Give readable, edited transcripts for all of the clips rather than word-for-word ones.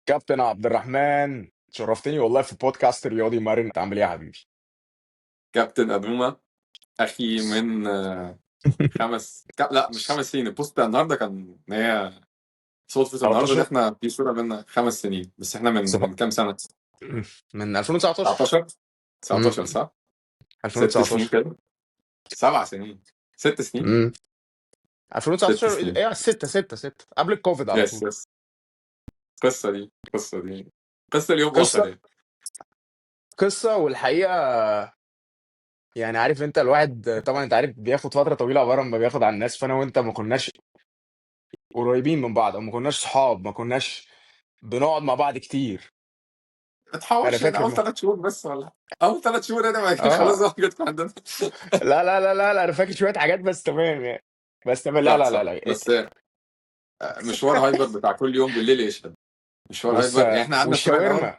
كابتن عبد الرحمن، شرفتني والله في بودكاست رياضي مرن. عامل ايه يا حبيبي؟ كابتن أدومة، أخي من خمس لا مش 5 سنين. ال post بتاع النهارده كان إن هي صدفة النهارده إن 13. إحنا في صورة بينا 5 سنين، بس إحنا من كام سنة؟ من 2019. 19. 19 امم صح؟ 6 سنين 2019. كده، 7 سنين، 6 سنين. ست 2019. سنين. ايه، 6 6 6 قبل الكوفيد على yes طول. yes، القصة دي قصة اليوم آخر قصة يعني. قصة والحقيقة يعني عارف انت، الواحد طبعا انت عارف بياخد فترة طويلة عبارة ما بياخد على الناس، فانا وانت ما كناش قريبين من بعض او ما كناش صحاب، ما كناش بنقعد مع بعض كتير. ما انا تحورش يعني، فاكر أول ما... 3 شهور بس، ولا أول 3 شهور أنا ما خلاص اه بقى جت عندنا. لا لا لا لا لا، انا فاكر شوية حاجات بس، تمام يعني، بس تمام. لا صح لا لا صح، لا. بس مشوار هايبر بتاع كل يوم بالليل يشهد. مشوار هايبر يعني احنا قعدنا شوية الاول. والشاورما،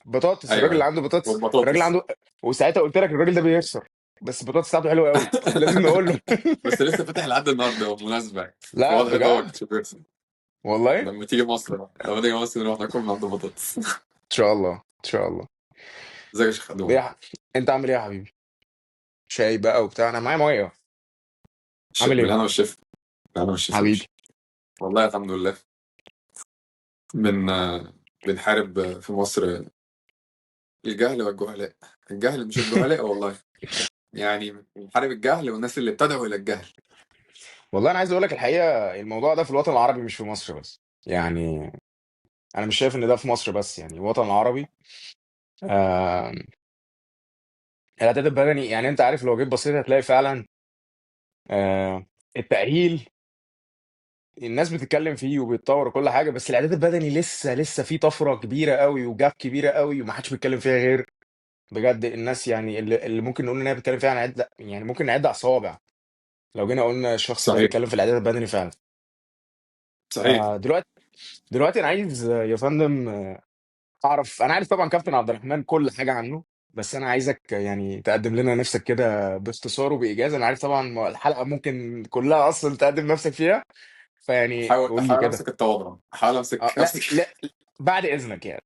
بطاطس، ايوه الراجل اللي ايوه، عنده بطاطس، الراجل اللي والبطاطس. عنده. وساعتها قلت لك الراجل ده بيخسر، بس البطاطس بتاعته حلوة قوي، لازم نقول له. بس لسه فاتح لحد النهارده بالمناسبه. لا واضح ان هو بجد كنت بيرسون. والله. ان لما تيجي مصر بقى، لما تيجي مصر نروح ناكل من عنده بطاطس. شاء الله، ان شاء الله. ازيك يا شيخ ايه خدوم؟ يا انت عامل ايه يا حبيبي؟ شاي بقى وبتاع، انا معايا ميه. عامل ايه بالهنا والشفا. بالهنا والشفا يا حبيبي؟ باشا. والله الحمد لله. بن بنحارب في مصر الجهل والجهلاء. الجهل مش الجهلاء والله، يعني بنحارب الجهل والناس اللي بتدعو الى الجهل. والله انا عايز اقول لك الحقيقه، الموضوع ده في الوطن العربي مش في مصر بس، يعني انا مش شايف ان ده في مصر بس، يعني الوطن العربي. آه... الاعداد البدني، يعني انت عارف لو جيت بصيت هتلاقي فعلا آه... التأهيل الناس بتتكلم فيه وبيتطور وكل حاجه، بس الاعداد البدني لسه لسه في طفرة كبيرة قوي و gap كبيرة قوي ومحدش بيتكلم فيها غير بجد الناس، يعني اللي ممكن نقول ان هي بتتكلم فيها نعد، يعني ممكن نعد على الصوابع لو جينا قلنا الشخص ده صحيح بيتكلم في الاعداد البدني فعلا. صحيح. دلوقتي انا عايز يا فندم اعرف، انا عارف طبعا كابتن عبد الرحمن كل حاجة عنه، بس انا عايزك يعني تقدم لنا نفسك كده باختصار وبايجاز. انا عارف طبعا الحلقة ممكن كلها اصلا تقدم نفسك فيها، فيعني احاول قول لي احاول كده. امسك التواضع، احاول اه امسك لا امسك. لا، بعد اذنك يعني.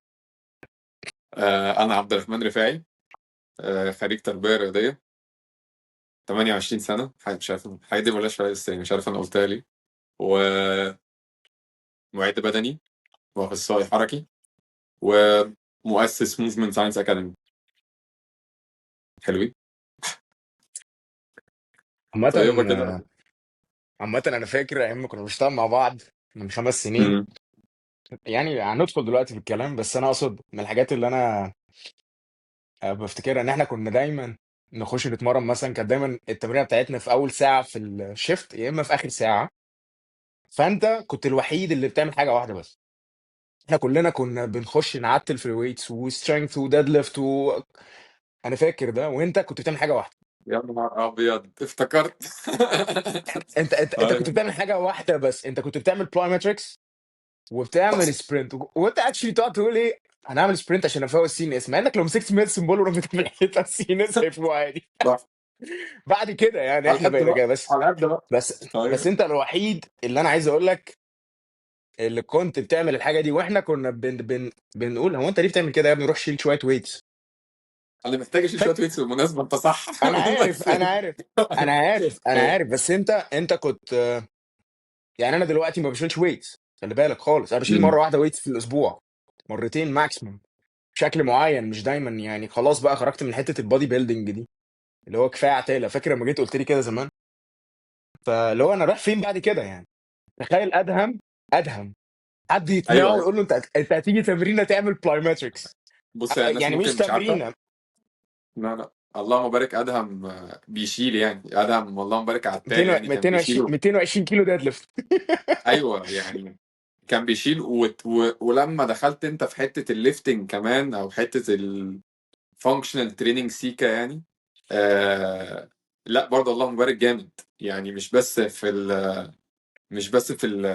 انا عبد الرحمن رفاعي، خريج تربية رياضية، 28 سنة. مش عارف الحاجات دي بلاش فيها لسه، مش عارف انا قلتها ليه. ومعد بدني واخصائي حركي ومؤسس Movement Science Academy. حلوين. عامة طيبة كده. عامة انا فاكر ايام ما كنا بنشتغل مع بعض من 5 سنين. مم. يعني هندخل دلوقتي في الكلام، بس انا اقصد من الحاجات اللي انا بفتكرها ان احنا كنا دايما نخش نتمرن مثلا، كانت دايما التمرينه بتاعتنا في اول ساعة في ال shift يا اما في اخر ساعه، فانت كنت الوحيد اللي بتعمل حاجة واحدة بس. احنا كلنا كنا بنخش نعتل في ال weights و strength و deadlift انا فاكر ده، وانت كنت بتعمل حاجة واحده. يا نهار ابيض افتكرت. انت كنت ايوه بتعمل حاجة واحدة بس، انت كنت بتعمل plyometrics وبتعمل sprint، وانت actually تقعد تقول ايه، انا هعمل sprint عشان افوق ال CNS، مع انك لو مسكت medicine ball ورميتها في الحيطة ال CNS هيفوق عادي. صح. بعد كده يعني على احنا القد بقينا بقى، كده بس. على القد بقى. بس ايوه. انت الوحيد اللي انا عايز اقول لك اللي كنت بتعمل الحاجة دي، واحنا كنا بن بن بنقول هو انت ليه بتعمل كده يا ابني، روح شيل شوية weights. انا محتاج اشيل شوية فاك weights بالمناسبه، انت صح. انا عارف، بس انا عارف، انا عارف، انا ايوه. عارف، بس انت كنت، يعني انا دلوقتي ما بشيلش weights، خلي بالك خالص، انا بشيل مم. مرة واحدة weights في الاسبوع، مرتين maximum، بشكل معين مش دايما، يعني خلاص بقى خرجت من حتة ال bodybuilding دي اللي هو كفاية عتاله. فاكر لما جيت قلت لي كده زمان؟ فاللي هو انا رايح فين بعد كده يعني؟ تخيل ادهم حد يقنعه ايوه ايوه. ويقول له انت هتيجي تمرينه تعمل plyometrics، بص يا الناس يعني مش ممكن مش عارفه. تمرينه. لا لا، اللهم بارك، ادهم بيشيل يعني، ادهم اللهم بارك عتال 200 يعني، كان 220 بيشيل. 220 كيلو deadlift. ايوه يعني كان بيشيل ولما دخلت انت في حتة ال lifting كمان، او حتة ال functional training سيكا يعني، لا برضه اللهم بارك جامد يعني، مش بس في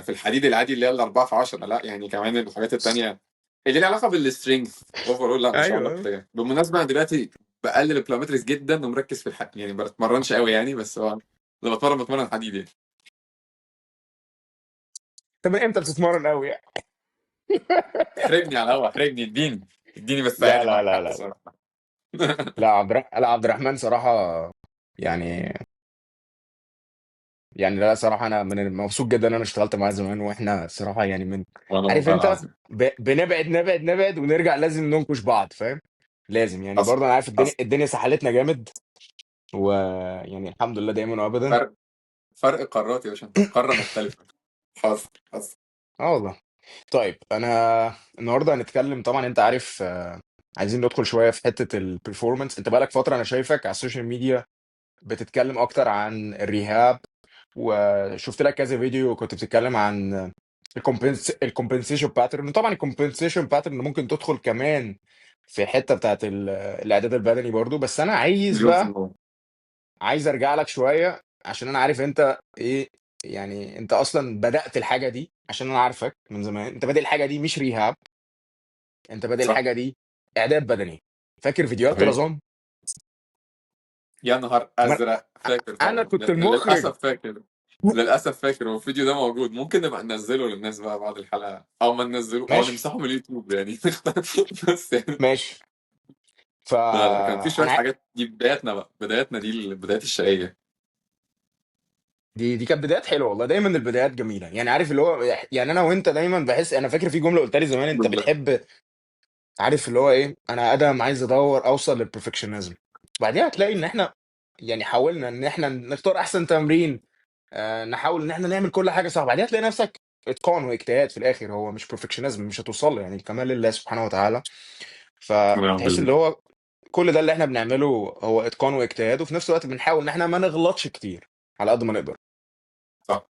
الحديد العادي اللي هي الأربعة في 10، لا يعني كمان الحاجات التانية اللي ليها علاقة بال strength overall. لا ما شاء الله. كده بالمناسبة انا دلوقتي بقلل ال plyometrics جدا ومركز في الحديد يعني، ما بتمرنش قوي يعني، بس هو لما بتمرن حديد يعني. طب من امتى بتتمرن قوي يعني؟ احرجني على الهوا، احرجني، اديني اديني، بس لا عادي، لا معاك لا حق لا صراحة. لا، لا عبد الرحمن صراحة، يعني يعني لا صراحة انا من مبسوط جدا ان انا اشتغلت معاه زمان، واحنا صراحة يعني من، وانا عارف والله انت، العظيم. بنبعد نبعد نبعد ونرجع لازم ننكش بعض، فاهم؟ لازم يعني، حصل برضه انا عارف الدنيا حصل. الدنيا سحلتنا جامد، ويعني الحمد لله دايما وابدا. فرق قارات يا باشا، انت في قارة مختلفة. حصل حصل. اه والله. طيب انا النهارده هنتكلم، طبعا انت عارف، عايزين ندخل شوية في حتة ال performance. انت بقالك فترة انا شايفك على ال social media بتتكلم اكتر عن ال rehab، وشفت لك كذا فيديو كنت بتتكلم عن ال compensation pattern. طبعا ال compensation pattern ممكن تدخل كمان في حتة بتاعت الاعداد البدني برضو، بس انا عايز مليون في بقى، المية. عايز ارجع لك شوية عشان انا عارف انت ايه، يعني انت اصلا بدات الحاجة دي، عشان انا عارفك من زمان انت بادئ الحاجة دي مش rehab، انت بادئ صح. الحاجة دي اعداد بدني. فاكر فيديوهات صحيح. طرزان؟ يا نهار ازرق، فاكر انا طبعا. كنت المخرج. للاسف فاكر، للاسف فاكر. والفيديو ده موجود، ممكن نبقى ننزله للناس بقى بعد الحلقة، او ما ننزله او ماشي. نمسحه من اليوتيوب يعني. بس يعني ماشي. ف لا لا، كان في شوية انا حاجات، دي بداياتنا بقى، بداياتنا دي البدايات الشقيه. دي كانت بدايات حلوة والله، دايما البدايات جميلة يعني، عارف اللي هو يعني انا وانت دايما بحس، انا فاكر في جملة قلتها لي زمان انت الحمد لله. بتحب، عارف اللي هو ايه، انا ادم عايز ادور اوصل لل perfectionism، بعديها هتلاقي ان احنا يعني حاولنا ان احنا نختار احسن تمرين، نحاول ان احنا نعمل كل حاجة صح، بعديها تلاقي نفسك اتقان واجتهاد في الاخر، هو مش perfectionism، مش هتوصل له يعني، الكمال لله سبحانه وتعالى. ونعم فتحس بالله. اللي هو كل ده اللي احنا بنعمله هو اتقان واجتهاد، وفي نفس الوقت بنحاول ان احنا ما نغلطش كتير على قد ما نقدر. صح.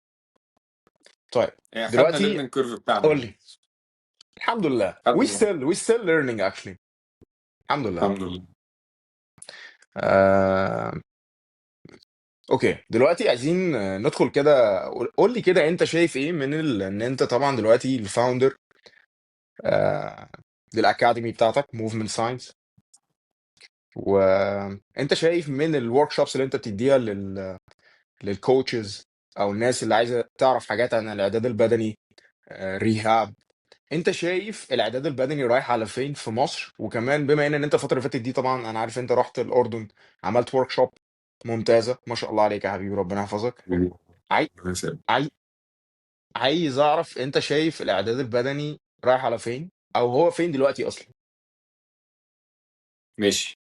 طيب يعني خدنا دلوقتي ال learning curve بتاعنا قول يعني. لي. الحمد لله. خدنا. We still learning actually. الحمد لله. الحمد لله. okay، دلوقتي عايزين ندخل كده، قول لي كده انت شايف ايه من ان انت طبعا دلوقتي ال founder لل academy بتاعتك Movement Science، وانت شايف من ال workshops اللي انت بتديها لل coaches او الناس اللي عايزه تعرف حاجات عن الاعداد البدني، rehab، انت شايف الاعداد البدني رايح على فين في مصر؟ وكمان بما ان انت الفترة اللي فاتت دي طبعا انا عارف انت رحت الاردن عملت workshop ممتازة، ما شاء الله عليك يا حبيبي، ربنا يحفظك. عايز اعرف انت شايف الاعداد البدني رايح على فين، او هو فين دلوقتي اصلا؟ ماشي.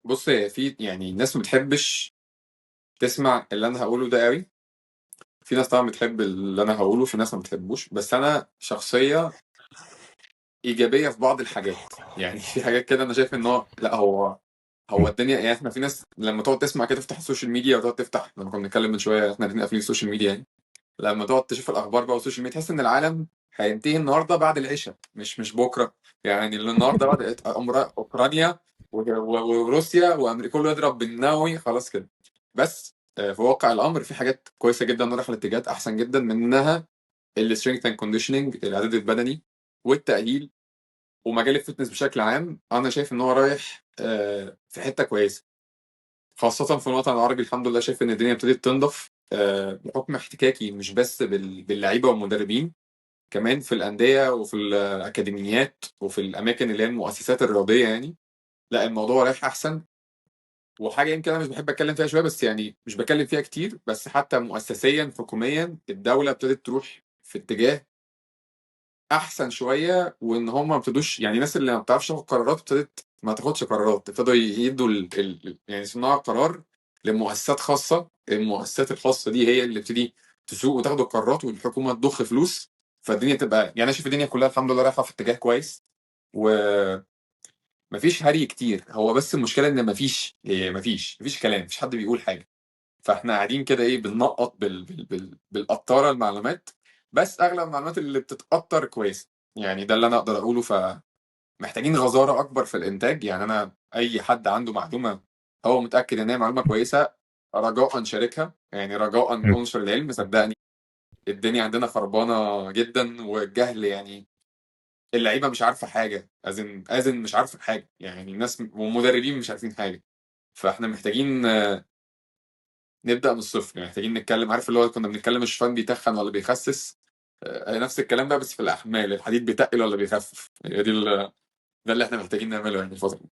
بص، هي في يعني الناس ما بتحبش تسمع اللي انا هقوله ده قوي، في ناس طبعا بتحب اللي انا هقوله، في ناس ما بتحبوش، بس انا شخصية ايجابية في بعض الحاجات يعني. في حاجات كده انا شايف ان هو لا، هو الدنيا يعني. احنا في ناس لما تقعد تسمع كده، تفتح ال social media وتقعد تفتح، لما كنا بنتكلم من شوية احنا الاثنين قافلين ال social media يعني، لما تقعد تشوف الاخبار بقى وال social media تحس ان العالم هينتهي النهارده بعد العشاء، مش بكره يعني. النهارده بعد اوكرانيا وروسيا وامريكا كله يضرب بالنووي خلاص كده. بس في واقع الامر في حاجات كويسة جدا رايحة لاتجاهات احسن جدا، منها ال strength and conditioning، الاعداد البدني والتاهيل ومجال ال fitness بشكل عام. انا شايف ان هو رايح في حتة كويسة، خاصة في الوطن العربي. الحمد لله شايف ان الدنيا ابتدت تنضف، بحكم احتكاكي مش بس باللعيبه والمدربين، كمان في الاندية وفي الاكاديميات وفي الاماكن اللي هي المؤسسات الرياضية يعني. لا، الموضوع رايح احسن. وحاجه يمكن انا مش بحب اتكلم فيها شوية، بس يعني مش بتكلم فيها كتير، بس حتى مؤسسيا حكوميا الدولة ابتدت تروح في اتجاه احسن شوية، وان هم ما ابتدوش يعني الناس اللي ما بتعرفش تاخد قرارات ابتدت ما تاخدش قرارات، ابتدوا يدوا يعني صناع قرار لمؤسسات خاصة. المؤسسات الخاصة دي هي اللي بتبتدي تسوق وتاخد القرارات، والحكومة تضخ فلوس، فالدنيا تبقى يعني انا شايف الدنيا كلها الحمد لله رايحة في اتجاه كويس، ومفيش هري كتير. هو بس المشكلة ان مفيش إيه، مفيش كلام، مفيش حد بيقول حاجة، فاحنا قاعدين كده ايه بننقط بالقطارة المعلومات، بس اغلب المعلومات اللي بتتقطر كويسة يعني. ده اللي انا اقدر اقوله. فمحتاجين غزارة اكبر في الانتاج يعني. انا اي حد عنده معلومة هو متاكد ان هي معلومة كويسة، رجاء شاركها يعني، رجاء انشر العلم. صدقني الدنيا عندنا خربانة جدا، والجهل يعني اللعيبة مش عارفه حاجة، ازن مش عارفه حاجة يعني، الناس والمدربين مش عارفين حاجة. فاحنا محتاجين نبدا من الصفر يعني، محتاجين نتكلم. عارف اللي هو كنا بنتكلم الشوفان بيتخن ولا بيخسس؟ نفس الكلام بقى بس في الاحمال، الحديد بيتقل ولا بيخفف؟ هي دي ده اللي احنا محتاجين نعمله يعني الفترة دي.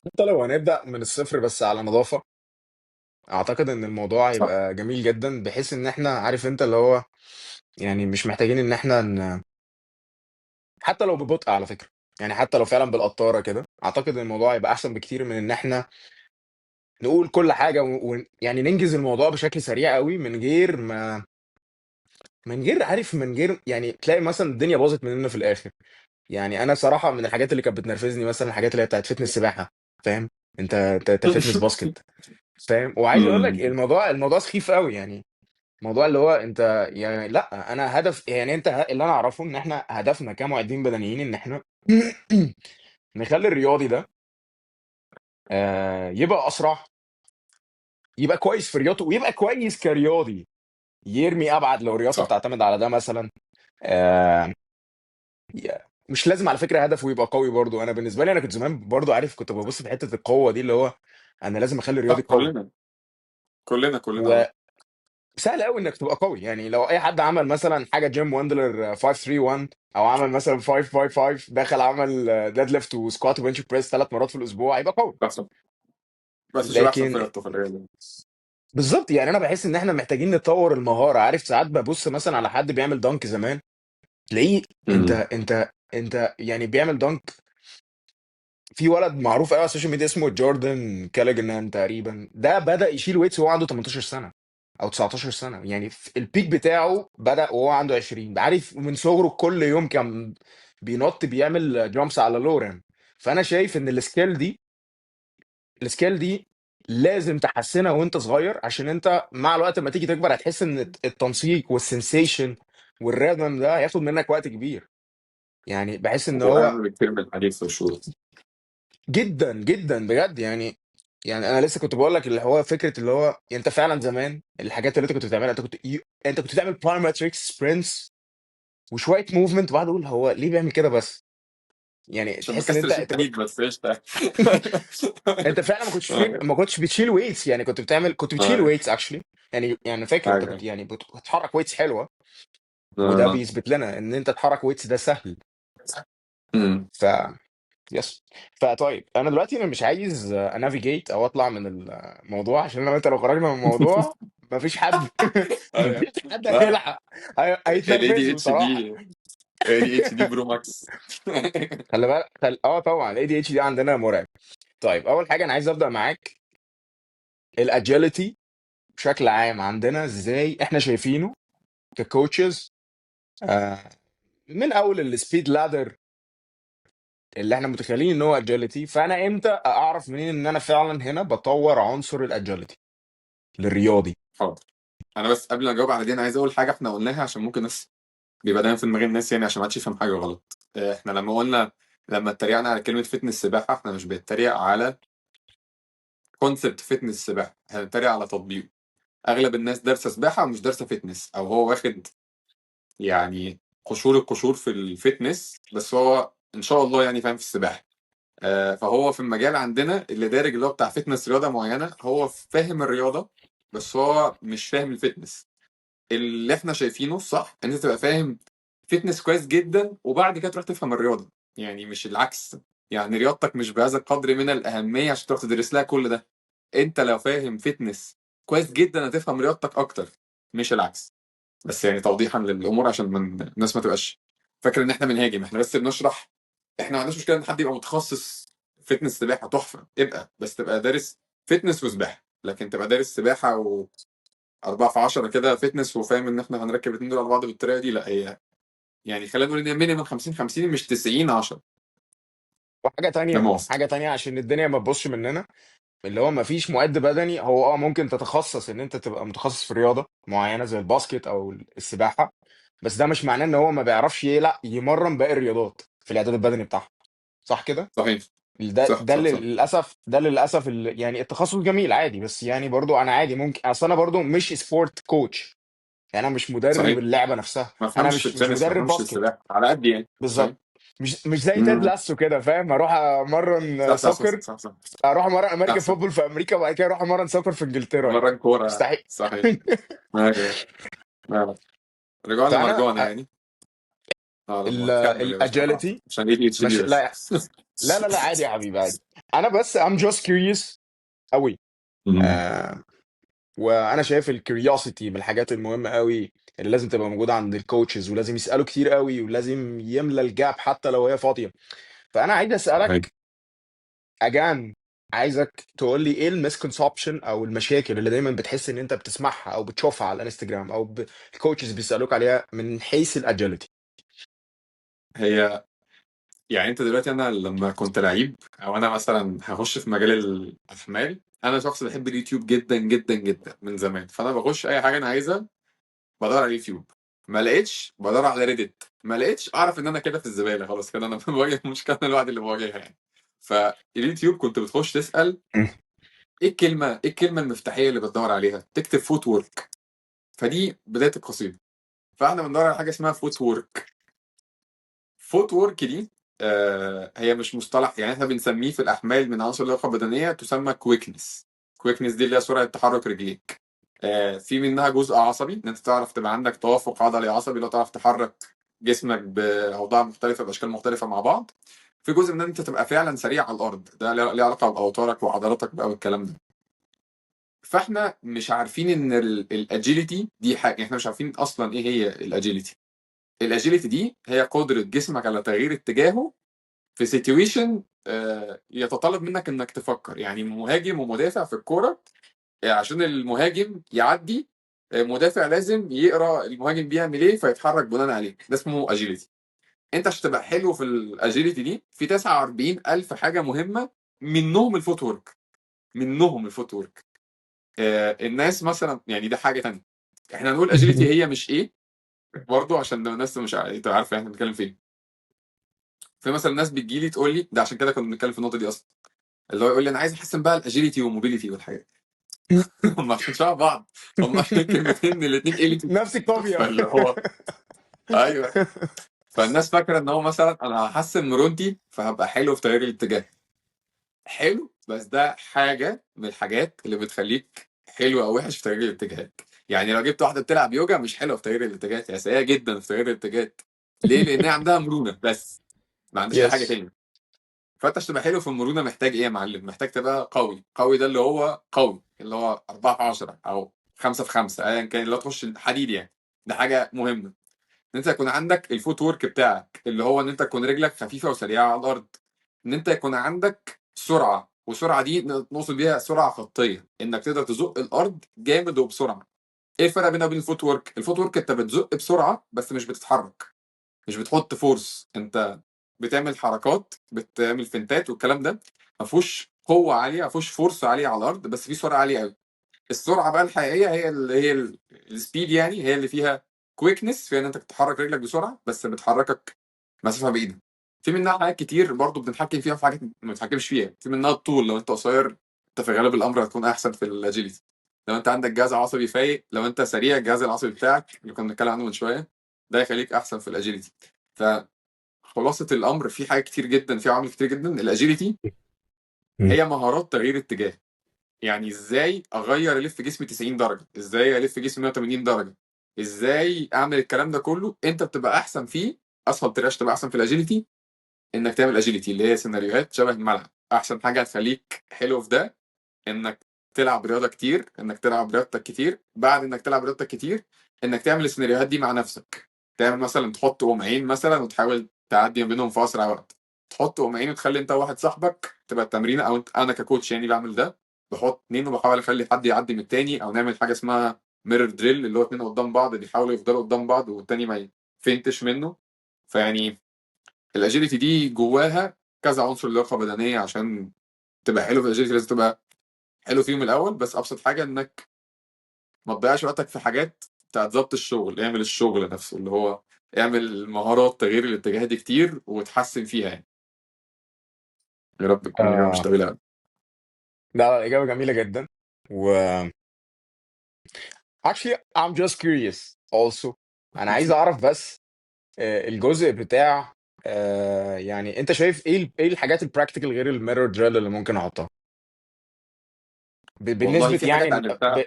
حتى لو هنبدأ من الصفر بس على نظافة، اعتقد ان الموضوع صح. هيبقى جميل جدا، بحيث ان احنا عارف انت اللي هو يعني مش محتاجين ان احنا حتى لو ببطء على فكرة، يعني حتى لو فعلا بالقطارة كده، اعتقد ان الموضوع هيبقى احسن بكتير من ان احنا نقول كل حاجة يعني ننجز الموضوع بشكل سريع قوي، من غير ما، من غير عارف، من غير يعني تلاقي مثلا الدنيا باظت مننا في الاخر. يعني انا صراحة من الحاجات اللي كانت بتنرفزني مثلا الحاجات اللي هي بتاعت fitness سباحة، فاهم؟ انت fitness basket، فاهم؟ وعايز اقول لك امم. الموضوع سخيف قوي يعني. موضوع اللي هو انت يعني، لا انا هدف يعني انت اللي انا اعرفه ان احنا هدفنا كمعدين بدنيين ان احنا نخلي الرياضي ده يبقى اسرع، يبقى كويس في رياضته، ويبقى كويس كرياضي، يرمي ابعد لو رياضته صح. بتعتمد على ده مثلا. آه، مش لازم على فكرة هدفه يبقى قوي برضو. انا بالنسبة لي انا كنت زمان برضو عارف كنت ببص في حتة القوة دي، اللي هو انا لازم اخلي صح، الرياضي قوي. كلنا كلنا كلنا. وسهل قوي انك تبقى قوي، يعني لو اي حد عمل مثلا حاجة جيم وندلر 5 3 1، او عمل مثلا 5 5 5، دخل عمل deadlift و squat و bench press 3 مرات في الاسبوع، هيبقى قوي. احسن، بس شو احسن لكن في رياضته في الرياضه. بالظبط، يعني انا بحس ان احنا محتاجين نطور المهاره. عارف ساعات ببص مثلا على حد بيعمل dunk زمان، تلاقيه انت امم. انت انت يعني بيعمل dunk. في ولد معروف قوي على ال social media اسمه جوردن كاليجنان تقريبا، ده بدأ يشيل weights وهو عنده 18 سنة او 19 سنة، يعني في ال peak بتاعه بدأ وهو عنده 20. عارف من صغره كل يوم كان بينط بيعمل jumps على لورين. فانا شايف ان ال skill دي، ال skill دي لازم تحسنها وانت صغير، عشان انت مع الوقت لما تيجي تكبر هتحس ان التنسيق وال sensation وال rhythm ده هياخد منك وقت كبير. يعني بحس ان هو واهم بكتير من الحديث والشروط. جدا جدا بجد يعني. يعني انا لسه كنت بقول لك اللي هو فكرة اللي هو انت فعلا زمان الحاجات اللي انت كنت بتعملها، انت كنت بتعمل plyometric sprints وشوية movement، وبعد اقول هو ليه بيعمل كده بس. يعني عشان تحس ان مكسر انت اشيل انت كنت حديد بس قشطه. انت فعلا ما كنتش بتشيل weights، يعني كنت بتعمل، كنت بتشيل weights actually. يعني فاكر انت كنت ايوه. يعني بتحرك weights حلوه، وده بيثبت لنا ان انت تحرك weights ده سهل. امم. ف yes. فطيب انا دلوقتي انا مش عايز ا navigate او اطلع من الموضوع، عشان لو انت لو خرجنا من الموضوع مفيش حد ايوه. مفيش حد لا، هيلحق، ال اي دي هيتنرفزوا اتش صراحه. دي، اي دي اتش دي برو ماكس. خلي بالك اه طبعا ال ADHD عندنا مرعب. طيب اول حاجة انا عايز ابدا معاك ال agility بشكل عام عندنا، ازاي احنا شايفينه ك coaches، آه من اول ال speed ladder اللي احنا متخيلين ان هو agility. فانا امتى اعرف منين ان انا فعلا هنا بطور عنصر ال agility للرياضي؟ حاضر. انا بس قبل ما اجاوب على دي انا عايز اقول حاجة احنا قلناها، عشان ممكن الناس بيبقى دايما في دماغ الناس، يعني عشان ما حدش يفهم حاجة غلط. احنا لما قلنا، لما اتريقنا على كلمة fitness سباحه، احنا مش بنتريق على concept fitness سباحه، احنا بنتريق على تطبيقه. اغلب الناس دارسه سباحة ومش دارسه fitness، او هو واخد يعني قشور القشور في ال fitness، بس هو ان شاء الله يعني فاهم في السباحة. فهو في المجال عندنا اللي دارج اللي هو بتاع fitness رياضة معينة، هو فاهم الرياضة بس هو مش فاهم ال fitness. اللي احنا شايفينه الصح ان انت تبقى فاهم fitness كويس جدا وبعد كده تروح تفهم الرياضة، يعني مش العكس. يعني رياضتك مش بهذا القدر من الاهمية عشان تروح تدرس لها كل ده. انت لو فاهم fitness كويس جدا هتفهم رياضتك اكتر، مش العكس. بس يعني توضيحا للامور عشان من الناس ما تبقاش فاكره ان احنا بنهاجم، احنا بس بنشرح. احنا ما عندناش مشكلة ان حد يبقى متخصص fitness سباحة تحفة، ابقى بس تبقى دارس fitness وسباحه، لكن تبقى دارس سباحة و 4 في 10 كده fitness وفاهم ان احنا هنركب الاثنين دول على بعض بالطريقة دي، لا. هي يعني خلينا نقول ان هي minimum 50 50 مش 90 10. وحاجه ده تانية، موافق. حاجة تانية عشان الدنيا ما تبصش مننا، اللي هو ما فيش معد بدني هو ممكن تتخصص ان انت تبقى متخصص في رياضة معينة زي ال basket او السباحه، بس ده مش معناه ان هو ما بيعرفش لا يمرن باقي الرياضات في الاعداد البدني بتاعها. صح كده؟ صحيح. ده صح ده صح اللي صح. للاسف، ده للاسف يعني التخصص جميل عادي، بس يعني برضو انا عادي ممكن، اصل انا برضو مش sport coach، يعني انا مش مدرب صحيح. اللعبة نفسها، ما انا افهمش في مش التنس، ما مدرب افهمش في basket. السباحة على قد يعني. بالظبط. صحيح. مش زي تيد مم. لاسو كده، فاهم؟ اروح امرن صح صح صح soccer، صح صح. اروح امرن امريكان احسن football في امريكا، وبعد كده اروح امرن soccer في انجلترا، يعني مرة كوره. مستحيل. صحيح. ايوه. لا لا. رجوعا فانا لمرجوعنا يعني. اه لما كمل يا باشا، ال agility عشان ADHD مش بس. لا لا لا لا، عادي يا حبيبي، عادي. انا بس I'm just curious قوي. آه وانا شايف ال curiosity من الحاجات المهمة قوي اللي لازم تبقى موجودة عند ال coaches، ولازم يسالوا كتير قوي، ولازم يملى ال gap حتى لو هي فاضيه. فانا عايز اسالك again، عايزك تقول لي ايه ال misconception او المشاكل اللي دايما بتحس ان انت بتسمعها او بتشوفها على الانستجرام او ال coaches بيسالوك عليها من حيث ال agility. هي يعني انت دلوقتي، انا لما كنت لعيب او انا مثلا هخش في مجال الاحمال، انا شخص بحب اليوتيوب جدا جدا جدا من زمان، فانا بخش اي حاجة انا عايزها بدور على اليوتيوب، ما لقيتش بدور على ريدت، ما لقيتش اعرف ان انا كده في الزبالة، خلاص كده انا بواجه مشكلة انا لوحدي اللي بواجهها يعني. فاليوتيوب كنت بتخش تسال ايه الكلمه المفتاحيه اللي بتدور عليها، تكتب footwork، فدي بداية القصيده. فاحنا بندور على حاجة اسمها footwork. footwork دي هي مش مصطلح، يعني احنا بنسميه في الاحمال من عناصر اللياقة البدنية تسمى quickness. quickness دي اللي هي سرعة تحرك رجليك. في منها جزء عصبي، ان انت تعرف تبقى عندك توافق عضلي عصبي، لو تعرف تحرك جسمك باوضاع مختلفة باشكال مختلفة مع بعض. في جزء من ان انت تبقى فعلا سريع على الارض، ده ليه علاقة باوتارك وعضلاتك بقى والكلام ده. فاحنا مش عارفين ان ال agility دي حاجه، احنا مش عارفين اصلا ايه هي ال agility. ال agility دي هي قدره جسمك على تغيير اتجاهه في situation يتطلب منك انك تفكر. يعني مهاجم ومدافع في الكوره، عشان المهاجم يعدي، المدافع لازم يقرا المهاجم بيعمل ايه فيتحرك بناء عليه، ده اسمه agility. انت عشان تبقى حلو في ال agility دي في 49 الف حاجة مهمه، منهم ال footwork، منهم ال footwork. الناس مثلا يعني ده حاجة تانية، احنا نقول agility هي مش ايه برضه عشان الناس مش تبقى عارفه احنا بنتكلم فين. في مثلا ناس بتجيلي تقول لي ده، عشان كده كنا بنتكلم في النقطة دي اصلا، اللي هو يقول لي انا عايز احسن بقى ال agility وال mobility والحاجات، هم عشان شبه بعض، هم عشان كلمتين الاثنين اليتي. نفس الكوبيا. فاللي هو ايوه، فالناس فاكره ان هو مثلا انا هحسن مرونتي فهبقى حلو في تغيير الاتجاه. حلو، بس ده حاجة من الحاجات اللي بتخليك حلو او وحش في تغيير الاتجاهات. يعني لو جبت واحدة بتلعب يوجا مش حلوة في تغيير الاتجاهات، هي سيئه جدا في تغيير الاتجاهات. ليه؟ لانها عندها مرونة بس ما عندهاش اي حاجة تانية. فانت عشان تبقى حلو في المرونة محتاج ايه يا معلم؟ محتاج تبقى قوي. قوي ده اللي هو قوي، اللي هو 4 في 10 او 5 في 5 ايا كان، اللي هو تخش الحديد يعني. ده حاجة مهمة. ان انت يكون عندك ال footwork بتاعك، اللي هو ان انت تكون رجلك خفيفة وسريعة على الارض، ان انت يكون عندك سرعه، وسرعة دي نقصد بيها سرعة خطيه، انك تقدر تزق الارض جامد وبسرعة. ايه الفرق بينها وبين ال footwork؟ ال footwork انت بتزق بسرعة بس مش بتتحرك، مش بتحط force، انت بتعمل حركات، بتعمل فنتات والكلام ده، ما فيهوش قوة عالية، ما فيهوش force عالية على الارض، بس في سرعة عالية قوي. السرعة بقى الحقيقية هي اللي هي ال speed، يعني هي اللي فيها quickness، فيها ان انت تحرك رجلك بسرعة بس بتحركك مسافة بعيدة. في منها حاجات كتير برضو بنتحكم فيها، وفي حاجات ما بنتحكمش فيها. في منها الطول، لو انت قصير انت في غالب الامر هتكون احسن في ال agility. لو انت عندك جهاز عصبي فايق، لو انت سريع، الجهاز العصبي بتاعك اللي كنا بنتكلم عنه من شوية ده يخليك احسن في ال agility. فخلاصه الامر في حاجات كتير جدا، في عوامل كتير جدا. ال agility هي مهارات تغيير اتجاه، يعني ازاي اغير الف جسمي 90 درجه، ازاي الف جسمي 180 درجه، ازاي اعمل الكلام ده كله. انت بتبقى احسن فيه، اسهل طريقه عشان تبقى احسن في ال agility انك تعمل agility اللي هي سيناريوهات شبه الملعب. احسن حاجة هتخليك حلو في ده انك تلعب رياضة كتير، انك تلعب رياضتك كتير. بعد انك تلعب رياضتك كتير، انك تعمل السيناريوهات دي مع نفسك. تعمل مثلا تحط قمعين مثلا وتحاول تعدي ما بينهم في اسرع وقت، تحط قمعين وتخلي انت وواحد صاحبك تبقى التمرينه، او انت انا ك coach يعني بعمل ده، بحط اتنين وبحاول اخلي حد يعدي من التاني، او نعمل حاجة اسمها mirror drill، اللي هو اتنين قدام بعض بيحاولوا يفضلوا قدام بعض والتاني ما يفنتش منه. فيعني ال agility دي جواها كذا عنصر لياقه بدنيه. عشان تبقى حلو في ال agility لازم تبقى حلو فيهم الاول. بس ابسط حاجة انك ما تضيعش وقتك في حاجات بتاعت ضبط الشغل، اعمل الشغل نفسه اللي هو اعمل مهارات تغيير الاتجاهات دي كتير وتحسن فيها يعني. يا رب تكون الاجابة مش طويلة أوي. لا لا، اجابه جميلة جدا. و actually I'm just curious also، انا عايز اعرف بس الجزء بتاع يعني انت شايف ايه ايه الحاجات ال practical غير ال mirror drill اللي ممكن احطها والله بنسبة في حاجات يعني عرفتها.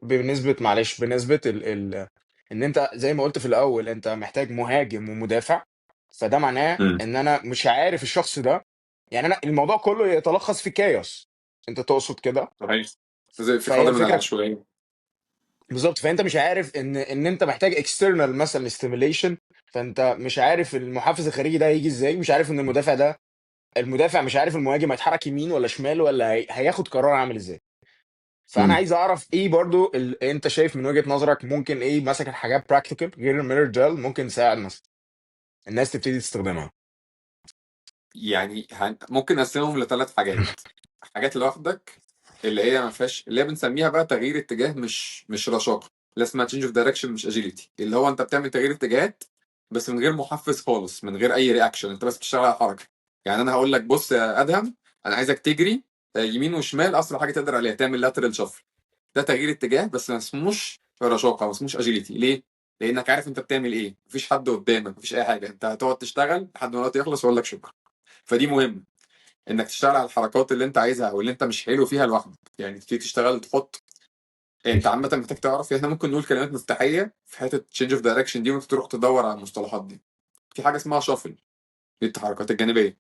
بنسبة، معلش، بنسبة ال ان انت زي ما قلت في الاول انت محتاج مهاجم ومدافع، فده معناه مم. ان انا مش عارف الشخص ده، يعني انا الموضوع كله يتلخص في chaos، انت تقصد كده؟ صحيح، زي في فهي قدر من الفكرة العشوائيه. بالظبط. فانت مش عارف ان انت محتاج external مثلا stimulation، فانت مش عارف المحفز الخارجي ده هيجي ازاي، مش عارف ان المدافع ده، المدافع مش عارف المهاجم هيتحرك يمين ولا شمال ولا هياخد قرار عامل ازاي. فانا مم. عايز اعرف ايه برضو انت شايف من وجهة نظرك ممكن ايه مثلا حاجات practical غير ال mirror drill ممكن تساعد مثلا الناس تبتدي تستخدمها؟ يعني ممكن نقسمهم لثلاث حاجات. حاجات لوحدك اللي هي ما فيهاش، اللي هي بنسميها بقى تغيير اتجاه، مش رشاقه، اللي اسمها change of direction مش agility، اللي هو انت بتعمل تغيير اتجاهات بس من غير محفز خالص، من غير اي reaction، انت بس بتشتغل على حركة. يعني انا هقول لك بص يا ادهم، انا عايزك تجري يمين وشمال اسرع حاجة تقدر عليها، تعمل lateral shuffle. ده تغيير اتجاه بس ما اسموش رشاقه، ما اسموش agility. ليه؟ لانك عارف انت بتعمل ايه، مفيش حد قدامك، مفيش اي حاجة، انت هتقعد تشتغل لحد ما الوقت يخلص واقول لك شكرا. فدي مهمة انك تشتغل على الحركات اللي انت عايزها او اللي انت مش حلو فيها لوحدك. يعني تبتدي تشتغل تحط، انت عامة محتاج تعرف، يعني احنا ممكن نقول كلمات مفتاحيه في حتة change of direction دي، وانت تروح تدور على المصطلحات دي. في حاجة اسمها shuffle، دي التحركات الجانبية.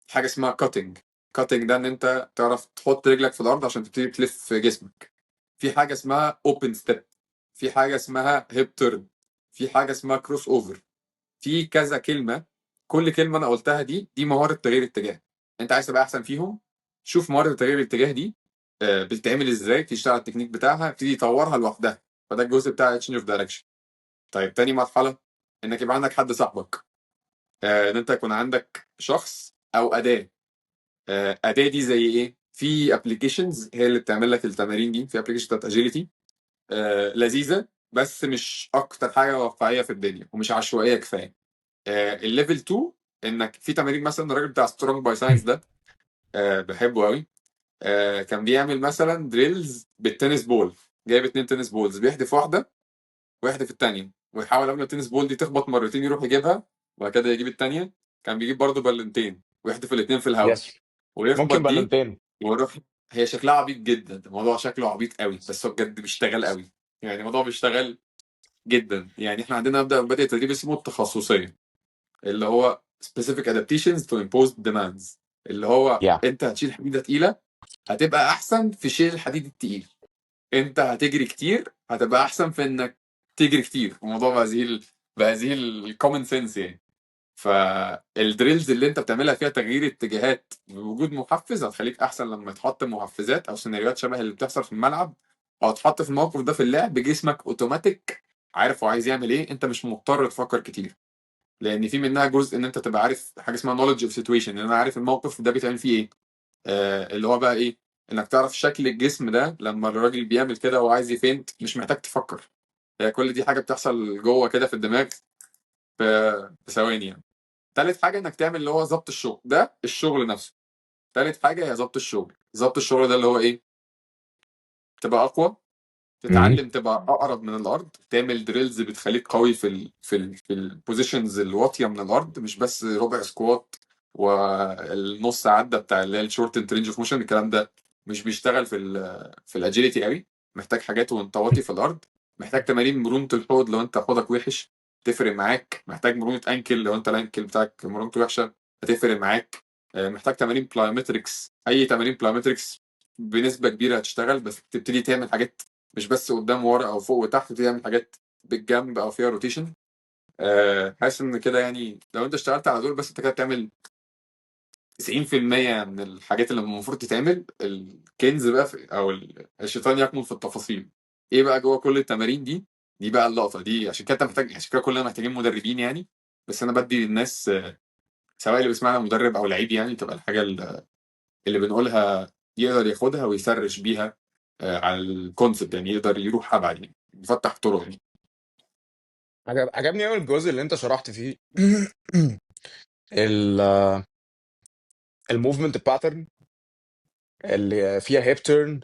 في حاجة اسمها cutting، cutting ده ان انت تعرف تحط رجلك في الارض عشان تبتدي تلف جسمك. في حاجة اسمها open step، في حاجة اسمها hip turn، في حاجة اسمها cross over. في كذا كلمة، كل كلمة انا قلتها دي مهارة تغيير اتجاه. انت عايز تبقى احسن فيهم، شوف مهارة تغيير الاتجاه دي بتتعمل ازاي، تشتغل على التكنيك بتاعها، تبتدي تطورها لوحدها. فده الجزء بتاع change of direction. طيب تاني مرحلة، انك يبقى عندك حد صاحبك، ان انت يكون عندك شخص او اداه. اداه دي زي ايه؟ في applications هي اللي بتعمل لك التمارين دي، في application بتاعت agility لذيذة، بس مش اكتر حاجة واقعية في الدنيا ومش عشوائية كفاية. ال level 2 انك في تمارين مثلا الراجل بتاع Strong by Science ده، بحبه قوي، كان بيعمل مثلا drills بال tennis ball، جايب 2 tennis balls، بيحدف واحدة ويحدف الثانية، ويحاول قبل ما ال tennis ball دي تخبط مرتين يروح يجيبها، وبعد كده يجيب الثانية. كان بيجيب برضه بالونتين ويحدف الاثنين في الهواء yes، ويخبط ممكن دي بالونتين. ويروح. هي شكلها عبيط جدا، الموضوع شكله عبيط قوي، بس هو بجد بيشتغل قوي. يعني الموضوع بيشتغل جدا. يعني احنا عندنا مبدا مبادئ التدريب اسمه التخصصية، اللي هو specific adaptations to imposed demands، اللي هو انت هتشيل حديده تقيلة هتبقى احسن في شيل الحديد التقيل، انت هتجري كتير هتبقى احسن في انك تجري كتير. الموضوع بهذه ال common sense يعني. فال drills اللي انت بتعملها فيها تغيير اتجاهات بوجود محفز هتخليك احسن لما تحط محفزات او سيناريوهات شبه اللي بتحصل في الملعب، او تحط في الموقف ده في اللعب، جسمك اوتوماتيك عارف هو عايز يعمل ايه، انت مش مضطر تفكر كتير. لان في منها جزء ان انت تبقى عارف حاجة اسمها knowledge of situation، ان انا عارف الموقف ده بيتعمل فيه ايه، اللي هو بقى ايه، انك تعرف شكل الجسم ده لما الراجل بيعمل كده وعايز ي feint، مش محتاج تفكر، هي كل دي حاجة بتحصل جوه كده في الدماغ في ثواني يعني. تالت حاجة انك تعمل اللي هو ظبط الشغل، ده الشغل نفسه. تالت حاجة هي ظبط الشغل. ظبط الشغل ده اللي هو ايه؟ تبقى اقوى، تتعلم تبقى اقرب من الارض، تعمل drills بتخليك قوي في ال positions الواطيه من الارض، مش بس ربع squat والنص عده بتاع اللي هي ال short range of motion. الكلام ده مش بيشتغل في ال agility قوي، محتاج حاجات وانت واطي في الارض، محتاج تمارين مرونة الحوض لو انت حوضك وحش تفرق معاك، محتاج مرونة ankle لو انت ال ankle بتاعك مرونته وحشة هتفرق معاك، محتاج تمارين plyometrics. اي تمارين plyometrics بنسبة كبيرة هتشتغل، بس تبتدي تعمل حاجات مش بس قدام ورا او فوق وتحت، تبتدي تعمل حاجات بالجنب او فيها rotation. حاسس ان كده يعني لو انت اشتغلت على دول بس انت كده بتعمل 90% من الحاجات اللي المفروض تتعمل. الكنز بقى في او الشيطان يكمن في التفاصيل. ايه بقى جوه كل التمارين دي؟ دي بقى اللقطة دي، عشان كده انت محتاج، عشان كده كلنا محتاجين مدربين يعني. بس انا بدي للناس، سواء اللي بيسمعنا مدرب او لعيب، يعني تبقى الحاجة اللي بنقولها يقدر ياخدها وي search بيها على ال concept، يعني يقدر يروح ابعد، يعني يفتح طرق يعني. عجبني قوي الجزء اللي انت شرحت فيه ال movement pattern اللي فيها hip turn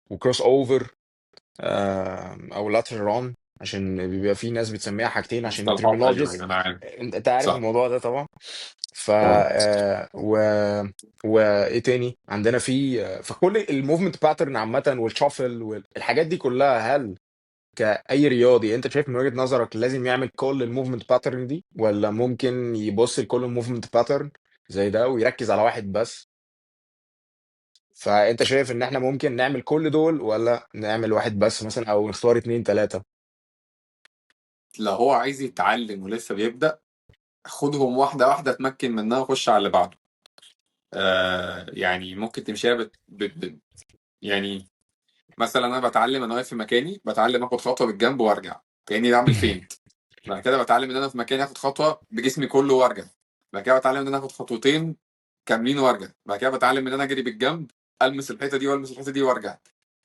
و cross over او lateral run، عشان بيبقى في ناس بتسميها حاجتين عشان مصطلحات، ايوه ال terminologies. ايوه انا عارف. انت عارف صح. الموضوع ده طبعا. ف وايه تاني عندنا في، فكل ال movement pattern عامة وال shuffle والحاجات دي كلها، هل كأي رياضي، انت شايف من وجهة نظرك لازم يعمل كل ال movement pattern دي، ولا ممكن يبص لكل ال movement pattern زي ده ويركز على واحد بس؟ فانت شايف ان احنا ممكن نعمل كل دول، ولا نعمل واحد بس مثلا، او نختار اتنين تلاتة؟ لو هو عايز يتعلم ولسه بيبدأ، خدهم واحدة واحدة، اتمكن منها وخش على اللي بعده. يعني ممكن تمشيها يعني مثلا انا بتعلم، انا واقف في مكاني بتعلم اخد خطوة بالجنب وارجع كاني بعمل feint. بعد كده بتعلم ان انا في مكاني اخد خطوة بجسمي كله وارجع. بعد كده بتعلم ان انا اخد خطوتين كاملين وارجع. بعد كده بتعلم ان انا اجري بالجنب، المس الحيطة دي والمس الحيطة دي وارجع.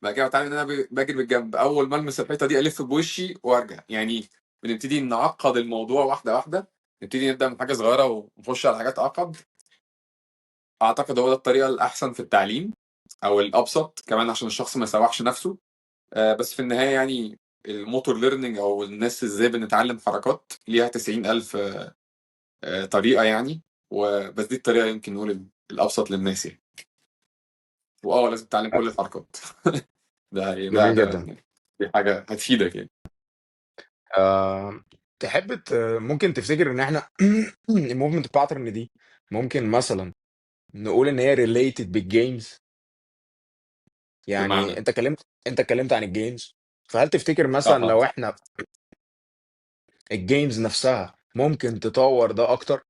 بعد كده بتعلم ان انا بجري بالجنب، اول ما المس الحيطة دي الف بوشي وارجع. يعني بنبتدي نعقد الموضوع واحدة واحده، نبتدي نبدا من حاجة صغيرة ونخش على حاجات اعقد. اعتقد هو ده الطريقة الاحسن في التعليم، او الابسط كمان، عشان الشخص ما يسوحش نفسه. بس في النهاية يعني ال motor learning او الناس ازاي بنتعلم حركات ليها 90,000 طريقه يعني، وبس دي الطريقة يمكن نقول الابسط للناس يعني. واه لازم تتعلم كل الحركات. ده ده جميل ده جدا. دي حاجة هتفيدك يعني. آه، تحب ممكن تفتكر ان احنا ال movement pattern دي ممكن مثلا نقول ان هي related بال games؟ يعني بمعنى انت اتكلمت عن ال games، فهل تفتكر مثلا اه لو احنا ال games نفسها ممكن تطور ده اكتر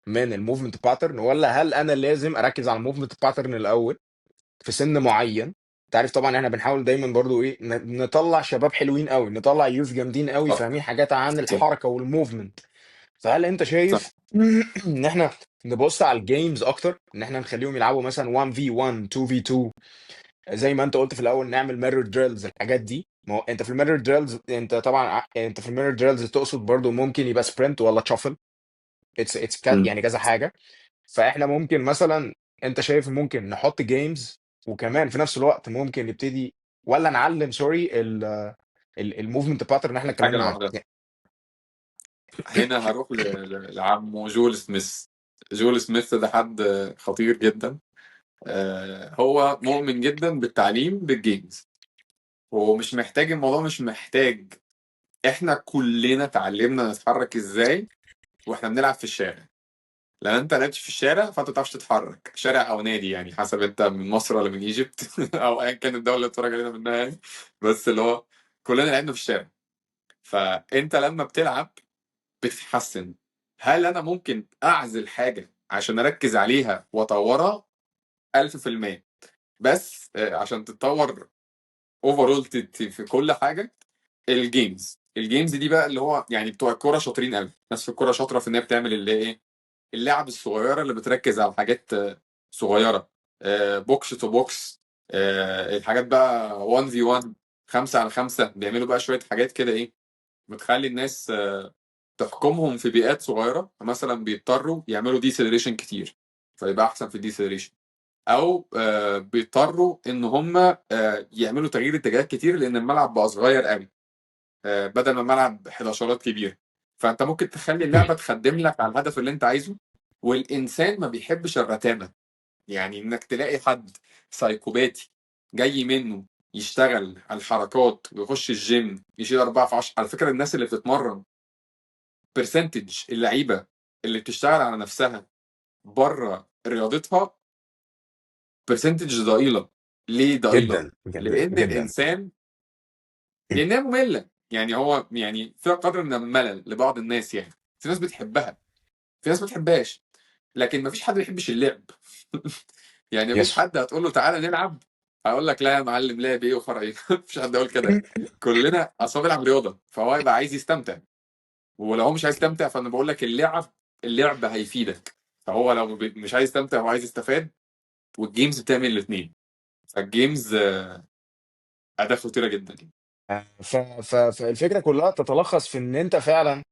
من ال movement pattern، ولا هل انا لازم اركز على ال movement pattern الاول في سن معين؟ انت عارف طبعا احنا بنحاول دايما برضو ايه، نطلع شباب حلوين قوي، نطلع youth جامدين قوي صح فاهمين حاجات عن صح الحركة وال movement. فهل انت صح. شايف ان احنا نبص على ال games اكتر، ان احنا نخليهم يلعبوا مثلا 1 في 1، 2 في 2، زي ما انت قلت في الاول، نعمل mirror drills، الحاجات دي؟ ما هو انت في ال mirror drills، انت طبعا انت في ال mirror drills تقصد برضو ممكن يبقى sprint ولا shuffle، it's مم. يعني كذا حاجه. فاحنا ممكن مثلا، انت شايف ممكن نحط games، وكمان في نفس الوقت ممكن نبتدي، ولا نعلم sorry ال movement pattern اللي احنا حاجة اتكلمنا عنه؟ لوحدها. هنا هروح لعمو جول سميث. جول سميث ده حد خطير جدا. هو مؤمن جدا بالتعليم بال games، هو مش محتاج، الموضوع مش محتاج. احنا كلنا اتعلمنا نتحرك ازاي واحنا بنلعب في الشارع. لو انت لعبت في الشارع فانت ما بتعرفش تتحرك، شارع او نادي يعني، حسب انت من مصر ولا من Egypt او ايا كان الدولة اللي بتتفرج علينا منها يعني. بس اللي هو كلنا لعبنا في الشارع، فانت لما بتلعب بتتحسن. هل انا ممكن اعزل حاجة عشان اركز عليها واطورها؟ 1000%. بس عشان تتطور overall في كل حاجة، ال games دي بقى اللي هو يعني بتوع الكورة شاطرين قوي. ناس في الكورة شاطرة في ان هي بتعمل اللي ايه، اللعب الصغيرة اللي بتركز على حاجات صغيره، box to box، الحاجات بقى 1 في 1، 5 على 5، بيعملوا بقى شوية حاجات كده ايه بتخلي الناس تحكمهم في بيئات صغيرة. مثلا بيضطروا يعملوا deceleration كتير فيبقى احسن في ال deceleration، او بيضطروا ان هم يعملوا تغيير اتجاهات كتير لان الملعب بقى صغير قوي، بدل ما الملعب 11 كبير. فانت ممكن تخلي اللعبة تخدم لك على الهدف اللي انت عايزه. والانسان ما بيحبش الرتابه، يعني انك تلاقي حد سايكوباتي جاي منه يشتغل على الحركات ويخش الجيم يشيل 4 في 10. على فكرة الناس اللي بتتمرن percentage اللعيبة اللي بتشتغل على نفسها بره رياضتها percentage ضئيلة. ليه ضئيلة؟ جدا جدا لان جدا. الانسان، لانها مملة يعني، هو يعني فيها قدر من الملل لبعض الناس يعني. في ناس بتحبها، في ناس ما بتحبهاش، لكن ما فيش حد ما بيحبش اللعب. يعني ما فيش yes. حد هتقول له تعالى نلعب هيقول لك لا يا معلم، لعب ايه وفرع ايه. مفيش حد يقول كده. كلنا اصل هو بيلعب رياضة فهو يبقى عايز يستمتع، ولو هو مش عايز يستمتع فانا بقول لك اللعب هيفيدك. فهو لو مش عايز يستمتع هو عايز يستفاد، وال games بتعمل الاثنين. فال games اداه خطيرة جدا يعني. فالفكرة كلها تتلخص في ان انت فعلا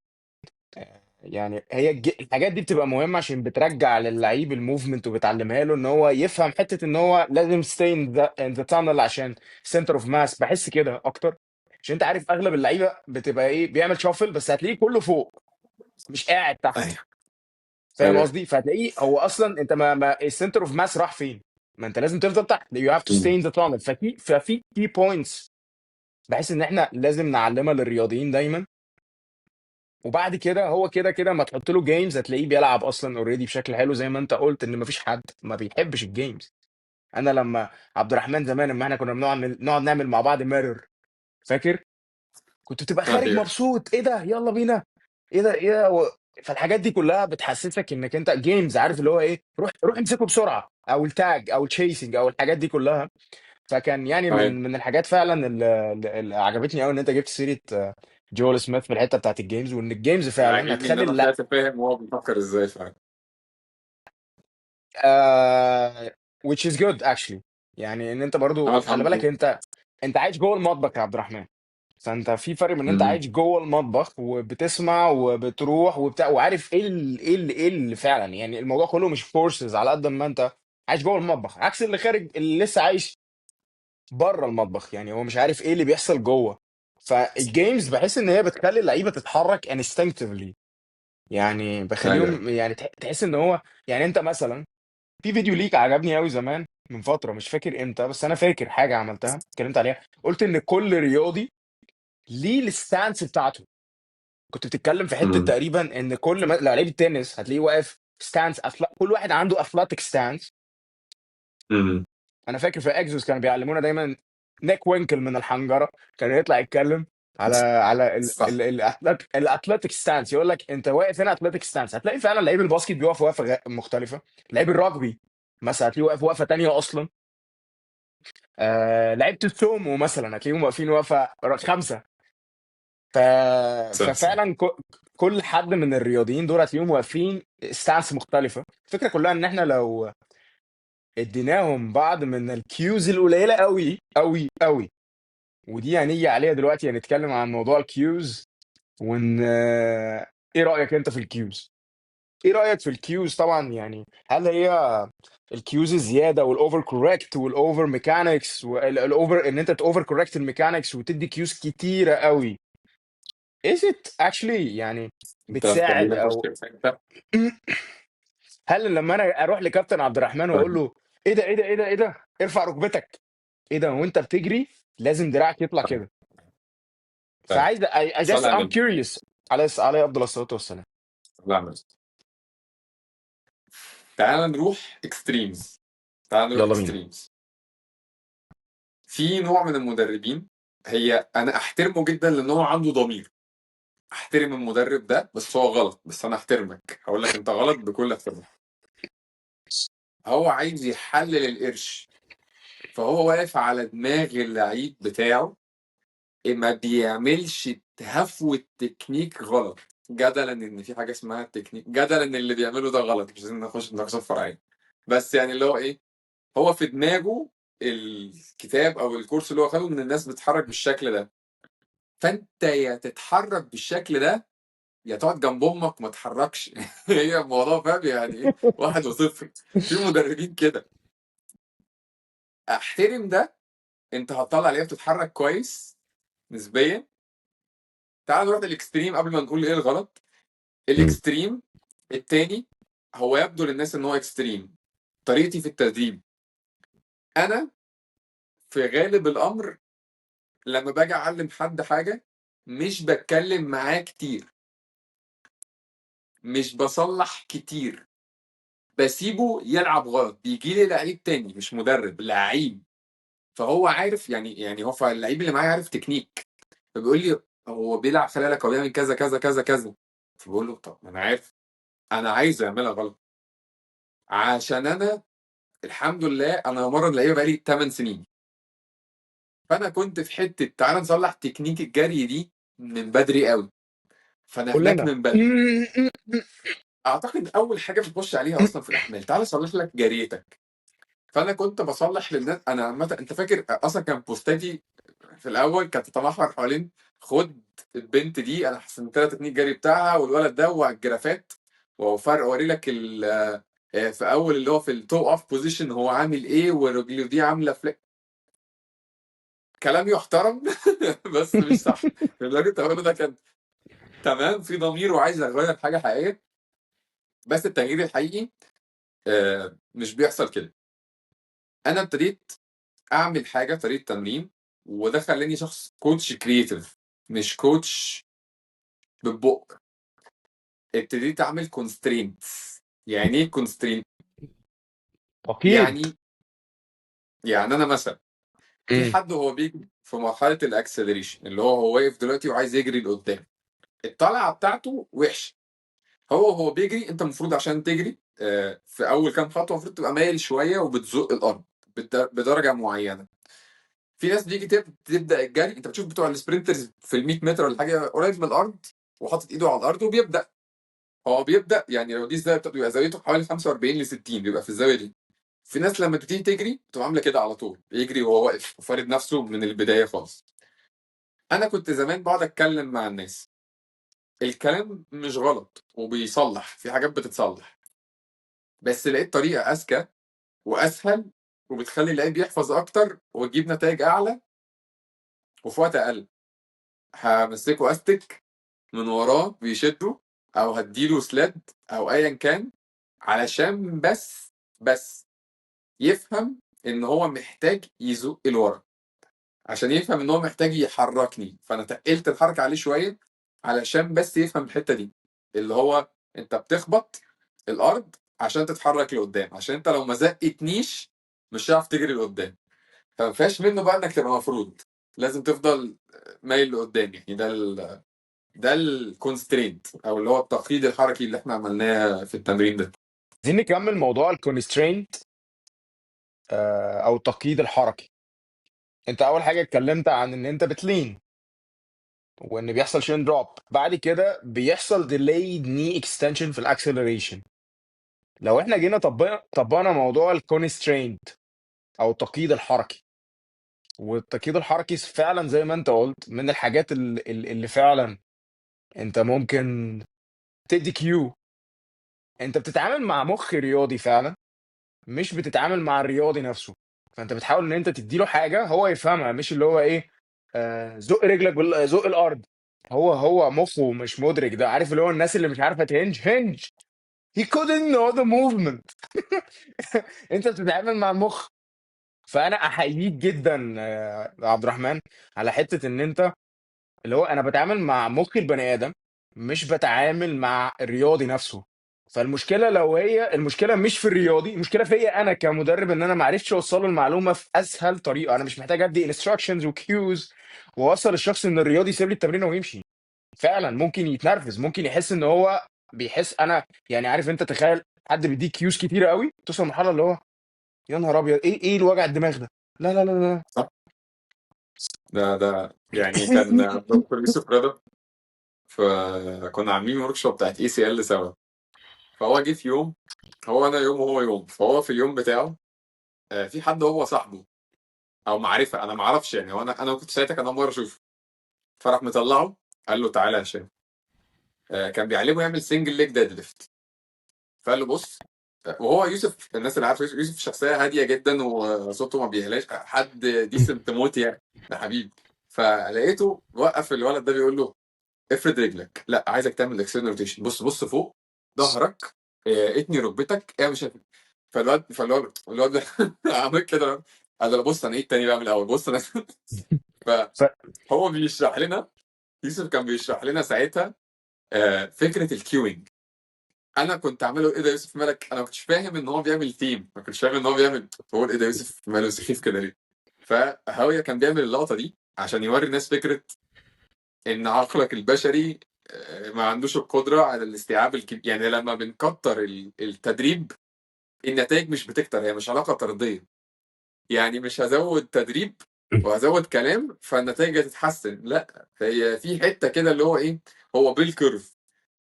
يعني هي الحاجات دي بتبقى مهمة عشان بترجع للعيب ال movement، وبتعلمها له ان هو يفهم حتة ان هو لازم stay in the tunnel عشان center of mass. بحس كده اكتر، عشان انت عارف اغلب اللعيبة بتبقى ايه، بيعمل shuffle بس هتلاقيه كله فوق، مش قاعد تحت. ايوه فاهم ايوه. قصدي؟ فهتلاقيه هو اصلا انت ما ال center of mass راح فين؟ ما انت لازم تفضل تحت، you have to stay in the tunnel. ففي key points بحس ان احنا لازم نعلمها للرياضيين دايما. وبعد كده هو كده كده ما تحط له games هتلاقيه بيلعب اصلا already بشكل حلو، زي ما انت قلت ان مفيش حد ما بيحبش ال games. انا لما عبد الرحمن زمان، لما احنا كنا بنقعد نعمل مع بعض mirror، فاكر؟ كنت بتبقى خارج ايوه. مبسوط، ايه ده يلا بينا، ايه ده ايه ده فالحاجات دي كلها بتحسسك انك انت games، عارف اللي هو ايه، روح روح امسكه بسرعه، او ال tag او ال chasing او الحاجات دي كلها. فكان يعني ايوه. من الحاجات فعلا اللي عجبتني قوي ان انت جبت سيره جويل سميث في الحتة بتاعت ال games، وان ال games انا فعلا عاجبني ان هتخلي انا اللا طلعت فاهم هو بيفكر ازاي فعلا. آه which is good actually. يعني ان انت اه برضو خلي الحمد بالك، لله. انت عايش جوه المطبخ يا عبد الرحمن. فانت في فرق من ان انت امم. عايش جوه المطبخ وبتسمع وبتروح وبتاع وعارف ايه ايه ايه اللي فعلا، يعني الموضوع كله مش forces على قد ما انت عايش جوه المطبخ، عكس اللي خارج اللي لسه عايش بره المطبخ، يعني هو مش عارف ايه اللي بيحصل جوه. فال games بحس ان هي بتخلي اللعيبة تتحرك instinctively، يعني ايوه. بخليهم يعني تحس ان هو، يعني انت مثلا في فيديو ليك عجبني قوي زمان من فتره، مش فاكر امتى، بس انا فاكر حاجة عملتها اتكلمت عليها، قلت ان كل رياضي ليه ال stance بتاعته. كنت بتتكلم في حتة امم. تقريبا ان كل ما لو لعيب التنس هتلاقيه واقف stance كل واحد عنده athletic stance. امم. انا فاكر في اكزوس كانوا بيعلمونا دايما، نيك وينكل من الحنجرة كان يطلع يتكلم على صح. ال athletic stance، يقول لك انت واقف هنا athletic stance، هتلاقي فعلا لعيب ال basket بيقف وقفه مختلفه، لعيب الرugby مثلا هتلاقيه واقف وقفه تانية اصلا، لعيبة السومو مثلا هتلاقيهم واقفين وقفه خمسه. ف... صح صح. ففعلا كل حد من الرياضيين دول هتلاقيهم واقفين stance مختلفه. الفكرة كلها ان احنا لو اديناهم بعض من ال cues القليلة قوي قوي قوي، ودي هنيجي عليها دلوقتي، هنتكلم عن موضوع ال cues، وان ايه رايك انت في ال cues؟ ايه رايك في ال cues طبعا، يعني هل هي ال cues الزيادة وال over correct وال over mechanics وال over، ان انت over correct ال mechanics وتدي cues كتيرة قوي، is it actually يعني انت بتساعد هتخليني اخش او في حته. هل لما انا اروح لكابتن عبد الرحمن واقول طيب. له ايه ده ايه ده ايه ده ايه ده، ارفع ركبتك، ايه ده وانت بتجري لازم دراعك يطلع كده؟ طيب. فعايز I صلى just على I'm النبي. curious. عليه افضل الصلاة والسلام. صلى على النبي. تعال نروح extremes. تعال نروح يلا بينا. extremes. في نوع من المدربين، هي انا احترمه جدا لان هو عنده ضمير، احترم المدرب ده بس هو غلط، بس انا احترمك، هقول لك انت غلط بكل احترام. هو عايز يحلل القرش، فهو واقف على دماغ اللعيب بتاعه، ما بيعملش هفوة تكنيك غلط، جدلا ان في حاجة اسمها تكنيك، جدلا ان اللي بيعمله ده غلط، مش عايزين نخش في نقاشات فرعية، بس يعني اللي هو ايه، هو في دماغه الكتاب او الكورس اللي هو خده ان الناس بتتحرك بالشكل ده، فانت يا تتحرك بالشكل ده يا تقعد جنب امك وما تتحركش. هي الموضوع فاهم يعني ايه، 1-0. في مدربين كده احترم ده، انت هتطلع لعيبة بتتحرك كويس نسبيا. تعال نروح لل extreme قبل ما نقول ايه الغلط. ال extreme التاني هو يبدو للناس ان هو extreme. طريقتي في التدريب، انا في غالب الامر لما باجي اعلم حد حاجة مش بتكلم معاه كتير، مش بصلح كتير، بسيبه يلعب غلط. بيجي لي لعيب تاني مش مدرب، لعيب، فهو عارف يعني هو اللعيب اللي معايا عارف تكنيك، فبيقول لي هو بيلعب خلي بالك هو بيعمل كذا كذا كذا كذا، فبقول له طب ما انا عارف، انا عايزه يعملها غلط، عشان انا الحمد لله انا بمرن لعيبة بقالي 8 سنين، فانا كنت في حتة تعالى نصلح تكنيك الجري دي من بدري قوي، فانا هناك كلنا من بدري. اعتقد اول حاجة بتخش عليها اصلا في الاحمال تعالى اصلح لك جريتك. فانا كنت بصلح للناس. انا عامة انت فاكر اصلا كان بوستاتي في الاول كانت تتمحور حوالين خد البنت دي انا حسنت لها تكنيك جري بتاعها والولد ده وعلى الجرافات وفرق اوري لك في اول اللي هو في ال toe off position هو عامل ايه ورجله دي عامله flex. كلام يحترم بس مش صح. اللي كنت هقوله ده كان تمام في ضمير وعايز اغير حاجة حقيقية، بس التغيير الحقيقي مش بيحصل كده. انا ابتديت اعمل حاجة طريقه تمرين وده خلاني شخص coach creative، مش coach بالبق. ابتديت اعمل constraint. يعني ايه constraint؟ اكيد. يعني انا مثلا في حد هو بيجري في مرحلة ال acceleration، اللي هو واقف دلوقتي وعايز يجري لقدام، الطلعة بتاعته وحشة. هو بيجري، انت المفروض عشان تجري في اول كام خطوة المفروض تبقى مايل شوية وبتزق الارض بدرجة معينة. في ناس بتيجي تبدا الجري، انت بتشوف بتوع ال sprinters في ال 100 متر ولا حاجة قريب من الارض وحاطط ايده على الارض وبيبدا. هو بيبدا يعني لو دي الزاوية بتاعته بيبقى زاويته حوالي 45 ل 60، بيبقى في الزاوية دي. في ناس لما تبتدي تجري بتبقى عامله كده على طول، بيجري وهو واقف وفارد نفسه من البداية خالص. انا كنت زمان بقعد اتكلم مع الناس، الكلام مش غلط وبيصلح، في حاجات بتتصلح، بس لقيت طريقه اذكى واسهل وبتخلي اللعيب يحفظ اكتر وتجيب نتائج اعلى وفي وقت اقل. همسكه استك من وراه بيشده، او هديله sled او ايا كان، علشان بس يفهم ان هو محتاج يزق لورا، عشان يفهم ان هو محتاج يحركني. فانا تقلت الحركة عليه شوية علشان بس يفهم الحتة دي، اللي هو انت بتخبط الارض عشان تتحرك لقدام، عشان انت لو ما زقتنيش مش هتعرف تجري لقدام. فما فيهاش منه بقى انك تبقى مفروض، لازم تفضل مايل لقدام. يعني ده ال constraint او اللي هو التقييد الحركي اللي احنا عملناه في التمرين ده. عايزين نكمل موضوع ال constraint او التقييد الحركي. انت اول حاجة اتكلمت عن ان انت بت lean وان بيحصل shin drop، بعد كده بيحصل delayed knee extension في ال acceleration. لو احنا جينا طبقنا موضوع ال constraint او التقييد الحركي، والتقييد الحركي فعلا زي ما انت قلت من الحاجات اللي فعلا انت ممكن تدي cue. انت بتتعامل مع مخ رياضي فعلا، مش بتتعامل مع الرياضي نفسه. فانت بتحاول ان انت تديله حاجة هو يفهمها، مش اللي هو ايه زق رجلك زق الارض. هو مخه مش مدرك ده، عارف اللي هو الناس اللي مش عارفه ت hinge hinge، he couldn't know the movement. انت بتتعامل مع المخ. فانا احييك جدا يا عبد الرحمن على حتة ان انت اللي هو انا بتعامل مع مخ البني ادم، مش بتعامل مع الرياضي نفسه. فالمشكلة لو هي المشكلة مش في الرياضي، المشكلة فيا انا كمدرب، ان انا ما عرفتش اوصله المعلومة في اسهل طريقه. انا مش محتاج ادي instructions و cues واوصل الشخص ان الرياضي يسيب لي التمرين ويمشي. فعلا ممكن يتنرفز، ممكن يحس ان هو بيحس انا يعني عارف انت تخيل حد بيديك cues كتيرة قوي، توصل لمرحلة اللي هو يا نهار ابيض، ايه الوجع الدماغ ده؟ لا لا لا لا. صح، ده يعني كان دكتور يوسف رضا، فكنا عاملين workshop بتاعت ACL سوا. فهو جه في يوم، هو انا يوم وهو يوم، فهو في اليوم بتاعه في حد هو صاحبه او معرفة، انا ما اعرفش يعني، هو انا كنت ساعتها كان اول مرة اشوفه، فراح مطلعه قال له تعالى يا هشام. كان بيعلمه يعمل single leg deadlift. فقال له بص، وهو يوسف الناس اللي عارفه يوسف شخصية هادية جدا وصوته ما بيعلاش، حد decent موت يعني، ده حبيبي. فلقيته وقف الولد ده بيقول له افرد رجلك، لا عايزك تعمل external rotation، بص بص فوق ظهرك، اتني ركبتك، اعمل مش عارف إيه. فالواد الواد ده عمل كده، قال له بص انا ايه التاني بقى من الاول، بص انا. فهو بيشرح لنا، يوسف كان بيشرح لنا ساعتها فكرة ال cueing. انا كنت عامله ايه ده يوسف مالك، انا ما كنتش فاهم ان هو بيعمل ثيم، ما كنتش فاهم ان هو بيعمل، بقول ايه ده يوسف ماله سخيف كده ليه. فهاوية كان بيعمل اللقطة دي عشان يوري الناس فكرة ان عقلك البشري ما عندوش القدرة على الاستيعاب الكبير. يعني لما بنكتر التدريب النتائج مش بتكتر، هي مش علاقة طرديه. يعني مش هزود تدريب وهزود كلام فالنتائج هتتحسن، لا، هي في حتة كده اللي هو ايه، هو bell curve.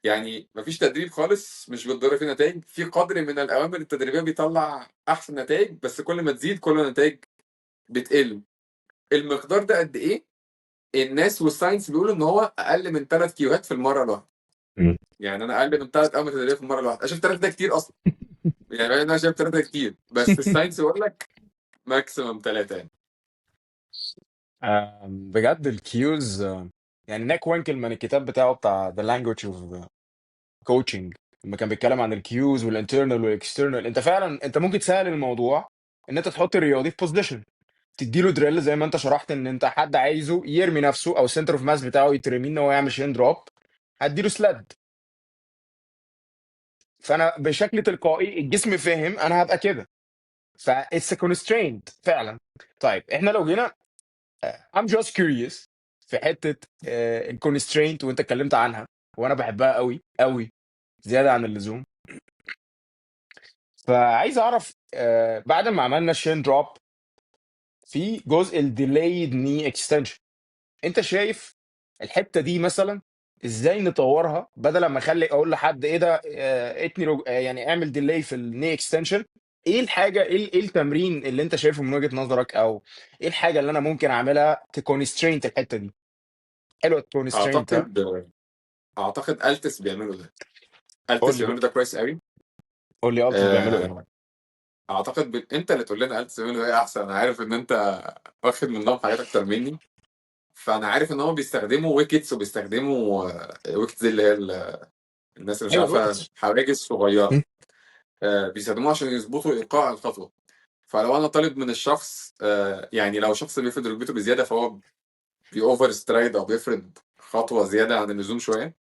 يعني مفيش تدريب خالص مش بالضرورة في نتائج، في قدر من الاوامر التدريبية بيطلع احسن نتائج، بس كل ما تزيد كل ما النتائج بتقل. المقدار ده قد ايه؟ الناس وال science بيقولوا ان هو اقل من 3 cue هات في المرة الواحدة. يعني انا اقل من 3 اوامر تدريبية في المرة الواحدة، انا شايف 3 ده كتير اصلا، يعني انا شايف 3 كتير، بس ال science بيقول لك maximum 3 يعني. بجد ال cues، يعني نيك وينكلمان الكتاب بتاعه بتاع The Language of Coaching لما كان بيتكلم عن ال cues وال internal وال external، انت فعلا انت ممكن تسهل الموضوع ان انت تحط الرياضي في position. تديله drill زي ما انت شرحت، ان انت حد عايزه يرمي نفسه او ال center of mass بتاعه يترمي ان هو يعمل shin drop، هديله sled. فانا بشكل تلقائي الجسم فاهم انا هبقى كده، ف it's constraint فعلا. طيب احنا لو جينا، I'm just curious في حتة ال constraint وانت اتكلمت عنها، وانا بحبها قوي قوي زيادة عن اللزوم. فعايز اعرف بعد ما عملنا shin drop في جزء ال delayed knee extension، انت شايف الحتة دي مثلا ازاي نطورها؟ بدل ما اخلي اقول لحد ايه ده اتني يعني اعمل delay في ال knee extension، ايه الحاجه، ايه التمرين اللي انت شايفه من وجهة نظرك، او ايه الحاجة اللي انا ممكن اعملها ت constraint الحتة دي؟ حلوة constraint ها. اعتقد التس بيعملوا ده. قول التس لي بيعملوا ده كويس قوي. قول لي التس بيعملوا ايه؟ اعتقد انت اللي تقول لنا التس بيعملوا ايه احسن. انا عارف ان انت واخد منهم حاجات اكتر مني، فانا عارف ان هم بيستخدموا wickets، وبيستخدموا wickets اللي هي الناس اللي مش ايوه عارفه، ال wickets. حواجز صغيره، بيستخدموها عشان يظبطوا ايقاع الخطوه. فلو انا طالب من الشخص يعني لو شخص بيفرد ركبته بزياده، فهو بي over stride او بيفرد خطوة زيادة عن اللزوم شويه،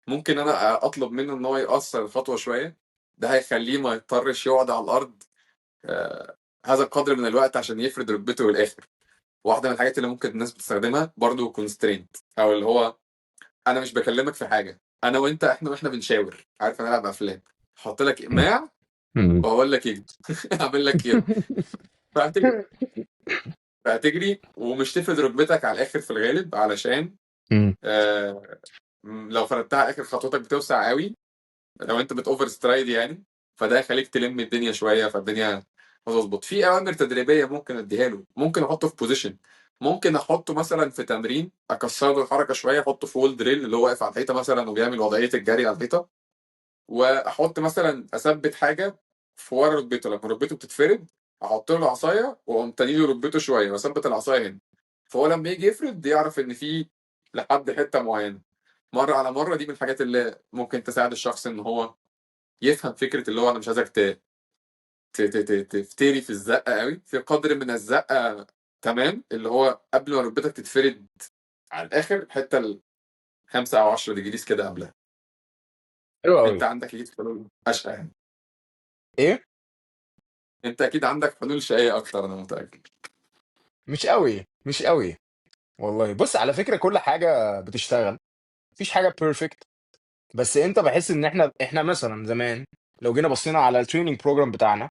ممكن انا اطلب منه ان هو يقصر الخطوة شويه. ده هيخليه ما يضطرش يقعد على الارض هذا القدر من الوقت عشان يفرد ركبته للاخر. واحدة من الحاجات اللي ممكن الناس بتستخدمها برضو constraint، او اللي هو انا مش بكلمك في حاجه، انا وانت احنا واحنا بنشاور، عارف، انا العب افلام، احط لك اقماع واقول لك ايه، اعمل لك كده، فهتجري فهتجري ومش تفرد ركبتك على الاخر في الغالب، علشان لو فردتها على اخر خطوتك بتوسع قوي لو انت بت over stride يعني، فده يخليك تلم الدنيا شويه، فالدنيا هتظبط. في اوامر تدريبية ممكن اديها له، ممكن احطه في position، ممكن احطه مثلا في تمرين اكسر له الحركة شويه، احطه في wall drill اللي هو واقف على الحيطة مثلا وبيعمل وضعية الجري على الحيطه، واحط مثلا اثبت حاجة في ورا ركبته، لما ركبته بتتفرد احط له العصاية واقوم تاني له ركبته شوية واثبت العصاية هنا، فهو لما يجي يفرد يعرف ان في لحد حتة معينه. مرة على مره، دي من الحاجات اللي ممكن تساعد الشخص ان هو يفهم فكرة اللي هو انا مش عايزك تفتري في الزقه قوي، في قدر من الزقه تمام، اللي هو قبل ما ركبتك تتفرد على الاخر، حتة الخمسة او 10 degrees كده قبلها. حلو انت قوي. عندك اكيد حلول اشقى يعني. ايه؟ انت اكيد عندك حلول شقيه اكتر، انا متاكد. مش قوي، مش قوي والله. بص، على فكرة كل حاجة بتشتغل، مفيش حاجة perfect. بس انت بحس ان احنا مثلا زمان لو جينا بصينا على ال training program بتاعنا،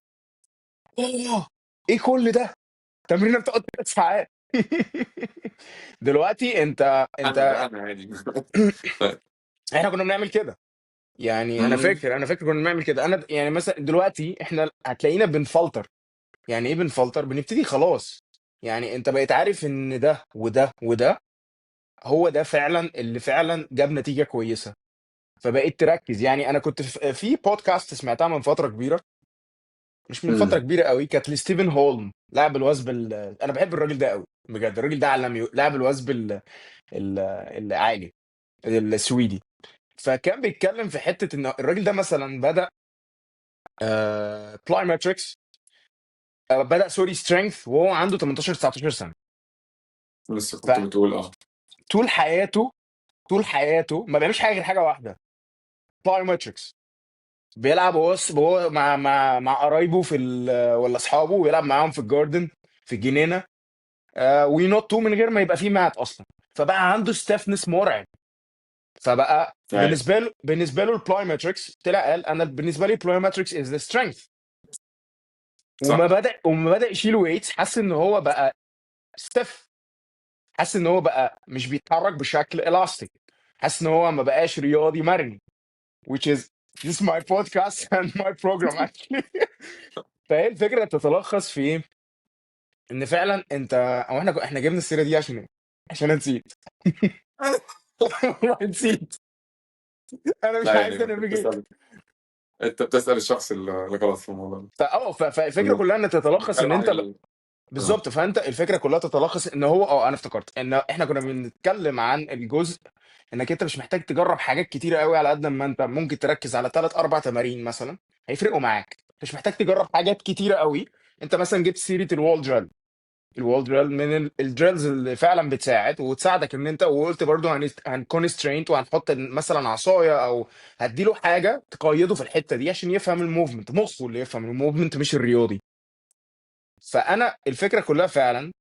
اوه ايه كل ده، تمرينه بتقعد 3 ساعات. دلوقتي انت انا انت ده انا عادي. طيب. احنا كنا بنعمل كده يعني، انا فاكر انا فاكر كنا بنعمل كده. انا يعني مثلا دلوقتي احنا هتلاقينا بنفلتر. يعني ايه بنفلتر؟ بنبتدي خلاص، يعني انت بقيت عارف ان ده وده وده هو ده فعلا اللي فعلا جاب نتيجة كويسة، فبقيت تركز. يعني انا كنت في بودكاست سمعتها من فترة كبيرة، مش من فترة كبيرة قوي، كانت لستيفن هولم لاعب الوثب انا بحب الراجل ده قوي بجد، الراجل ده عالمي، لاعب الوثب العالي السويدي. فكان بيتكلم في حتة ان الراجل ده مثلا بدا plyometrics، بدا sorry strength وهو عنده 18 19 سنه. لسه كنت بتقول اه. فطول حياته، طول حياته ما بيعملش حاجة غير حاجة واحده، plyometrics. بيلعب هو مع قرايبه في ولا اصحابه، ويلعب معاهم في ال garden في الجنينه، وينطوا من غير ما يبقى فيه mat اصلا. فبقى عنده stiffness مرعب. فبقى بالنسبه له ال plyometrics، طلع قال انا بالنسبة لي plyometrics is the strength. وما بدا يشيل weights، حس ان هو بقى stiff، حس ان هو بقى مش بيتحرك بشكل الاستيك، حس ان هو ما بقاش رياضي مرن، which is this is my podcast and my program actually. فهي الفكرة تتلخص في ايه؟ ان فعلا انت او احنا جبنا السيرة دي عشان ايه؟ عشان أنا نسيت. والله نسيت، انا مش لا عايز يعني انت ا navigate. بتسأل، انت بتسأل الشخص اللي غلط في الموضوع ده. فالفكرة كلها ان تتلخص ان بنتكلم عن انت بالظبط. فانت الفكرة كلها تتلخص ان هو انا افتكرت ان احنا كنا بنتكلم عن الجزء انك انت مش محتاج تجرب حاجات كتيرة قوي، على قد ما انت ممكن تركز على ثلاث اربع تمارين مثلا هيفرقوا معاك. مش محتاج تجرب حاجات كتيرة قوي. انت مثلا جبت سيره ال wall drill. ال wall drill من ال drills اللي فعلا بتساعد وتساعدك ان انت، وقلت برضو هن constraint وهنحط مثلا عصاية او هديله حاجة تقيده في الحتة دي عشان يفهم ال movement، مخه اللي يفهم ال movement مش الرياضي. فانا الفكرة كلها فعلا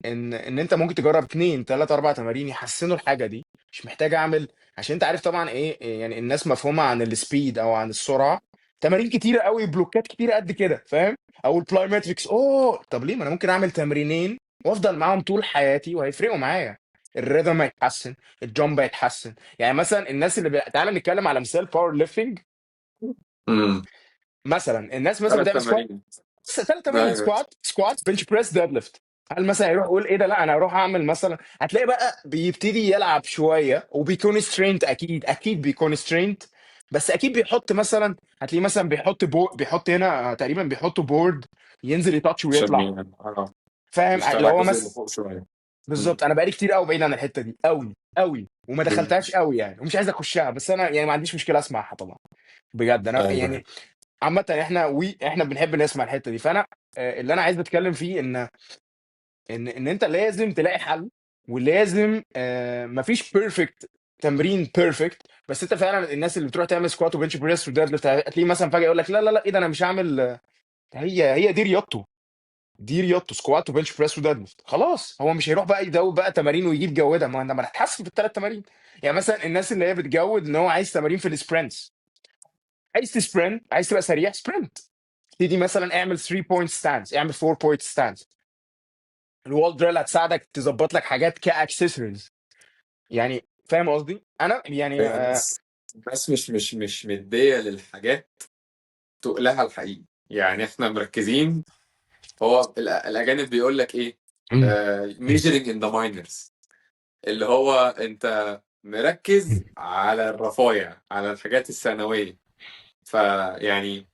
ان انت ممكن تجرب اتنين تلاتة اربع تمارين يحسنوا الحاجة دي، مش محتاج اعمل، عشان انت عارف طبعا ايه يعني الناس مفهومه عن ال speed او عن السرعه، تمارين كتيرة قوي، بلوكات كتيرة قد كده، فاهم؟ او ال plyometrics، اوه طب ليه ما انا ممكن اعمل تمرينين وافضل معاهم طول حياتي وهيفرقوا معايا، ال rhythm هيتحسن، ال jump هيتحسن. يعني مثلا الناس اللي تعالى نتكلم على مثال power lifting. مثلا الناس مثلا ثلاث بتعمل squat، تمارين. ثلاث تمارين، ايوه. squat squat bench press deadlift. هل مثلا يروح يقول ايه ده، لا انا هروح اعمل مثلا، هتلاقي بقى بيبتدي يلعب شوية وبي constraint، اكيد اكيد بي constraint، بس اكيد بيحط مثلا، هتلاقيه مثلا بيحط بيحط هنا تقريبا بيحط board، ينزل ي touch عشان ويطلع. اه فاهم يشتغل اللي على هو الجزء اللي مثلا؟ فوق شويه. مم. بالظبط. انا بقالي كتير قوي بعيد عن الحتة دي قوي قوي، وما مم. دخلتهاش قوي يعني، ومش عايز اخشها، بس انا يعني ما عنديش مشكلة اسمعها طبعا. بجد انا ايوه. يعني عامة احنا احنا بنحب نسمع الحتة دي. فانا اللي انا عايز اتكلم فيه ان انت لازم تلاقي حل، ولازم مفيش perfect تمرين perfect. بس انت فعلا الناس اللي بتروح تعمل squat و bench press و deadlift هتلاقيه مثلا فجاة يقول لك لا لا لا ايه ده انا مش هعمل. هي دي رياضته، دي رياضته squat و bench press و deadlift، خلاص هو مش هيروح بقى يدوب بقى تمارين ويجيب جوده، ما انت ما هتحسن في الثلاث تمارين. يعني مثلا الناس اللي هي بتجود ان هو عايز تمارين في ال sprints، عايز ت sprint، عايز تبقى سريع، sprint، ابتدي مثلا اعمل 3 point stance، اعمل 4 point stance. ال wall drill هتساعدك تظبط لك حاجات كاكسسوارز يعني، فاهم قصدي؟ انا يعني الناس الناس مش مديه للحاجات تقلها الحقيقي، يعني احنا مركزين. هو الاجانب بيقول لك ايه؟ majoring in the minors، اللي هو انت مركز على الرفايع، على الحاجات الثانويه. فيعني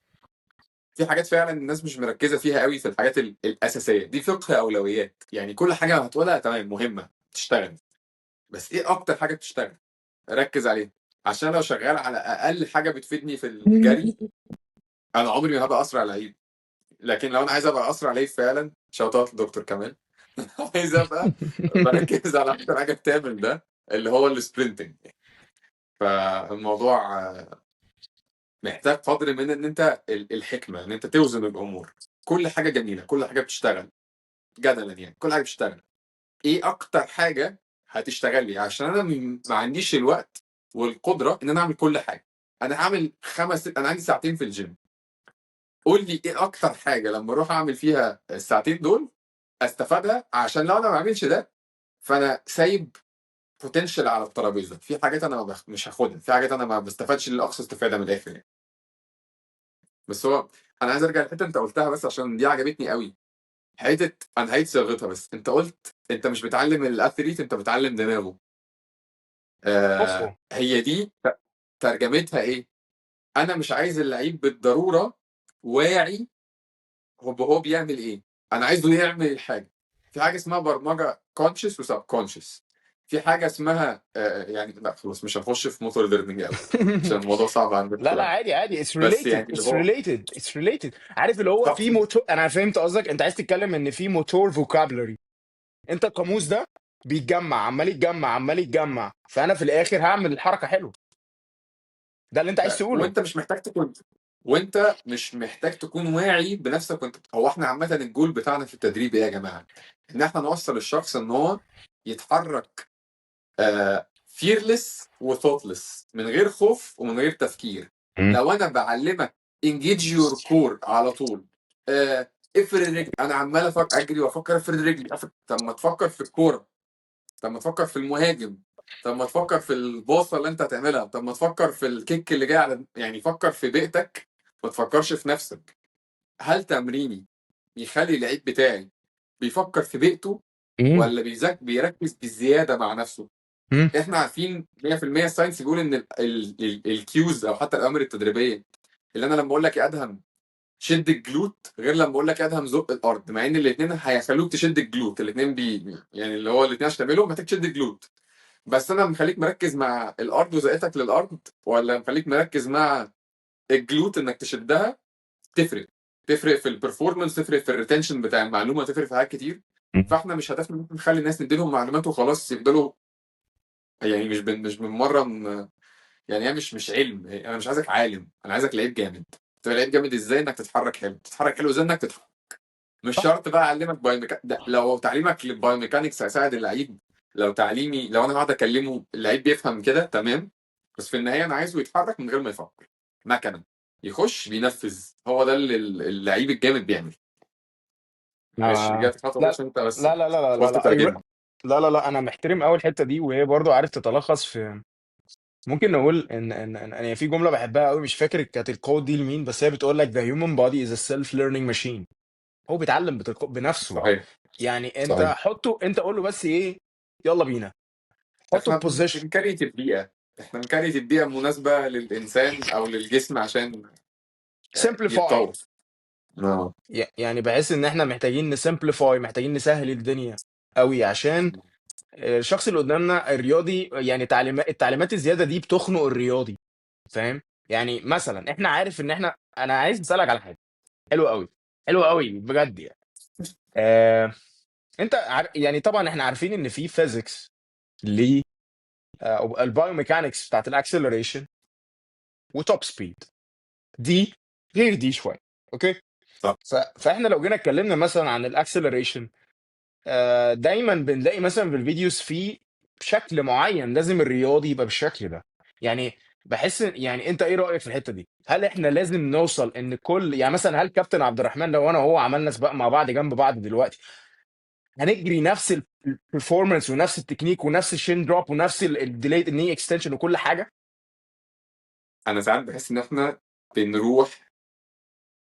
في حاجات فعلا الناس مش مركزه فيها قوي، في الحاجات الاساسية دي، فقه اولويات. يعني كل حاجة هتقولها تمام مهمة تشتغل، بس ايه اكتر حاجة بتشتغل ركز عليها. عشان لو شغال على اقل حاجة بتفيدني في الجري انا عمري ما هبقى اسرع لعيب. لكن لو انا عايز ابقى اسرع لعيب فعلا، shout out لدكتور كمال، عايز ابقى بركز على اكتر حاجة بتعمل ده اللي هو ال sprinting. فالموضوع محتاج قدر من ان انت الحكمة ان انت توزن الامور. كل حاجة جميله، كل حاجة بتشتغل جدلا، يعني كل حاجة بتشتغل، ايه اكتر حاجة هتشتغل لي؟ عشان انا ما عنديش الوقت والقدرة ان انا اعمل كل حاجة. انا هعمل خمس، انا عندي ساعتين في الجيم، قول لي ايه اكتر حاجة لما اروح اعمل فيها الساعتين دول استفادها؟ عشان لو انا ما بعملش ده فانا سايب potential على الترابيزه، في حاجات انا ما مش هاخدها، في حاجات انا ما بستفادش لاقصى استفاده من الاخر يعني. بس هو انا عايز ارجع لحته انت قلتها بس عشان دي عجبتني قوي، حتة انا هعيد صياغتها. بس انت قلت انت مش بتعلم ال athlete، انت بتعلم دماغه. مخه. هي دي ترجمتها ايه؟ انا مش عايز اللعيب بالضرورة واعي هو بيعمل ايه، انا عايزه يعمل الحاجة. في حاجة اسمها برمجة conscious و subconscious، في حاجة اسمها يعني لا خلاص مش هنخش في motor learning قوي عشان الموضوع صعب عندك لا لا شوية. عادي عادي، it's بس related، يعني اللي it's هو related، it's related. عارف اللي هو صح. في موتور، انا فهمت قصدك، انت عايز تتكلم ان في motor vocabulary، انت القاموس ده بيتجمع، عمال يتجمع عمال يتجمع، فانا في الاخر هعمل الحركة حلوه، ده اللي انت عايز تقوله. وانت مش محتاج تكون واعي بنفسك. وانت هو احنا عامة الجول بتاعنا في التدريب ايه يا جماعة؟ ان احنا نوصل الشخص ان هو يتحرك fearless و thoughtless، من غير خوف ومن غير تفكير. لو انا بعلمك engage your core على طول، افرد رجلي، انا عمال افكر اجري وافكر افرد رجلي، طب ما تفكر في الكورة، طب ما تفكر في المهاجم، طب ما تفكر في الباصه اللي انت هتعملها، طب ما تفكر في ال kick اللي جاي على، يعني فكر في بيئتك، ما تفكرش في نفسك. هل تمريني يخلي اللعيب بتاعي بيفكر في بيئته ولا بيركز بزيادة مع نفسه؟ احنا عارفين 100% ال science بيقول ان ال cues او حتى الاوامر التدريبية، اللي انا لما اقول لك يا ادهم شد ال glute غير لما اقول لك يا ادهم زق الارض، مع ان الاثنين هيخلوك تشد ال glute، الاثنين بي يعني اللي هو الاثنين عشان تعملهم محتاج تشد ال glute، بس انا مخليك مركز مع الارض وزقتك للارض ولا مخليك مركز مع ال glute انك تشدها؟ تفرق، تفرق في ال performance، تفرق في ال retention بتاع المعلومة، تفرق في حاجات كتير. فاحنا مش هدفنا ان نخلي الناس نديلهم معلومات وخلاص يفضلوا، يعني مش بنمرن، يعني هي مش علم. انا مش عايزك عالم، انا عايزك لعيب جامد. تبقى لعيب جامد ازاي؟ انك تتحرك حلو. تتحرك حلو ازاي؟ انك تتحرك. مش شرط بقى اعلمك ده لو تعليمك لل biomechanics هيساعد اللعيب، لو تعليمي لو انا هقعد اكلمه اللعيب بيفهم كده تمام، بس في النهاية انا عايزه يتحرك من غير ما يفكر، مكنه يخش بينفذ. هو ده اللي اللعيب الجامد بيعمل. ماشي، رجعت خطوة لا عشان انت بس لا لا لا لا قلت لا ترجمه. لا لا لا، انا محترم قوي الحتة دي، وهي برضو عارف تتلخص في، ممكن نقول ان يعني في جملة بحبها قوي، مش فاكر كانت ال quote دي لمين، بس هي بتقول لك the human body is a self learning machine. هو بيتعلم بنفسه. صحيح. يعني انت صحيح. حطه، انت قول له بس ايه، يلا بينا، حطه احنا في position. بن create البيئه، احنا بن create البيئة المناسبة للانسان او للجسم عشان simplify. يتطور. يعني بحس ان احنا محتاجين ن simplify، محتاجين نسهل الدنيا قوي عشان الشخص اللي قدامنا الرياضي، يعني التعليمات الزيادة دي بتخنق الرياضي، فاهم؟ يعني مثلا احنا عارف ان احنا، انا عايز اسالك على حاجة حلوة قوي، حلوة قوي بجد يعني. انت يعني طبعا احنا عارفين ان في physics ل ال biomechanics بتاعت ال acceleration و top speed، دي غير دي شوية، okay؟ صح. فاحنا لو جينا اتكلمنا مثلا عن ال acceleration، دايما بنلاقي مثلا في ال videos في شكل معين لازم الرياضي يبقى بالشكل ده. يعني بحس، يعني انت ايه رأيك في الحتة دي؟ هل احنا لازم نوصل ان كل، يعني مثلا هل كابتن عبد الرحمن لو انا وهو عملنا سباق مع بعض جنب بعض دلوقتي هنجري نفس ال performance ونفس التكنيك ونفس ال shin drop ونفس ال delayed knee extension وكل حاجة؟ انا ساعات بحس ان احنا بنروح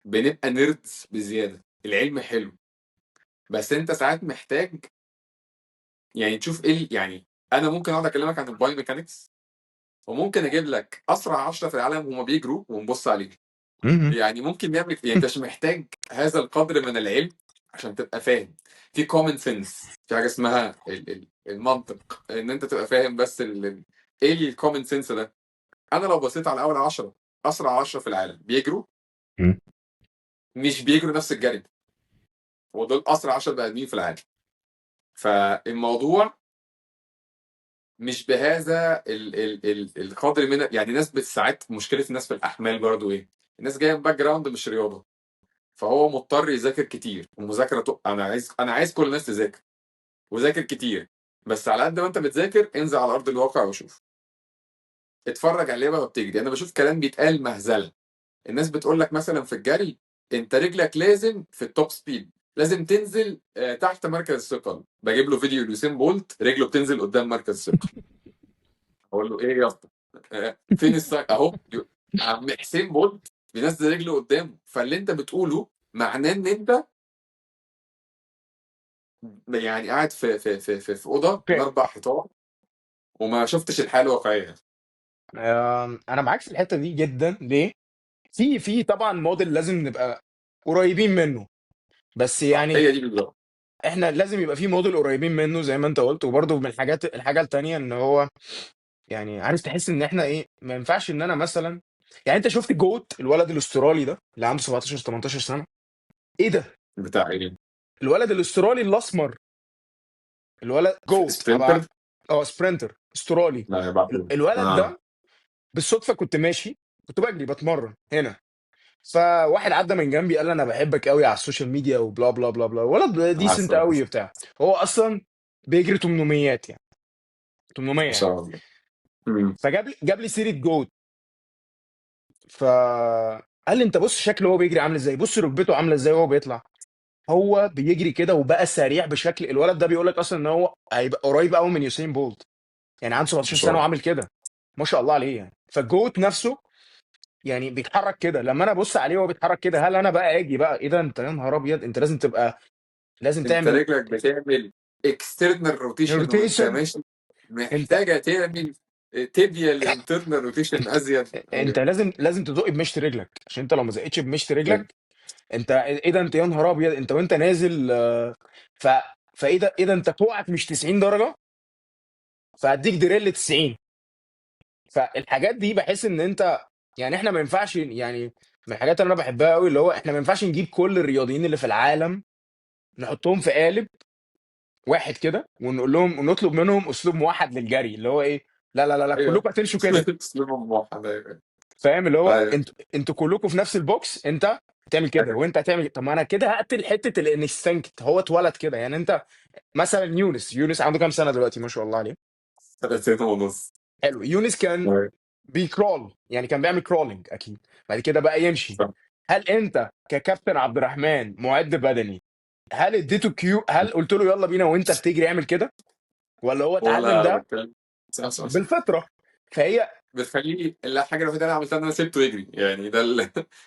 بنبقى nerds بزيادة. العلم حلو، بس انت ساعات محتاج يعني تشوف ايه يعني انا ممكن اقعد اكلمك عن ال biomechanics، وممكن اجيب لك اسرع 10 في العالم وهما بيجروا ونبص عليهم. يعني ممكن نعمل، يعني انت مش محتاج هذا القدر من العلم عشان تبقى فاهم. في common sense، في حاجة اسمها المنطق، ان انت تبقى فاهم بس ايه ال common sense ده. انا لو بصيت على اول 10، اسرع 10 في العالم بيجروا، مش بيجروا نفس الجري، ودول اسرع 10 بني ادمين في العالم. فالموضوع مش بهذا ال ال ال القدر من، يعني ناس ساعات مشكلة الناس في الاحمال برضو ايه، الناس جاية من background مش رياضة، فهو مضطر يذاكر كتير، ومذاكره انا عايز كل الناس تذاكر وذاكر كتير، بس على قد ما انت بتذاكر انزل على ارض الواقع وشوف، اتفرج على اللعبة وبتجري. انا بشوف كلام بيتقال مهزله، الناس بتقول لك مثلا في الجري انت رجلك لازم في ال top speed لازم تنزل تحت مركز الثقل. بجيب له فيديو ليوسين بولت رجله بتنزل قدام مركز الثقل، اقول له ايه يا اسطى، فين الساق اهو، عم حسين بولت بينزل رجله قدامه. فاللي انت بتقوله معناه ان انت يعني قاعد في في في في, في اوضة من 4 حيطان وما شفتش الحياة الواقعية. انا معاك في الحتة دي جدا. ليه؟ في طبعا موديل لازم نبقى قريبين منه، بس يعني هي دي بالظبط، احنا لازم يبقى في موديل قريبين منه زي ما انت قلت. وبرده من الحاجة التانية ان هو يعني عارف تحس ان احنا ايه، ما ينفعش ان انا مثلا، يعني انت شفت GOAT الولد الاسترالي ده اللي عنده 17 18 سنة، ايه ده بتاع ايه الولد الاسترالي الاسمر، الولد GOAT sprinter، sprinter استرالي. لا، يبقى الولد ده بالصدفة كنت ماشي، كنت بجري بتمرن هنا، فواحد عدى من جنبي قال لي انا بحبك قوي على ال social media و blah blah blah blah، ولد decent قوي وبتاع، هو اصلا بيجري 800 يعني 800 ما شاء الله. فجاب لي، جاب لي سيره GOAT، فقال لي انت بص شكله هو بيجري عامل ازاي، بص ركبته عامله ازاي وهو بيطلع، هو بيجري كده وبقى سريع بشكل. الولد ده بيقول لك اصلا ان هو هيبقى قريب قوي من يوسين بولت، يعني عنده 17 سنة وعامل كده ما شاء الله عليه يعني. فال GOAT نفسه يعني بيتحرك كده، لما انا ابص عليه وهو بيتحرك كده، هل انا بقى اجي بقى ايه ده، انت يا نهار ابيض، انت لازم تبقى، لازم انت تعمل رجلك بتعمل external rotation وانت rotation. ماشي، محتاجه تعمل tibial internal rotation ازيد. انت لازم تزق بمشط رجلك، عشان انت لو ما زقتش بمشط رجلك انت ايه ده، انت يا نهار ابيض، انت وانت نازل، فايه ده، ايه ده، انت كوعك مش 90 درجه، فهديك drill 90. فالحاجات دي بحس ان انت يعني احنا ما ينفعش، يعني من الحاجات اللي انا بحبها قوي اللي هو احنا ما ينفعش نجيب كل الرياضيين اللي في العالم نحطهم في قالب واحد كده، ونقول لهم ونطلب منهم اسلوب موحد للجري، اللي هو ايه، لا لا لا لا، ايوه. كلكم هتمشوا كده. اسلوب موحد، ايوه. فاهم؟ اللي هو ايوه. انتوا كلكم في نفس ال box، انت هتعمل كده ايوه. وانت هتعمل. طب ما انا كده هقتل حتة ال instinct، هو اتولد كده. يعني انت مثلا يونس عنده كام سنة دلوقتي؟ ما شاء الله عليه. 2.5 سنين. حلو. يونس كان ايوه. بي crawl، يعني كان بيعمل crawling اكيد، بعد كده بقى يمشي. صح. هل انت ككابتن عبد الرحمن معد بدني، هل اديته cue؟ هل قلت له يلا بينا وانت بتجري اعمل كده؟ ولا هو اتعلم ولا ده بتكلم. صح صح صح. بالفطره؟ فهي بتخليه، الحاجة الوحيدة اللي انا عملتها ان انا سبته يجري، يعني ده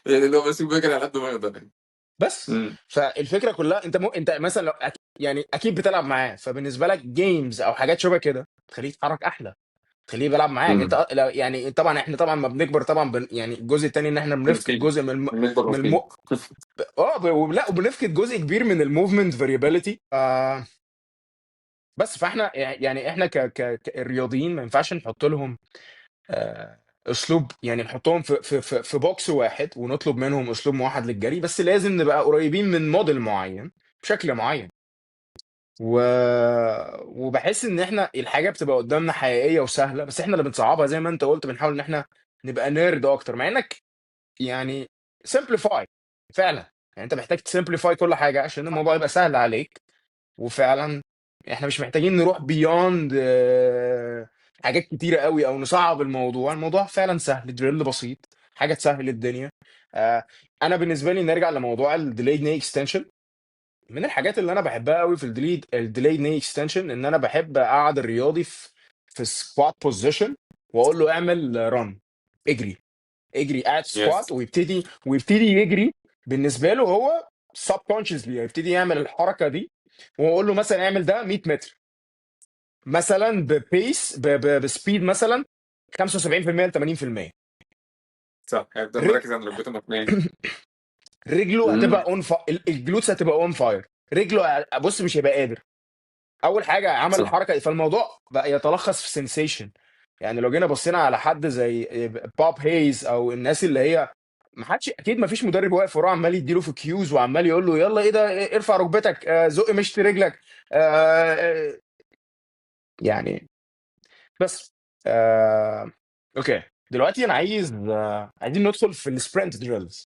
يعني اللي هو بسيبه يجري على قد ما يقدر يعني. بس. امم. فالفكرة كلها انت انت مثلا لو يعني اكيد بتلعب معاه، فبالنسبه لك games او حاجات شبه كده تخليه يتحرك احلى، تخليه بيلعب معاك انت. امم. يعني طبعا احنا طبعا ما بنكبر طبعا يعني الجزء الثاني ان احنا بنفقد بنخيل، جزء بنكبر من الم... وخيل. اه لا، وبنفقد جزء كبير من ال movement variability. بس فاحنا يعني احنا كالرياضيين ما ينفعش نحط لهم آه، اسلوب، يعني نحطهم في box واحد ونطلب منهم اسلوب موحد للجري، بس لازم نبقى قريبين من موديل معين بشكل معين. و... وبحس ان احنا الحاجة بتبقى قدامنا حقيقية وسهله، بس احنا اللي بنصعبها زي ما انت قلت، بنحاول ان احنا نبقى nerd اكتر، مع انك يعني simplify فعلا. يعني انت محتاج ت simplify كل حاجة عشان الموضوع يبقى سهل عليك. وفعلا احنا مش محتاجين نروح beyond حاجات كتيرة قوي او نصعب الموضوع. الموضوع فعلا سهل، drill بسيط، حاجة تسهل الدنيا. آه، انا بالنسبة لي نرجع لموضوع ال delayed knee extension. من الحاجات اللي انا بحبها قوي في ال delayed knee extension ان انا بحب اقعد الرياضي في squat position، واقول له اعمل run، اجري، اجري قاعد squat، yes. ويبتدي يجري. بالنسبة له هو subconsciously يبتدي يعمل الحركة دي، واقول له مثلا اعمل ده 100 متر مثلا ب pace ب speed مثلا 75% ل 80%. صح، هيفضل رج... مركز عند ركبته متنيه. رجله امم. هتبقى on ال glutes هتبقى on fire. رجله بص مش هيبقى قادر. اول حاجة عمل صح. الحركة دي، فالموضوع بقى يتلخص في sensation. يعني لو جينا بصينا على حد زي بوب هيز او الناس اللي هي ما حدش اكيد، ما فيش مدرب واقف وراه عمال يديله في cues وعمال يقول له يلا ايه ده، إيه، ارفع ركبتك، زق مشط رجلك، يعني بس. Okay، دلوقتي انا عايز عايزين ندخل في ال sprint drills،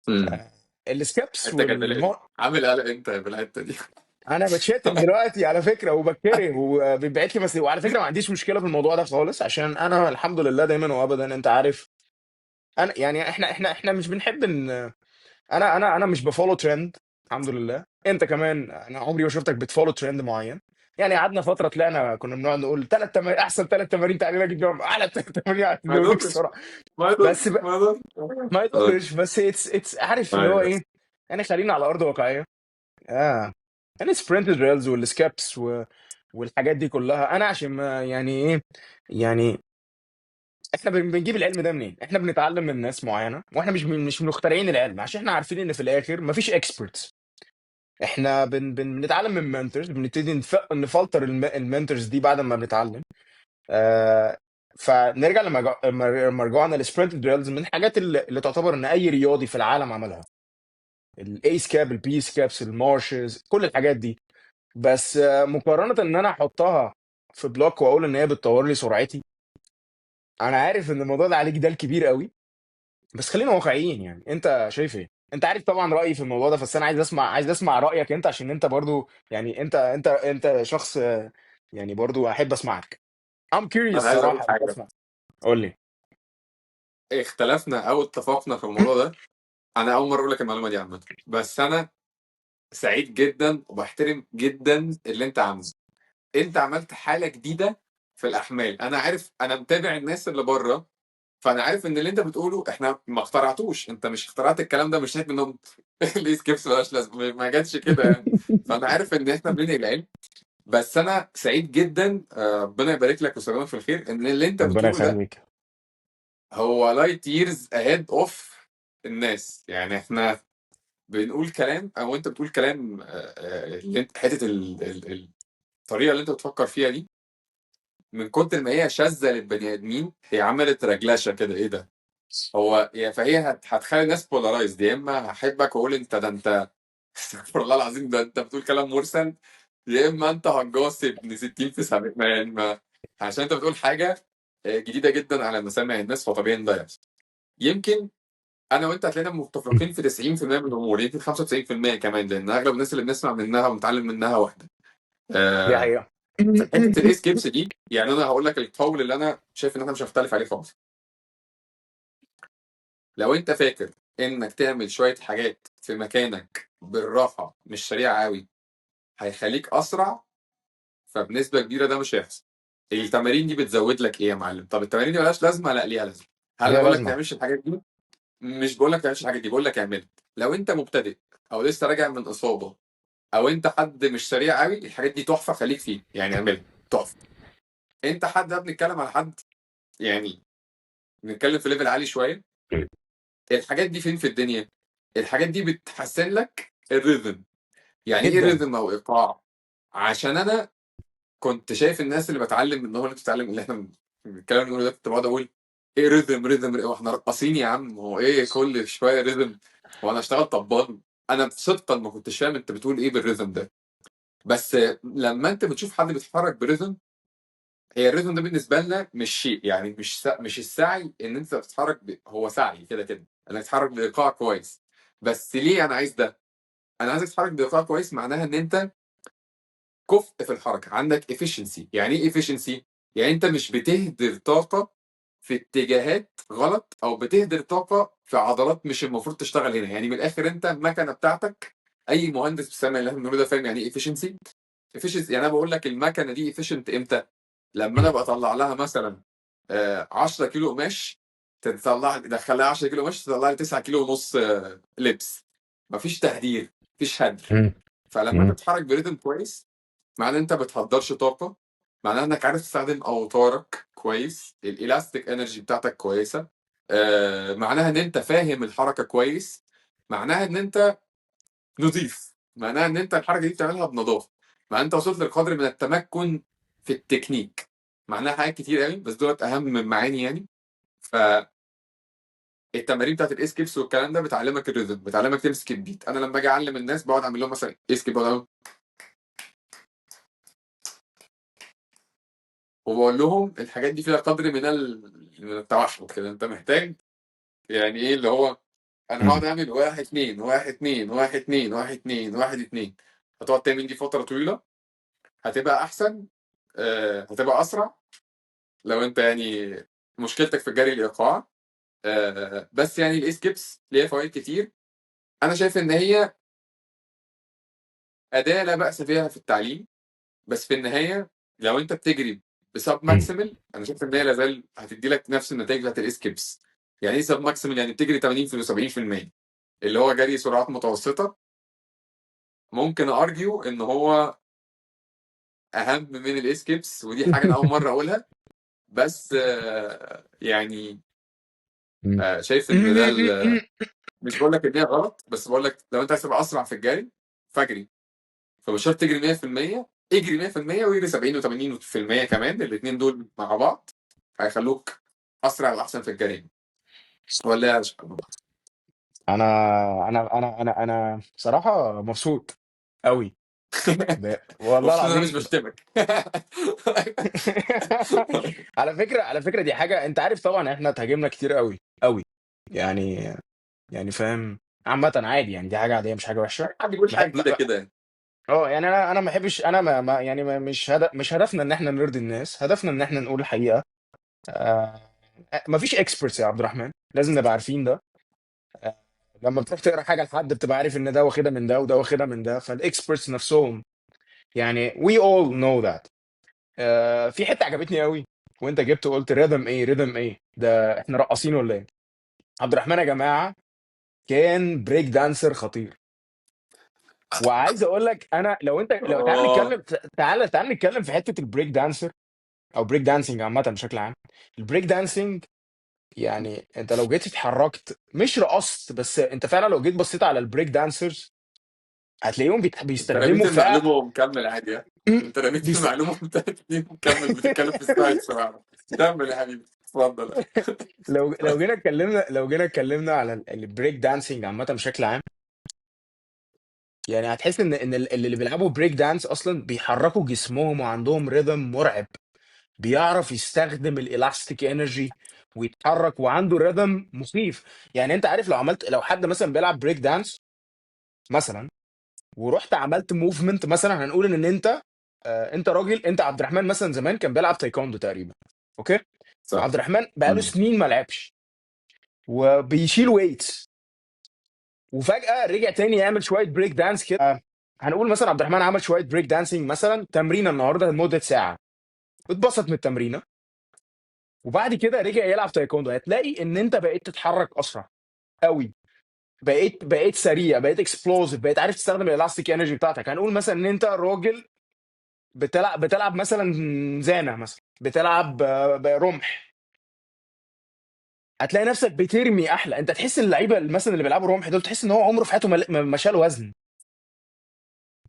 امم. ال skips حتة جدليه، عامل قلق انت بالحتة دي. انا بتشتم دلوقتي على فكرة وبتكره وبيبعت لي بس، وعلى فكرة ما عنديش مشكلة في الموضوع ده خالص، عشان انا الحمد لله دايما وابدا انت عارف، انا يعني احنا مش بنحب ان انا مش ب follow trend، الحمد لله. انت كمان انا عمري ما شفتك بت follow trend معين. يعني قعدنا فترة طلعنا كنا بنقعد نقول ثلاث تمارين، احسن ثلاث تمارين تعالى الجنب، اعلى ثلاث تمارين على ما الجنب يضرش، السرعه. ما بس يضرش، ما يضرش. ما اه. يضرش، بس it's عارف اللي هو ايوه. ايه، يعني خلينا على ارض واقعيه. اه يعني sprint drills وال skips والحاجات دي كلها، انا عشان ما يعني ايه، يعني احنا بنجيب العلم ده منين؟ احنا بنتعلم من ناس معينه، واحنا مش مخترعين العلم، عشان احنا عارفين ان في الاخر مفيش experts. احنا بن بن بنتعلم من mentors، بنبتدي نفلتر ال mentors دي بعد ما بنتعلم. آه فنرجع لما رجعنا لل sprint drills، من الحاجات اللي تعتبر ان اي رياضي في العالم عملها، ال A skip، ال B skips، ال marches، كل الحاجات دي. بس مقارنة ان انا احطها في block واقول ان هي بتطور لي سرعتي، انا عارف ان الموضوع ده عليه جدال كبير قوي، بس خلينا واقعيين. يعني انت شايف ايه؟ انت عارف طبعا رايي في الموضوع ده، بس انا عايز اسمع رايك انت، عشان انت برضو يعني انت شخص يعني برضو احب اسمعك. I'm curious انا عايز اقول صراحة حاجه. اسمع، قول لي. اختلفنا او اتفقنا في الموضوع ده، انا اول مرة اقول لك المعلومة دي عامه، بس انا سعيد جدا وبحترم جدا اللي انت عامله. انت عملت حاله جديدة في الاحمال. انا عارف، انا متابع الناس اللي بره، فانا عارف ان اللي انت بتقوله احنا ما اخترعتوش، انت مش اخترعت الكلام ده، مش شايف منهم ال A skips ملهاش لازمه، ما جاتش كده يعني. فانا عارف ان احنا بننقل العلم، بس انا سعيد جدا، ربنا يبارك لك ويستخدمك في الخير، ان اللي انت ربنا بتقوله ده يخليك. هو light years ahead of الناس. يعني احنا بنقول كلام او انت بتقول كلام، اللي انت حتة الطريقة اللي انت بتفكر فيها دي، من كتر ما هي شاذة للبني ادمين هي عملت رجلشه كده، ايه ده هو يعني. فهي هتخلي الناس polarized، يا اما هحبك واقول انت ده انت استغفر الله العظيم ده انت بتقول كلام مرسل، يا اما انت هجاص ابن 60 في 70، ما يعني ما عشان انت بتقول حاجة جديدة جدا على مسامع الناس، فطبيعي ان ده يحصل. يمكن انا وانت هتلاقينا متفقين في 90% من الامور، يمكن 95% كمان، لان اغلب الناس اللي بنسمع منها ونتعلم منها واحدة. دي حقيقة. في حتة ال A skips دي، يعني انا هقول لك القول اللي انا شايف ان احنا مش هنختلف عليه خالص. لو انت فاكر انك تعمل شوية حاجات في مكانك بالراحة مش سريعة قوي هيخليك اسرع، فبنسبه كبيرة ده مش هيحصل. التمارين دي بتزود لك ايه يا معلم؟ طب التمارين دي ملهاش لازمه؟ لا ليها لازمه. هل ليها بقول لك لازمه. تعملش الحاجات دي؟ مش بقول لك تعملش الحاجات دي، بقول لك اعملها. لو انت مبتدئ او لسه راجع من اصابه او انت حد مش سريع قوي، الحاجات دي تحفة، خليك فيه يعني، اعملها تحفة. انت حد ده بنتكلم على حد يعني بنتكلم في level عالي شوية. الحاجات دي فين في الدنيا؟ الحاجات دي بتحسن لك ال rhythm. يعني ايه جدا. rhythm او ايقاع؟ عشان انا كنت شايف الناس اللي بتعلم منهم، اللي بتتعلم اللي احنا بنتكلم نقول ده، كنت بقعد اقول ايه rhythm rhythm، هو احنا رقاصين يا عم؟ هو ايه كل شوية rhythm؟ هو انا اشتغل طبال؟ انا صدقا ما كنتش فاهم انت بتقول ايه بال rhythm ده. بس لما انت بتشوف حد بيتحرك ب rhythm، هي ال rhythm ده بالنسبة لنا مش شيء، يعني مش السعي ان انت بتتحرك هو سعي كده كده انك تتحرك بايقاع كويس. بس ليه انا عايز ده؟ انا عايزك تتحرك بايقاع كويس، معناها ان انت كفء في الحركة، عندك efficiency. يعني ايه efficiency؟ يعني انت مش بتهدر طاقة في اتجاهات غلط، او بتهدر طاقة في عضلات مش المفروض تشتغل هنا. يعني من الاخر انت المكنه بتاعتك، اي مهندس بيسمع اللي احنا بنقوله ده فاهم يعني ايه efficiency. efficiency يعني انا بقول لك المكنه دي efficient امتى؟ لما انا بطلع لها مثلا 10 كيلو قماش، تطلع دخلها 10 كيلو قماش تطلع لي 9 كيلو ونص لبس، مفيش تهدير، مفيش هدر. فلما انت بتتحرك ب rhythm كويس، معناه انت بتهدرش طاقة، معناه انك عارف تستخدم اوتارك كويس، ال elastic energy بتاعتك كويسة، معناها ان انت فاهم الحركة كويس، معناها ان انت نظيف، معناها ان انت الحركة دي بتعملها بنظافه، معناها انت وصلت لقدر من التمكن في التكنيك، معناها حاجات كتير قوي، بس دولت اهم من معاني يعني. ف التمارين بتاعت ال A skips والكلام ده بتعلمك ال rhythm، بتعلمك تمسك ال beat. انا لما اجي اعلم الناس بقعد اعمل لهم مثلا A skip، بقعد أعمل وبقول لهم الحاجات دي فيها قدر من التوحد كده، انت محتاج يعني ايه اللي هو انا هقعد اعمل 1 2 1 2 1 2 1 2 1 2، هتقعد تعمل دي فترة طويلة، هتبقى احسن، هتبقى اسرع لو انت يعني مشكلتك في الجري الايقاع. بس يعني ال A skips ليها فوائد كتير. انا شايف ان هي اداه لا باس فيها في التعليم، بس في النهاية لو انت بتجري ب sub maximal، انا شايف ان هي لازال هتدي لك نفس النتائج بتاعت ال A skips. يعني ايه sub maximal؟ يعني بتجري تمانين في سبعين في المية، اللي هو جري سرعات متوسطه. ممكن argue ان هو اهم من ال A skips، ودي حاجة انا اول مرة اقولها، بس شايف ان ده مش بقول لك ان هي غلط، بس بقول لك لو انت عايز تبقى اسرع في الجري فاجري، فمش شرط تجري مية في المية، اجري مية في المية واجري سبعين وتمانين في المية كمان، الاتنين دول مع بعض هيخلوك اسرع واحسن في الجري. ولا يا شباب؟ انا صراحة مبسوط قوي. والله مبسوط انا مش العظيم. بشتمك. على فكرة دي حاجة انت عارف طبعا احنا تهاجمنا كتير قوي قوي، يعني فاهم عامة عادي، يعني دي حاجة عادية مش حاجة وحشة. حد بيقول حاجة جديدة كده يعني. يعني انا ما بحبش، انا ما, ما يعني ما مش هدف، مش هدفنا ان احنا نرضي الناس، هدفنا ان احنا نقول الحقيقة. ما فيش experts يا عبد الرحمن، لازم نبقى عارفين ده. لما بتروح تقرا حاجة لحد بتبقى عارف ان ده واخدها من ده وده واخدها من ده، فال experts نفسهم يعني we all know that. في حتة عجبتني قوي وانت جبت وقلت rhythm ايه، rhythm ايه ده، احنا رقاصين ولا ايه؟ عبد الرحمن يا جماعة كان break dancer خطير. وعايز اقول لك انا لو انت لو تعال نتكلم، تعال، تعال نتكلم في حتة ال break dancer او break dancing عامة بشكل عام. ال break dancing يعني انت لو جيت اتحركت مش رقصت بس، انت فعلا لو جيت بصيت على ال break dancers هتلاقيهم انت بيستخدموا رميت فعل المعلومة ومكمل عادي يعني. انت رميت المعلومة ومكمل بتتكلم في style بصراحة. كمل يا حبيبي اتفضل. لو جينا اتكلمنا على ال break dancing عامة بشكل عام، يعني هتحس ان اللي بيلعبوا break dance اصلا بيحركوا جسمهم وعندهم rhythm مرعب، بيعرف يستخدم ال elastic energy ويتحرك وعنده rhythm مخيف. يعني انت عارف لو عملت، لو حد مثلا بيلعب break dance مثلا ورحت عملت movement مثلا، هنقول ان انت انت راجل، انت عبد الرحمن مثلا زمان كان بيلعب تايكوندو تقريبا، okay؟ صح. عبد الرحمن بقاله مم. سنين ما لعبش وبيشيل weights، وفجأة رجع تاني يعمل شوية break dance كده. هنقول مثلا عبد الرحمن عمل شوية break dancing مثلا، تمرينة النهارده لمدة ساعة، اتبسط من التمرينة، وبعد كده رجع يلعب تايكوندو، هتلاقي ان انت بقيت تتحرك اسرع قوي، بقيت سريع، بقيت explosive، بقيت عارف تستخدم ال elastic energy بتاعتك. هنقول مثلا ان انت راجل بتلعب مثلا زانه مثلا، بتلعب برمح، هتلاقي نفسك بترمي احلى. انت تحس ان اللعيبة مثلا اللي بيلعبوا رمح دول، تحس ان هو عمره في حياته ما شال وزن،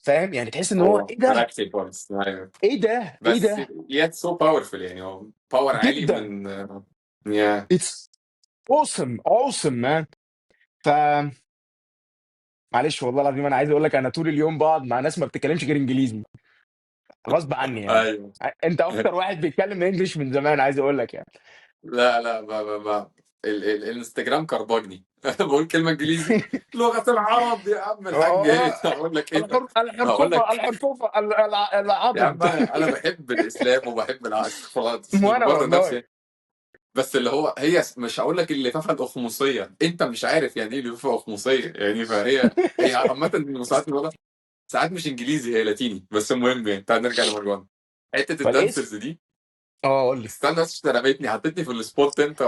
فاهم؟ يعني تحس ان هو هو ايه ده، practical خالص، ايوه. ايه ده، ايه بس ده. yet so powerful، يعني هو power عالي جدا. من yeah. it's awesome awesome man. ف معلش والله العظيم انا عايز اقول لك، انا طول اليوم بقعد مع ناس ما بتتكلمش غير انجليزي غصب عني يعني. ايوه. انت اكتر واحد بيتكلم English من زمان، عايز اقول لك يعني. لا لا، ما ما ما الانستجرام كربجني. بقول كلمة انجليزي، لغة العرب يا عم الحاج، ايه اقول لك ايه؟ هقول الحركوفه لك الحركوفه يا عم، العضد. انا بحب الاسلام وبحب العكس خلاص، مش وانا ببرر والله نفسي، بس اللي هو هي مش هقول لك اللفافة الاخمصيه، انت مش عارف يعني ايه لفافه اخمصيه يعني، فهي هي عامة ساعات اللغة ساعات مش انجليزي، هي لاتيني. بس المهم يعني تعال نرجع لمروان، حتة فالاس ال dancers دي. اه قول لي. استنى بس، انت رميتني، حطيتني في ال spot انت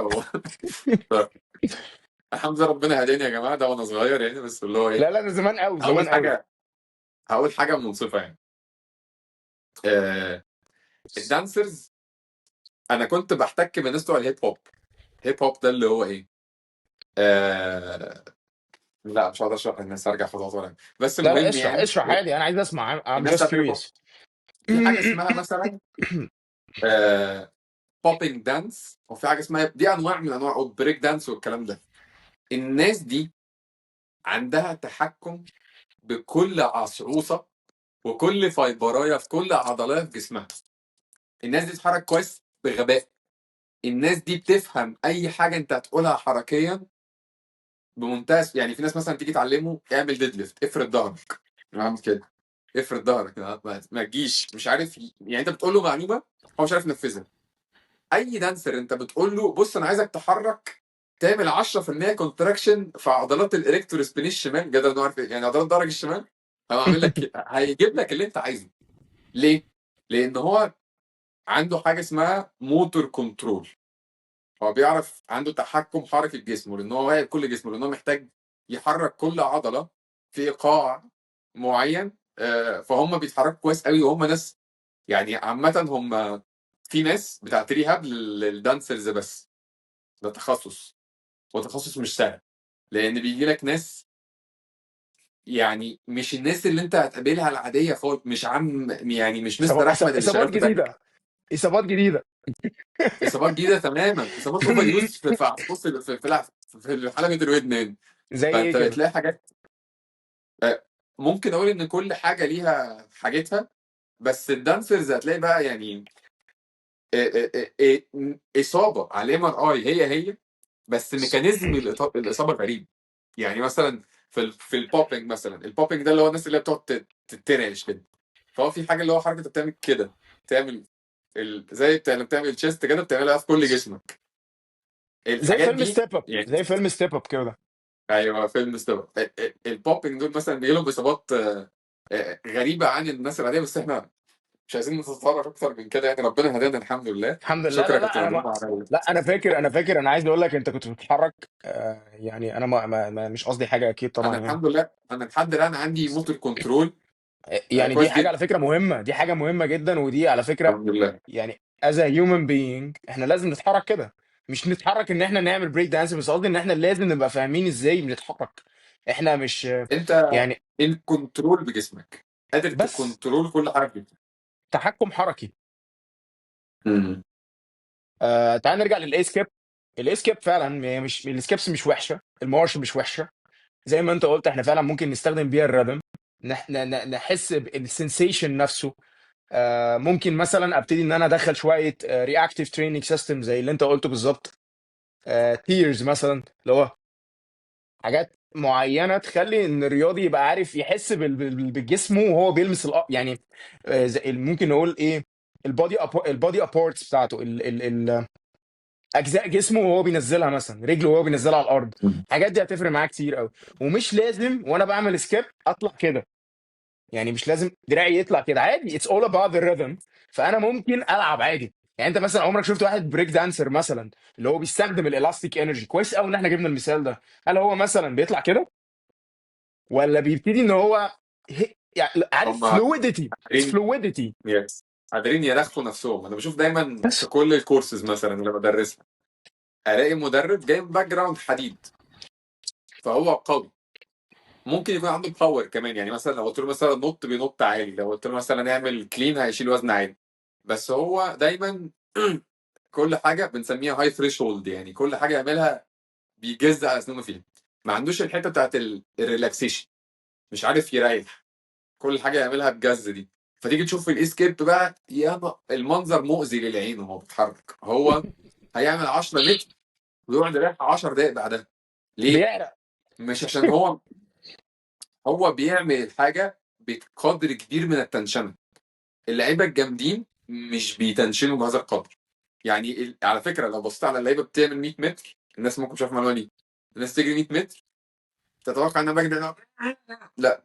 الحمد لله ربنا هداني يا جماعه، ده وانا صغير يعني، بس اللي هو لا ايه، لا، ده زمان قوي، هقول زمان قوي. حاجة، هقول حاجة منصفة يعني. ال dancers انا كنت بحتك بالناس بتوع ال hip hop. hip hop ده اللي هو ايه، لا مش هقدر اشرح للناس، ارجع خطوات ولا، بس لا لا، المهم اشرح يعني اشرح عادي، انا عايز اسمع، I'm الناس just بتاعت ال hip hop curious. في حاجة اسمها مثلا popping dance، وفي حاجة اسمها دي انواع من انواع ال break dance والكلام ده. الناس دي عندها تحكم بكل عصعوصه وكل فايبرايه في كل عضلايه في جسمها. الناس دي بتتحرك كويس بغباء، الناس دي بتفهم اي حاجة انت هتقولها حركيا بمنتهى يعني في ناس مثلا تيجي تعلمه اعمل deadlift، افرد ظهرك، اعمل كده، افرد ظهرك، ما تجيش، مش عارف يعني انت بتقول له معلومة هو مش عارف ينفذها. اي dancer انت بتقول له بص انا عايزك تحرك تعمل 10% contraction في عضلات ال erector spinae الشمال، جدع انه عارف إيه، يعني عضلات ظهرك الشمال، هو عامل لك، هيجيب لك اللي انت عايزه. ليه؟ لان هو عنده حاجة اسمها motor control، هو بيعرف، عنده تحكم حركي في جسمه، لان هو واعي بكل جسمه، لان هو محتاج يحرك كل عضلة في ايقاع معين. فهم بيتحركوا كويس قوي، وهم ناس يعني عامة، هم في ناس بتاعت rehab لل dancers بس، ده تخصص، وتخصص مش سهل، لان بيجي لك ناس يعني مش الناس اللي انت هتقابلها العادية خالص، مش عم يعني مش مستر احمد اللي شغال اصابات في بنك. جديدة، اصابات جديدة، اصابات جديدة تماما، اصابات overuse في بص في حلقة الودنين. زي ايه فانت كده؟ بتلاقي حاجات، ممكن اقول ان كل حاجة ليها حاجتها، بس ال dancers هتلاقي بقى يعني اصابه على ال MRI هي بس mechanism الاصابة غريب. يعني مثلا في ال popping مثلا، ال popping ده اللي هو الناس اللي بتقعد تترعش كده، فهو في حاجة اللي هو حركة بتعمل كده، تعمل زي بتاع لما بتعمل chest كده، بتعملها في كل جسمك. زي الحاجات فيلم دي Step Up، يعني زي فيلم Step Up كده. ايوه فيلم Step Up. ال popping دول مثلا بيجي لهم اصابات غريبة عن الناس العادية، بس احنا مش عايزين نتطرق اكتر من كده يعني، ربنا هدانا الحمد لله. الحمد لله. شكرا لا يا لا كابتن انا ما مروان على لا انا فاكر انا عايز اقول لك انت كنت بتتحرك، يعني انا ما مش قصدي حاجة اكيد طبعا انا يعني. الحمد لله، انا الحمد لله انا عندي motor control يعني دي كويس حاجة جدا على فكرة مهمه، دي حاجة مهمة جدا، ودي على فكرة الحمد لله. يعني as a human being احنا لازم نتحرك كده، مش نتحرك ان احنا نعمل break dance بس، قصدي ان احنا لازم نبقى فاهمين ازاي بنتحرك، احنا مش انت يعني ال control بجسمك، قادر بس ت control كل حاجة في جسمك. تحكم حركي. تعال نرجع لل A skip. ال A skip فعلا هي مش ال skips مش وحشه، ال march مش وحشة، زي ما انت قلت احنا فعلا ممكن نستخدم بيها ال rhythm. نحس بال sensation نفسه. ممكن مثلا ابتدي ان انا ادخل شوية reactive training system زي اللي انت قلته بالظبط، TIRS مثلا، اللي هو حاجات معينة تخلي ان الرياضي يبقى عارف يحس بجسمه وهو بيلمس يعني زي ممكن نقول ايه، ال body parts بتاعته، ال ال ال اجزاء جسمه وهو بينزلها، مثلا رجله وهو بينزلها على الارض. الحاجات دي هتفرق معاه كتير قوي. ومش لازم وانا بعمل skip اطلع كده، يعني مش لازم دراعي يطلع كده، عادي، it's all about the rhythm. فانا ممكن العب عادي. يعني انت مثلا عمرك شفت واحد break dancer مثلا اللي هو بيستخدم ال elastic energy كويس قوي ان احنا جبنا المثال ده، هل هو مثلا بيطلع كده ولا بيبتدي ان هو يعني عارف هم fluidity، it's قادرين، fluidity. yes، قادرين يرخوا نفسهم. انا بشوف دايما بس في كل الكورسز مثلا اللي بدرسها الاقي مدرب جاي من background حديد، فهو قوي، ممكن يكون عنده power كمان. يعني مثلا لو قلت له مثلا نط بينط عالي، لو قلت له مثلا اعمل clean هيشيل وزن عالي، بس هو دايما كل حاجة بنسميها high threshold، يعني كل حاجة يعملها بيجز على اسنانه فيها، ما عندوش الحتة بتاعت ال relaxation، مش عارف يريح، كل حاجة يعملها بجز دي. فتيجي تشوف في ال skip بقى يا المنظر مؤذي للعين وهو بيتحرك، هو هيعمل 10 متر ويقعد يريح 10 دقايق بعدها. ليه؟ بيعرق. مش عشان هو بيعمل حاجة بقدر كبير من التنشنه. اللعيبة الجامدين مش بيتنشنوا بهذا القدر. يعني على فكرة لو بصيت على اللعيبة بتعمل 100 متر، الناس ممكن مش عارفه المعلومة دي، الناس تجري 100 متر تتوقع ان بجري، لا،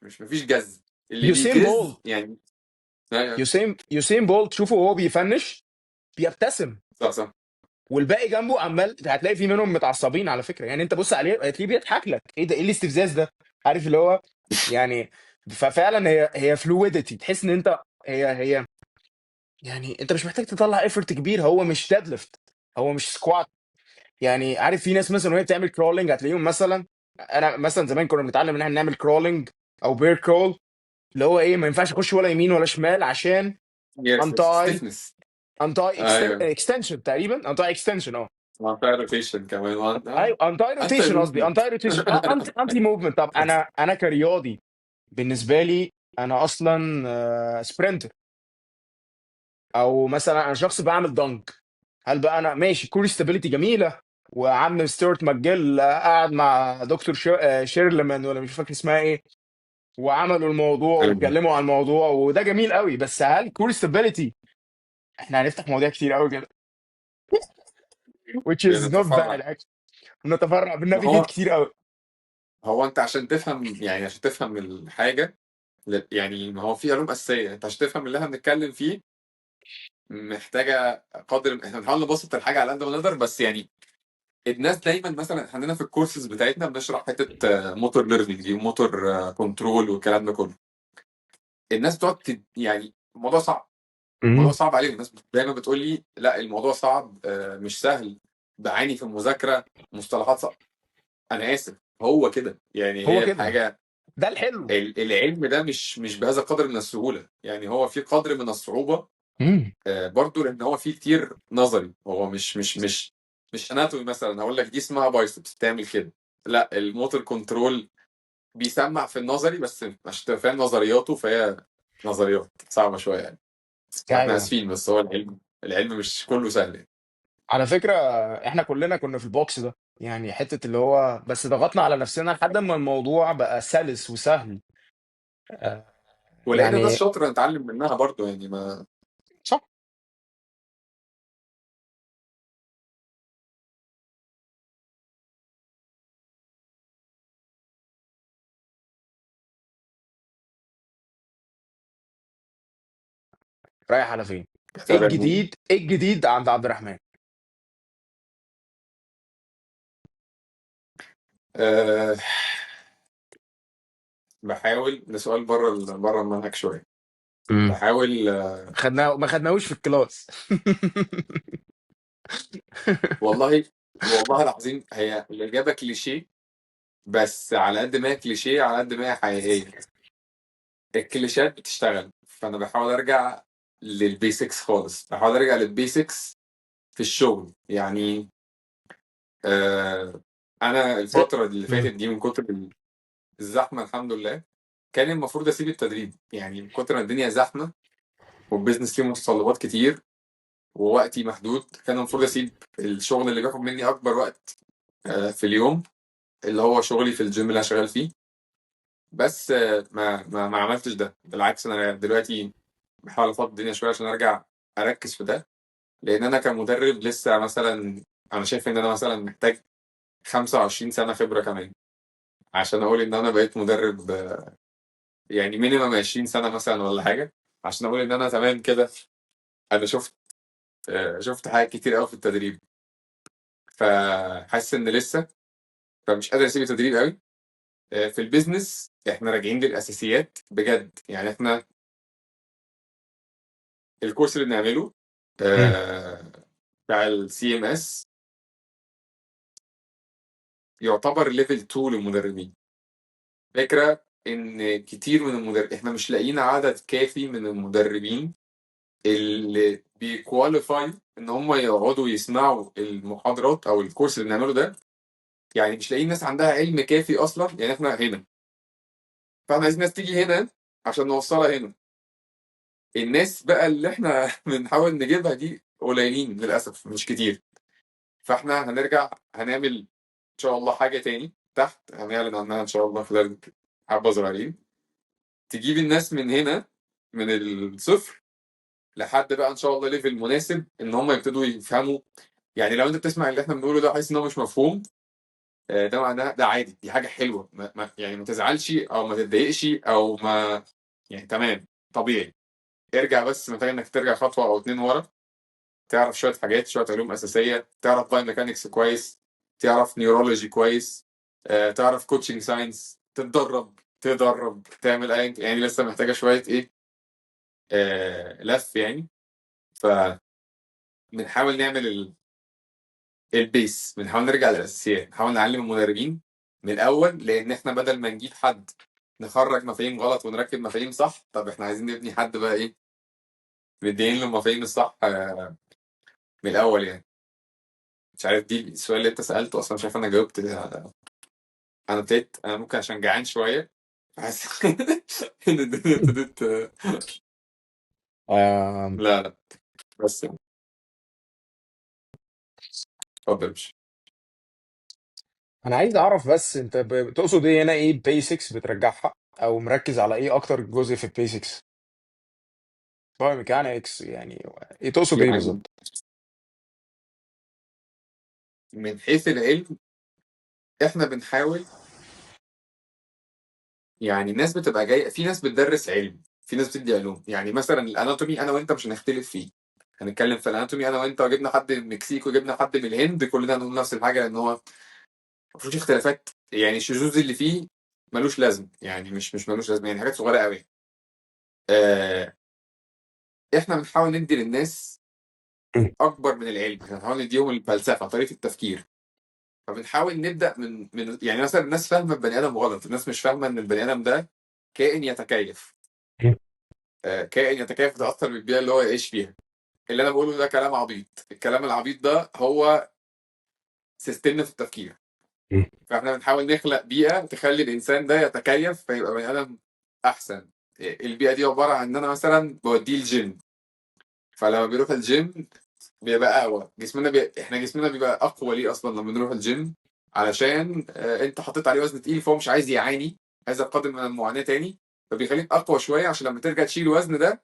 مش مفيش جز اللي يوسين بيجز بولت، يعني. يوسين بولت شوفه وهو بي finish بيبتسم، صح، والباقي جنبه عمال، هتلاقي في منهم متعصبين على فكرة. يعني انت بص عليه هتلاقيه بيضحك لك، ايه ده، ايه الاستفزاز ده، عارف اللي هو يعني. ففعلا هي fluidity، تحس ان انت هي يعني انت مش محتاج تطلع effort كبير، هو مش deadlift، هو مش squat. يعني عارف في ناس مثلا وهي بتعمل crawling هتلاقيهم مثلا، انا مثلا زمان كنا بنتعلم ان احنا نعمل crawling او bear crawl، اللي هو ايه، ما ينفعش اخش ولا يمين ولا شمال عشان anti stiffness، anti extension تقريبا، anti extension، anti rotation كمان، ايوه anti anti rotation، قصدي movement. anti rotation، anti movement. طب انا كرياضي بالنسبة لي انا اصلا sprinter، او مثلا انا شخص بعمل dunk، هل بقى انا ماشي core stability جميلة، وعم ستيوارت ماجيل قعد مع دكتور شيرلمان ولا مش فاكر اسمها ايه، وعملوا الموضوع واتكلموا عن الموضوع وده جميل قوي، بس هل core stability، احنا هنفتح مواضيع كتير قوي كده which is not bad actually، بنتفرع بن navigate كتير قوي. هو انت عشان تفهم، يعني عشان تفهم الحاجة، يعني ما هو في علوم اساسية، انت عشان تفهم اللي احنا بنتكلم فيه محتاجه قدر، احنا بنحاول نبسط الحاجة على قد ما نقدر، بس يعني الناس دايما مثلا عندنا في الكورسز بتاعتنا بنشرح حتة motor learning دي و motor control والكلام ده كله، الناس بتقعد يعني الموضوع صعب، الموضوع صعب عليهم. الناس دايما بتقول لي لا الموضوع صعب، مش سهل، بعاني في المذاكرة، مصطلحات صعب. انا اسف، هو كده يعني، هو هي كده الحاجة ده الحلو، العلم ده مش بهذا القدر من السهولة، يعني هو في قدر من الصعوبة برضو، لان هو فيه كتير نظري، هو مش مش مش مش anatomy مثلا هقول لك دي اسمها biceps بتعمل كده، لا ال motor control بيسمع في النظري، بس عشان تبقى فاهم نظرياته، فهي نظريات صعبة شوية يعني. احنا اسفين، بس هو العلم مش كله سهل يعني. على فكرة احنا كلنا كنا في ال box ده، يعني حتة اللي هو بس ضغطنا على نفسنا لحد ما الموضوع بقى سلس وسهل. ولقينا ناس شاطرة نتعلم منها برضو يعني، ما صح. رايح على فين؟ ايه الجديد؟ ايه الجديد عند عبد الرحمن؟ بحاول، ده سؤال بره المنهج شوية. بحاول، ما خدناهوش في ال class. والله العظيم هي الاجابة كليشيه، بس على قد ما هي كليشيه على قد ما هي حقيقية. الكليشيهات بتشتغل، فانا بحاول ارجع لل basics خالص، بحاول ارجع لل basics في الشغل يعني. انا الفترة اللي فاتت دي من كتر الزحمة الحمد لله كان المفروض اسيب التدريب، يعني من كتر ما الدنيا زحمة وال business فيه متطلبات كتير ووقتي محدود، كان المفروض اسيب الشغل اللي بياخد مني اكبر وقت في اليوم، اللي هو شغلي في الجيم اللي انا شغال فيه. بس ما عملتش ده. بالعكس انا دلوقتي بحاول افضي الدنيا شوية عشان ارجع اركز في ده، لان انا كمدرب لسه مثلا انا شايف ان انا مثلا محتاج 25 سنة خبره كمان عشان اقول ان انا بقيت مدرب، يعني minimum 20 سنة مثلا ولا حاجة، عشان اقول ان انا تمام كده. انا شفت حاجات كتير قوي في التدريب، فحاسس ان لسه، فمش قادر اسيب التدريب قوي. في ال business احنا راجعين للاساسيات بجد. يعني احنا ال course اللي بنعمله بتاع ال CMS يعتبر level 2 للمدربين. فكرة ان كتير من المدربين احنا مش لاقيين عدد كافي من المدربين اللي بي qualify ان هم يقعدوا يسمعوا المحاضرات او ال course اللي بنعمله ده. يعني مش لاقيين ناس عندها علم كافي اصلا. يعني احنا هنا، فاحنا عايزين ناس تيجي هنا عشان نوصلها هنا. الناس بقى اللي احنا بنحاول نجيبها دي قليلين للاسف، مش كتير. فاحنا هنرجع هنعمل ان شاء الله حاجة تاني تحت، هنعلن عنها ان شاء الله خلال حبه صغيرين، تجيب الناس من هنا من الصفر لحد بقى ان شاء الله level مناسب ان هم يبتدوا يفهموا. يعني لو انت بتسمع اللي احنا بنقوله ده حاسس ان هو مش مفهوم، ده معناه ده عادي، دي حاجة حلوة. ما يعني ما تزعلش او ما تتضايقش او ما يعني تمام طبيعي. ارجع، بس محتاج انك ترجع خطوة او اتنين ورا، تعرف شوية حاجات، شوية علوم اساسية، تعرف biomechanics كويس، تعرف neurology كويس، تعرف coaching science، تدرب تعمل اي يعني لسه محتاجه شوية ايه لف يعني. ف بنحاول نعمل ال base، بنحاول نرجع للاساسيات، نحاول نعلم المدربين من الاول، لان احنا بدل ما نجيب حد نخرج مفاهيم غلط ونركب مفاهيم صح، طب احنا عايزين نبني حد بقى ايه مدين له المفاهيم الصح من الاول يعني. مش عارف دي السؤال اللي انت سالته اصلا، مش عارف انا جاوبت. انا ابتديت، انا ممكن عشان جعان شوية حاسس ان الدنيا ابتدت. لا لا بس اتفضل يا باشا. انا عايز اعرف بس انت بتقصد ايه هنا؟ ايه basics بترجعها او مركز على ايه اكتر جزء في ال basics؟ biomechanics يعني ايه تقصد ايه يعني بالظبط؟ من حيث العلم احنا بنحاول، يعني الناس بتبقى جاية، في ناس بتدرس علم، في ناس بتدي علوم. يعني مثلا ال anatomy انا وانت مش هنختلف فيه، هنتكلم في ال anatomy انا وانت، وجبنا حد من المكسيك وجبنا حد من الهند، كلنا هنقول نفس الحاجة، لان هو ما فيهوش اختلافات. يعني الشذوذ اللي فيه ملوش لازمه، يعني مش ملوش لازمه، يعني حاجات صغيرة قوي. احنا بنحاول ندي للناس اكبر من العلم، احنا بنحاول نديهم الفلسفة، طريقه التفكير. فبنحاول نبدا من يعني مثلا الناس فاهمه البني ادم غلط، الناس مش فاهمه ان البني ادم ده كائن يتكيف، كائن يتكيف يتاثر بالبيئة اللي هو يعيش فيها. اللي انا بقوله ده كلام عبيط، الكلام العبيط ده هو system نا في التفكير. فاحنا بنحاول نخلق بيئة تخلي الانسان ده يتكيف فيبقى بني ادم احسن. البيئة دي عبارة عن ان انا مثلا بوديه الجيم، فلما بيروح الجيم بيبقى اقوى جسمنا، احنا جسمنا بيبقى اقوى. ليه اصلا لما بنروح الجيم؟ علشان انت حطيت عليه وزن تقيل فهو مش عايز يعاني هذا القدر من المعاناة تاني، فبيخليك اقوى شوية عشان لما ترجع تشيل الوزن ده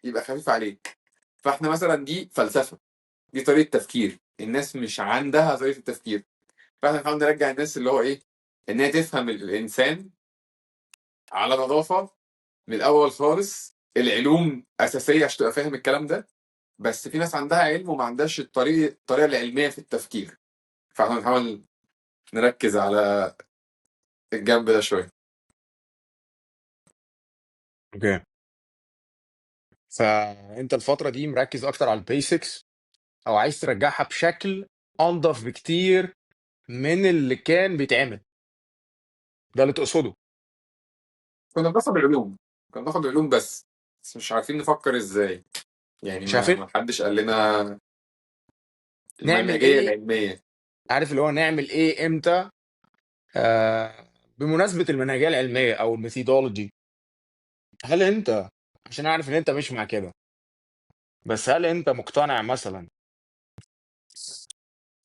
يبقى خفيف عليك. فاحنا مثلا دي فلسفة، دي طريقه تفكير، الناس مش عندها طريقه التفكير. فاحنا بنحاول نرجع الناس اللي هو ايه، ان هي تفهم الانسان على نظافة من الاول خالص. العلوم اساسية عشان تبقى فاهم الكلام ده، بس في ناس عندها علم وما عندهاش الطريقة العلمية في التفكير، فاحنا بنحاول نركز على الجنب ده شوية. okay، فانت الفترة دي مركز اكتر على ال basics، او عايز ترجعها بشكل انضف بكتير من اللي كان بيتعمل، ده اللي تقصده؟ كنا بناخد علوم، كنا بناخد علوم بس مش عارفين نفكر ازاي. يعني مش عارفين ما حدش قال لنا نعمل المنهجية ايه، العلمية. عارف اللي هو نعمل ايه امتى. بمناسبة المنهجية العلمية او ال methodology، هل انت، عشان اعرف ان انت مش مع كده، بس هل انت مقتنع مثلا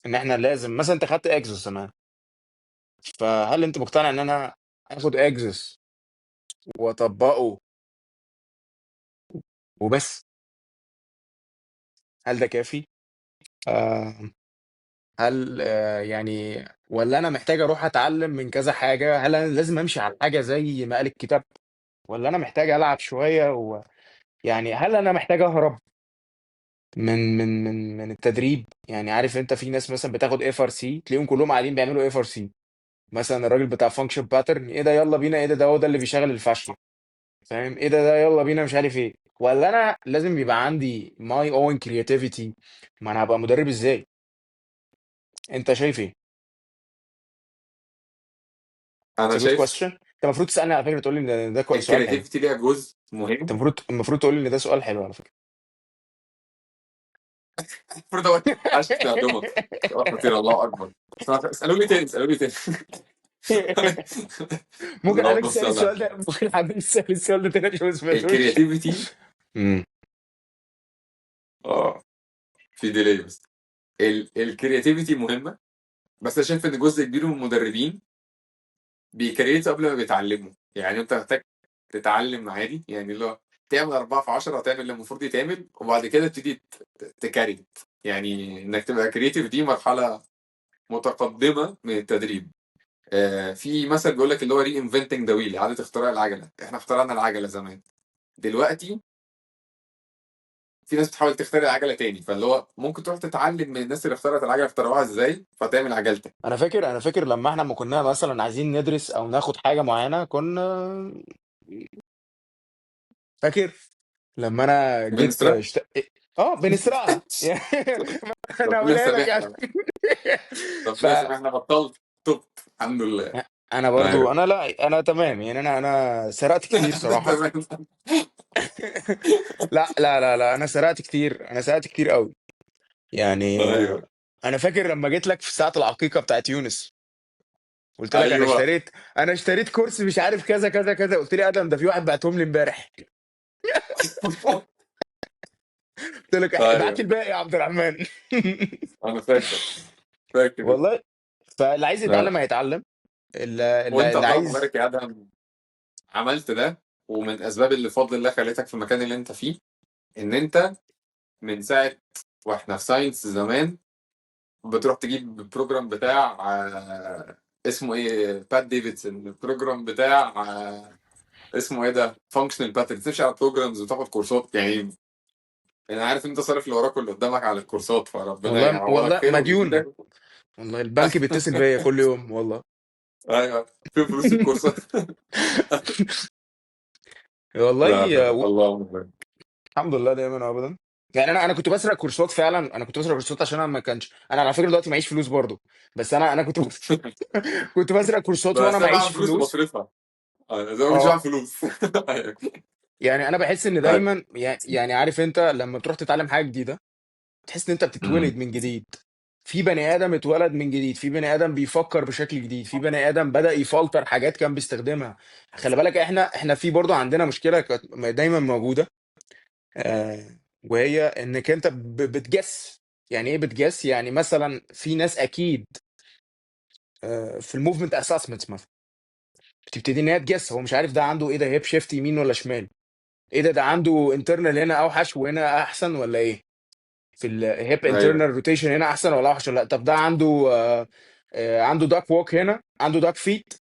ان احنا لازم مثلا، انت خدت اكزوس زمان، فهل انت مقتنع ان انا اخد اكزوس واطبقه وبس؟ هل ده كافي؟ آه، هل يعني، ولا انا محتاج اروح اتعلم من كذا حاجه؟ هل انا لازم امشي على حاجة زي ما قال الكتاب، ولا انا محتاج العب شوية يعني هل انا محتاج اهرب من التدريب؟ يعني عارف انت في ناس مثلا بتاخد FRC، تلاقيهم كلهم قاعدين بيعملوا FRC. مثلا الراجل بتاع function pattern، ايه ده يلا بينا، ايه ده، ده هو ده اللي بيشغل ال fascia، فاهم؟ ايه ده، ده يلا بينا، مش عارف ايه. ولا انا لازم يبقى عندي my own creativity؟ ما انا هبقى مدرب ازاي؟ انت شايف ايه؟ It's انا a good شايف question. انت المفروض تسالني على فكره، تقول لي ان ده سؤال حلو. ال creativity ليها جزء انت مهم. المفروض تقول لي ان ده سؤال حلو على فكره. المفروض اقول عشان تعلمك. سؤال خطير، الله اكبر. اسالوني تاني، اسالوني تاني. ممكن حضرتك اللهم تسالي صل على السؤال ده؟ النبي. ممكن حضرتك تسالي السؤال ده تاني عشان ما سمعتوش؟ ال creativity اه في delay، بس ال creativity مهمه. بس انا شايف ان جزء كبير من المدربين بي create وا قبل ما بيتعلموا. يعني انت محتاج تتعلم عادي، يعني اللي هو تعمل 4 في 10، تعمل اللي المفروض يتعمل، وبعد كده تبتدي ت create. يعني انك تبقى creative دي مرحلة متقدمة من التدريب. في مثل بيقول لك اللي هو reinventing the wheel، اعاده اختراع العجله. احنا اخترعنا العجلة زمان، دلوقتي في ناس بتحاول تخترع العجلة تاني. فاللي هو ممكن تروح تتعلم من الناس اللي اخترعت العجله، اخترعوها ازاي، فتعمل عجلتك. انا فاكر لما احنا ما كنا مثلا عايزين ندرس او ناخد حاجة معينه، كنا، فاكر لما انا جيت بنسرق. اه بنسرقها. يعني انا ربنا هقولها لك يعني. سامحنا، ف ربنا سامحنا، بطلت، تبت الحمد لله. انا برضو، ايوه. انا لا، انا تمام يعني، انا سرقت كتير صراحه. تمام. لا لا لا لا، انا سرقت كتير، انا سرقت كتير قوي يعني. ايوه انا فاكر لما جيت لك في ساعة العقيقة بتاعت يونس، قلت لك انا ايوه. اشتريت، انا اشتريت course مش عارف كذا كذا كذا، قلت لي ادم ده في واحد بعتهم لي امبارح. قلت لك ابعت لي ايوه الباقي يا عبد الرحمن. انا فاكر، فاكر. والله. فاللي عايز لا. يتعلم هيتعلم، اللي, اللي وانت اللي اللهم عايز. بارك يا ادهم، عملت ده، ومن اسباب اللي فضل الله خليتك في المكان اللي انت فيه، ان انت من ساعة واحنا في science زمان بتروح تجيب program بتاع اسمه ايه، بات ديفيدسون، ال program بتاع اسمه ايه ده، functional pattern، تمشي على programs وتاخد كورسات. يعني انا عارف انت صارف اللي وراك واللي قدامك على الكورسات، فربنا والله يعوضك والله خير مديون، وبيزيدك. والله البنك بيتصل بيا كل يوم والله. ايوه، في فلوس الكورسات. لا والله لا، اللهم بارك. الحمد لله دايما ابدا. يعني انا كنت بسرق كورسات فعلا، انا كنت بسرق كورسات عشان انا ما كانش، انا على فكرة دلوقتي معيش فلوس برضو، بس انا كنت كنت بسرق كورسات وانا بس انا معيش بعمل فلوس فلوس. وبصرفها. زي ما كنتش بعمل اه فلوس. ايوه. يعني انا بحس ان ايوه. دايما، يعني عارف انت لما بتروح تتعلم حاجة جديده، تحس ان انت بتتولد أمم. من جديد. في بني ادم اتولد من جديد، في بني ادم بيفكر بشكل جديد، في بني ادم بدأ يفلتر حاجات كان بيستخدمها. خلي بالك احنا في برضو عندنا مشكلة كانت دايما موجوده، آه، وهي انك انت بت guess. يعني ايه بت guess؟ يعني مثلا في ناس اكيد في ال movement assessments مثلا بتبتدي ان هي ت guess، هو مش عارف ده عنده ايه، ده hip shift يمين ولا شمال، ايه ده، ده عنده internal هنا اوحش وهنا احسن ولا ايه، في ال hip ايوه. انترنال روتيشن هنا احسن ولا اوحش ولا لا، طب ده عنده عنده duck walk هنا، عنده duck feet.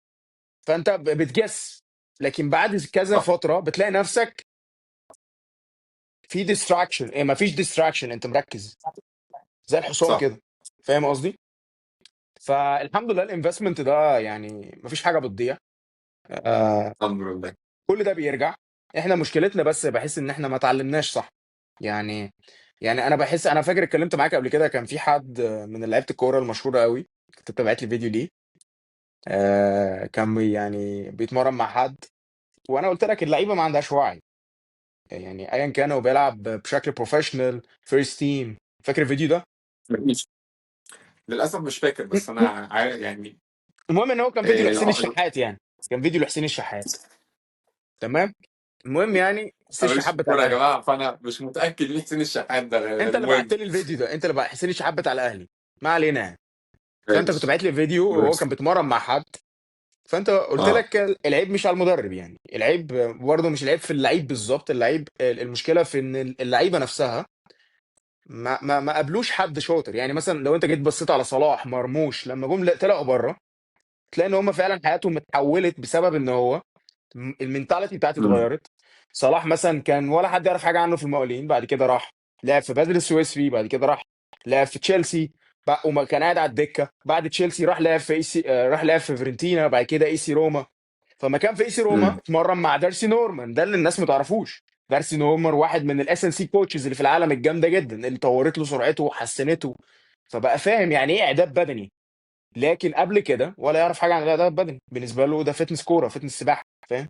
فانت بت guess، لكن بعد كذا صح. فترة بتلاقي نفسك في distraction، ايه مفيش distraction، انت مركز زي الحصان صح. كده، فاهم قصدي؟ فالحمد لله ال investment ده يعني مفيش حاجة بتضيع. آه، الحمد لله. كل ده بيرجع. احنا مشكلتنا بس بحس ان احنا ما اتعلمناش صح. يعني، يعني انا بحس، انا فاكر اتكلمت معاك قبل كده، كان في حد من لعيبة الكورة المشهورة قوي، كنت تبعت لي فيديو ليه، كان يعني بيتمرن مع حد، وانا قلت لك اللعيبة ما عندهاش وعي، يعني ايا كان هو بيلعب بشكل professional first team. فاكر الفيديو ده؟ مفيش. للاسف مش فاكر، بس انا عارف يعني. المهم ان هو كان فيديو إيه لحسين الشحات، يعني كان فيديو لحسين الشحات، تمام. المهم يعني حسين انا مش الشحات في بتاع الكورة يا الاهلي، جماعه، فانا مش متاكد مين حسين الشحات ده. انت اللي بعت المهم، لي الفيديو ده، انت اللي بعت حسين الشحات بتاع الاهلي، ما علينا يعني. فانت كنت ماشي بعت لي فيديو وهو ماشي. كان بيتمرن مع حد، فانت قلت اه. لك العيب مش على المدرب، يعني العيب برضه مش العيب في اللعيب بالظبط، اللعيب المشكلة في ان اللعيبة نفسها ما قابلوش حد شاطر. يعني مثلا لو انت جيت بصيت على صلاح مرموش لما جم طلعوا بره، تلاقي ان هم فعلا حياتهم اتحولت بسبب ان هو ال mentality بتاعته امم. اتغيرت. صلاح مثلا كان ولا حد يعرف حاجة عنه في المقاولين، بعد كده راح لعب في بازل السويسري، بعد كده راح لعب في تشيلسي، وما كان قاعد على الدكه. بعد تشيلسي راح لعب في AC، راح لعب في فيورنتينا، بعد كده اي سي روما. فما كان في اي سي روما امم. اتمرن مع دارسي نورمان، ده اللي الناس ما تعرفوش. دارسي نورمان واحد من ال S&C coaches اللي في العالم الجامدة جدا، اللي طورت له سرعته وحسنته، فبقى فاهم يعني ايه اعداد بدني. لكن قبل كده ولا يعرف حاجة عن الاعداد البدني، بالنسبة له ده fitness كوره، fitness سباحه، فاهم؟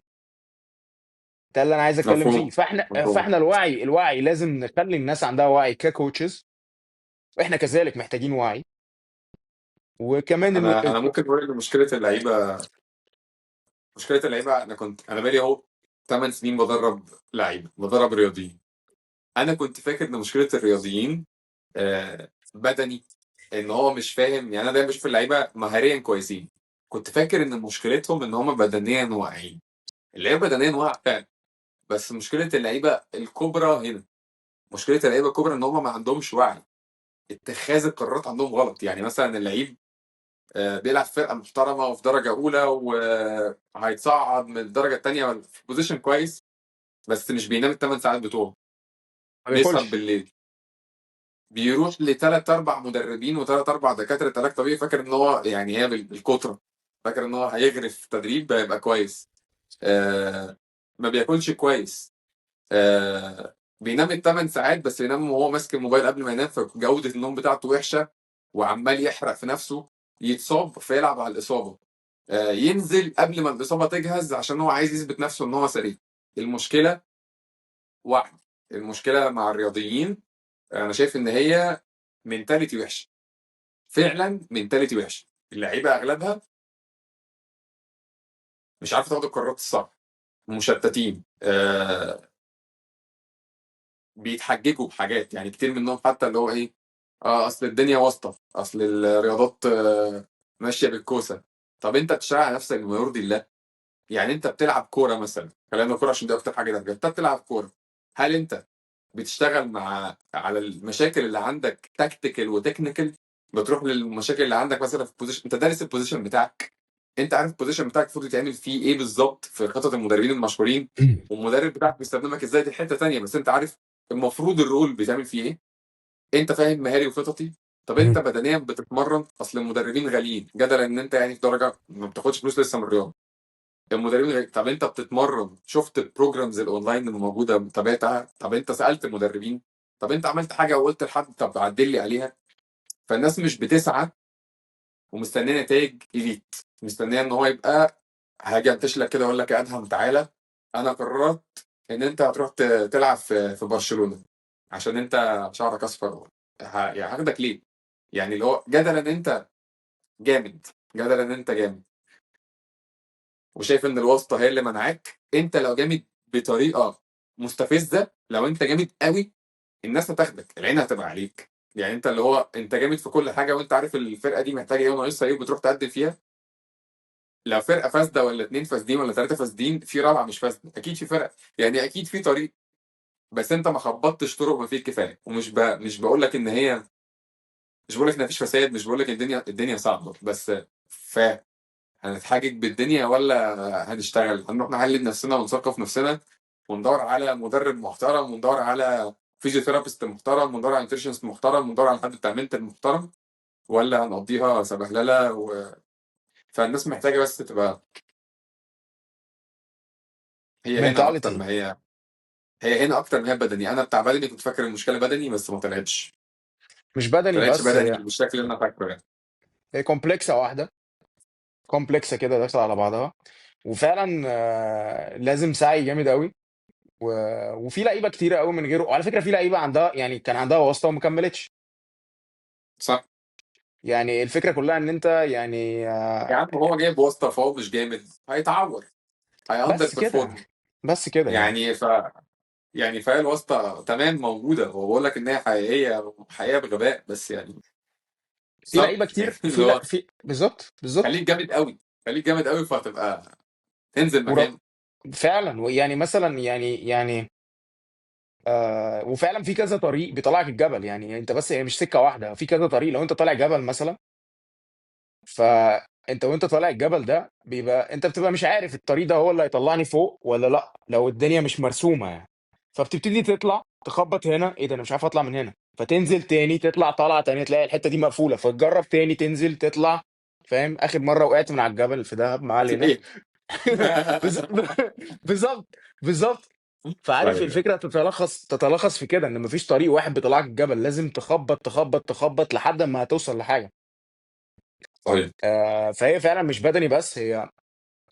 ده اللي انا عايز اتكلم فيه. مفهوم. فاحنا مفهوم. فاحنا الوعي لازم نخلي الناس عندها وعي ك coaches، واحنا كذلك محتاجين وعي. وكمان انا ممكن اقول ان مشكلة اللعيبه، مشكلة اللعيبه، انا كنت، انا بقالي اهو 8 سنين بدرب لعيبه، بدرب رياضيين. انا كنت فاكر ان مشكلة الرياضيين بدني، ان هو مش فاهم. يعني انا دايما بشوف اللعيبة مهاريا كويسين، كنت فاكر ان مشكلتهم ان هم بدنيا واقعين. اللعيبة بدنيا واقعه فعلا، بس مشكلة اللعيبة الكبرى هنا، مشكلة اللعيبة الكبرى ان هم ما عندهمش وعي، اتخاذ القرارات عندهم غلط. يعني مثلا اللعيب بيلعب في فرقه محترمه وفي درجه اولى وهيتصعد من الدرجة الثانية في position كويس، بس مش بينام الثمان ساعات بتوعه، ما بيسهر بياكلش، بالليل، بيروح لثلاث اربع مدربين وثلاث اربع دكاترة علاج طبيعي، فاكر ان هو يعني هي بالكتره، فاكر ان هو هيغرف تدريب هيبقى كويس. آه ما بياكلش كويس، آه بينام الثمان ساعات بس بينام وهو ماسك الموبايل قبل ما ينام، فجوده النوم بتاعته وحشة وعمال يحرق في نفسه، يتصاب فيلعب على الاصابة، ينزل قبل ما الاصابة تجهز عشان هو عايز يثبت نفسه ان هو سريع. المشكلة وعي، المشكلة مع الرياضيين انا شايف ان هي mentality وحشة، فعلا mentality وحشة. اللعيبة اغلبها مش عارفه تاخد القرارات الصح، مشتتين، بيتحججوا بحاجات، يعني كتير منهم حتى اللي هو ايه، اصل الدنيا واسطه، اصل الرياضات ماشية بالكوسه. طب انت بتشتغل على نفسك بما يرضي الله؟ يعني انت بتلعب كورة مثلا، خلينا كورة عشان دي اكتر حاجة ده، انت بتلعب كورة، هل انت بتشتغل مع على المشاكل اللي عندك tactical و technical؟ بتروح للمشاكل اللي عندك مثلا في ال position، انت دارس ال position بتاعك، انت عارف ال position بتاعك المفروض يتعمل فيه ايه بالظبط في خطط المدربين المشهورين، والمدرب بتاعك بيستخدمك ازاي، دي حتة ثانية، بس انت عارف المفروض ال role بيتعمل فيه ايه، انت فاهم مهاري وخططي. طب انت بدنيا بتتمرن؟ اصل المدربين غاليين جدلا ان انت يعني في درجه ما بتاخدش فلوس لسه من الرياضة، المدربين غاليين. طب انت بتتمرن؟ شفت ال programs ال online اللي موجودة تابعتها؟ طب انت سالت المدربين؟ طب انت عملت حاجة وقلت لحد طب عدل لي عليها؟ فالناس مش بتسعى ومستنيه نتائج elite، مستنيه ان هو يبقى هاجي انتش لك كده اقول لك يا ادهم تعالى انا قررت ان انت هتروح تلعب في برشلونة عشان انت شعرك اصفر، يعني هاخدك ليه؟ يعني اللي هو جدلا ان انت جامد، جدلا ان انت جامد وشايف ان الواسطة هي اللي منعاك. انت لو جامد بطريقة مستفزة، لو انت جامد قوي الناس هتاخدك، العين هتبقى عليك. يعني انت اللي هو انت جامد في كل حاجة وانت عارف الفرقة دي محتاجه ايه وناقصها ايه وبتروح تقدم فيها. لو فرقه فاسدة ولا اتنين فاسدين ولا ثلاثة فاسدين، في رابعه مش فاسدة، اكيد في فرق، يعني اكيد في طريق، بس انت ما خبطتش طرق ما فيه الكفاية. ومش مش بقول لك ان هي، مش بقول لك ان مفيش فساد، مش بقول لك الدنيا صعبة، بس ف هنتحاجج بالدنيا ولا هنشتغل؟ هنروح نعلم نفسنا ونثقف نفسنا وندور على مدرب محترم وندور على physiotherapist محترم وندور على nutritionist محترم وندور على حد بتاع mental محترم، ولا هنقضيها سبهلله فالناس محتاجه بس تبقى هي هنا اكتر mentality. ما هي، هي هنا اكتر ما هي بدني. انا بتاع بدني كنت فاكر المشكلة بدني، بس ما طلعتش، مش بدني طلعتش بس، بدني هي بالشكل اللي انا فاكره يعني. هي complex ه واحده، complex ه كده داخله على بعضها. وفعلا لازم سعي جامد قوي. و... وفي لعيبة كتيرة قوي من غيره، وعلى فكرة في لعيبة عندها يعني كان عندها واسطه وما كملتش. صح يعني الفكرة كلها ان انت يعني يا عم، هو جايب واسطه فهو مش جامد، هيتعور، هي under بس كده. perform. بس كده يعني. يعني يعني فهي الواسطة تمام موجوده، وبقول لك ان هي حقيقيه، حقيقية بغباء بس يعني. في لعيبة بالظبط يعني كتير اللي في، لا هو في، بالظبط بالظبط. خليك جامد قوي، خليك جامد قوي فهتبقى تنزل ورا، مكانه. فعلا يعني مثلا يعني وفعلا في كذا طريق بيطلعك الجبل، يعني انت بس هي مش سكة واحده، في كذا طريق. لو انت طالع جبل مثلا، فانت وانت طالع الجبل ده بيبقى انت بتبقى مش عارف الطريق ده هو اللي هيطلعني فوق ولا لا، لو الدنيا مش مرسومه يعني. فبتبتدي تطلع تخبط هنا، ايه ده انا مش عارف اطلع من هنا، فتنزل تاني تطلع طلعه تانية تلاقي الحتة دي مقفوله، فتجرب تاني تنزل تطلع. فاهم؟ اخر مرة وقعت من على الجبل في دهب، ما علينا. ايه. بز- بالظبط بالظبط. فعارف ايوه الفكرة تتلخص في كده، ان مفيش طريق واحد بيطلعك الجبل، لازم تخبط تخبط تخبط لحد ما هتوصل لحاجه. صحيح. فهي فعلا مش بدني بس، هي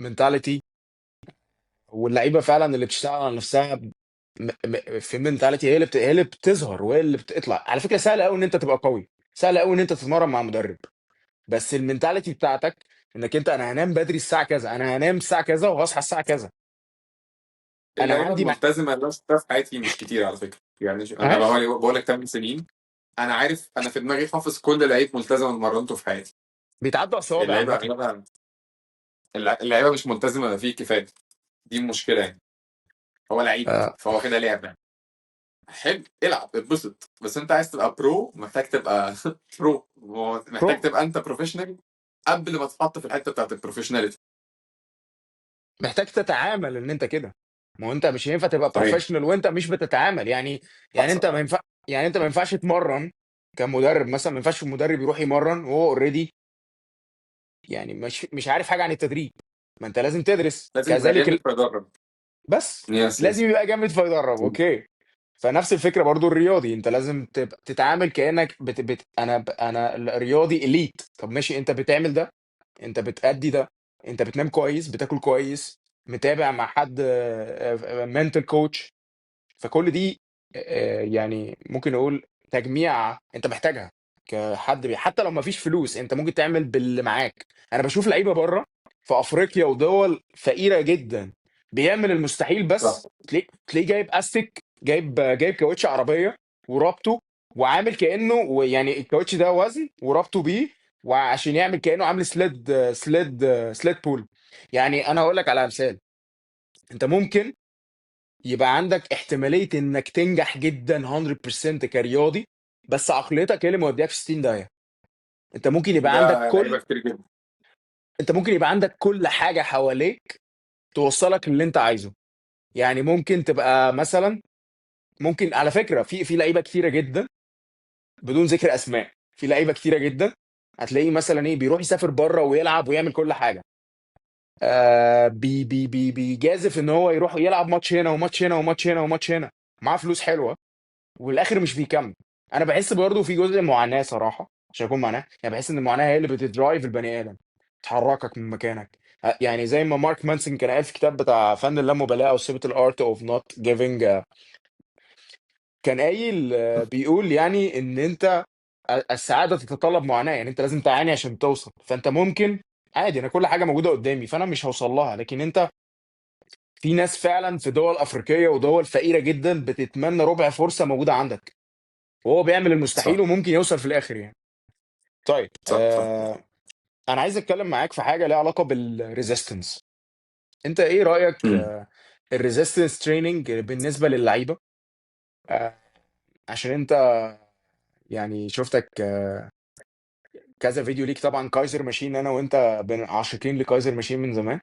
mentality. واللعيبة فعلا اللي بتشتغل على نفسها في mentality، هي اللي هي اللي بتظهر وهي اللي بتطلع. على فكرة سهل قوي ان انت تبقى قوي، سهل قوي ان انت تتمرن مع مدرب، بس ال mentality بتاعتك انك انت انا هنام بدري الساعة كذا، انا هنام الساعة كذا وهصحى الساعة كذا. انا اللعيبة عندي الملتزمه اللي انا شفتها في حياتي مش كتير على فكره، يعني انا عارف بقول لك 8 سنين، انا عارف، انا في دماغي حافظ كل لعيب ملتزم أنا مرنته في حياتي. بيتعدوا على الصوابع اللعيبة عامه. اغلبها، اللعيبة مش ملتزمة فيه كفايه، دي المشكلة يعني. هو لعيب آه. فهو كده لعبه، حلو العب اتبسط، بس انت عايز تبقى pro محتاج تبقى pro، محتاج pro تبقى انت professional قبل ما تتحط في الحتة بتاعت ال professionality. محتاج تتعامل ان انت كده، ما هو انت مش هينفع تبقى صحيح. professional وانت مش بتتعامل يعني. يعني حصل. انت ما ينفع، يعني انت ما ينفعش تمرن كمدرب مثلا، ما ينفعش المدرب يروح يمرن وهو already يعني مش عارف حاجة عن التدريب. ما انت لازم تدرس لازم يبقى كذلك جامد فيدرب. بس yes لازم yes. يبقى جامد فيدرب، okay. فنفس الفكرة برضو الرياضي، انت لازم تبقى تتعامل كانك انا الرياضي elite. طب ماشي، انت بتعمل ده، انت بتأدي ده، انت بتنام كويس، بتاكل كويس، متابع مع حد mental coach. فكل دي يعني ممكن نقول تجميع انت محتاجها كحد حتى لو ما فيش فلوس انت ممكن تعمل باللي معاك. انا بشوف لعيبة بره في افريقيا ودول فقيرة جدا بيعمل المستحيل، صح. بس تلاقيه جايب استك، جايب كاوتش عربية ورابطه، وعامل كانه يعني الكاوتش ده وزن ورابطه بيه، وعشان يعمل كانه عامل sled pull. يعني انا هقول لك على مثال، انت ممكن يبقى عندك احتمالية انك تنجح جدا 100% كرياضي، بس عقليتك هي اللي مودياك في 60 داهية. انت ممكن يبقى عندك ده لعيبة كل، كتير جدا. انت ممكن يبقى عندك كل حاجة حواليك توصلك للي انت عايزه. يعني ممكن تبقى مثلا، ممكن على فكرة في لعيبة كتيرة جدا، بدون ذكر اسماء، في لعيبة كتيرة جدا هتلاقيه مثلا ايه بيروح يسافر بره ويلعب ويعمل كل حاجة، بي بي بي بيجازف ان هو يروح يلعب ماتش هنا وماتش هنا وماتش هنا وماتش هنا، معاه فلوس حلوه، والاخر مش بيكمل. انا بحس برضه في جزء معاناة صراحه، عشان اكون معناه يعني، بحس ان المعاناة هي اللي بت drive البني ادم، تحركك من مكانك. يعني زي ما مارك مانسون كان قال في كتاب بتاع فن اللامبالاة او سيبت ال art of not giving، كان قايل بيقول يعني ان انت السعادة تتطلب معاناه، يعني انت لازم تعاني عشان توصل. فانت ممكن عادي، انا كل حاجة موجودة قدامي فانا مش هوصل لها، لكن انت في ناس فعلا في دول افريقية ودول فقيرة جدا بتتمنى ربع فرصة موجودة عندك، وهو بيعمل المستحيل صح وممكن يوصل في الاخر يعني. طيب صح صح. انا عايز اتكلم معاك في حاجة ليها علاقة بال resistance. انت ايه رايك مم. ال resistance training بالنسبة للعيبه؟ آه عشان انت يعني شفتك كذا فيديو ليك طبعا Kaiser machine، انا وانت عاشقين ل Kaiser machine من زمان.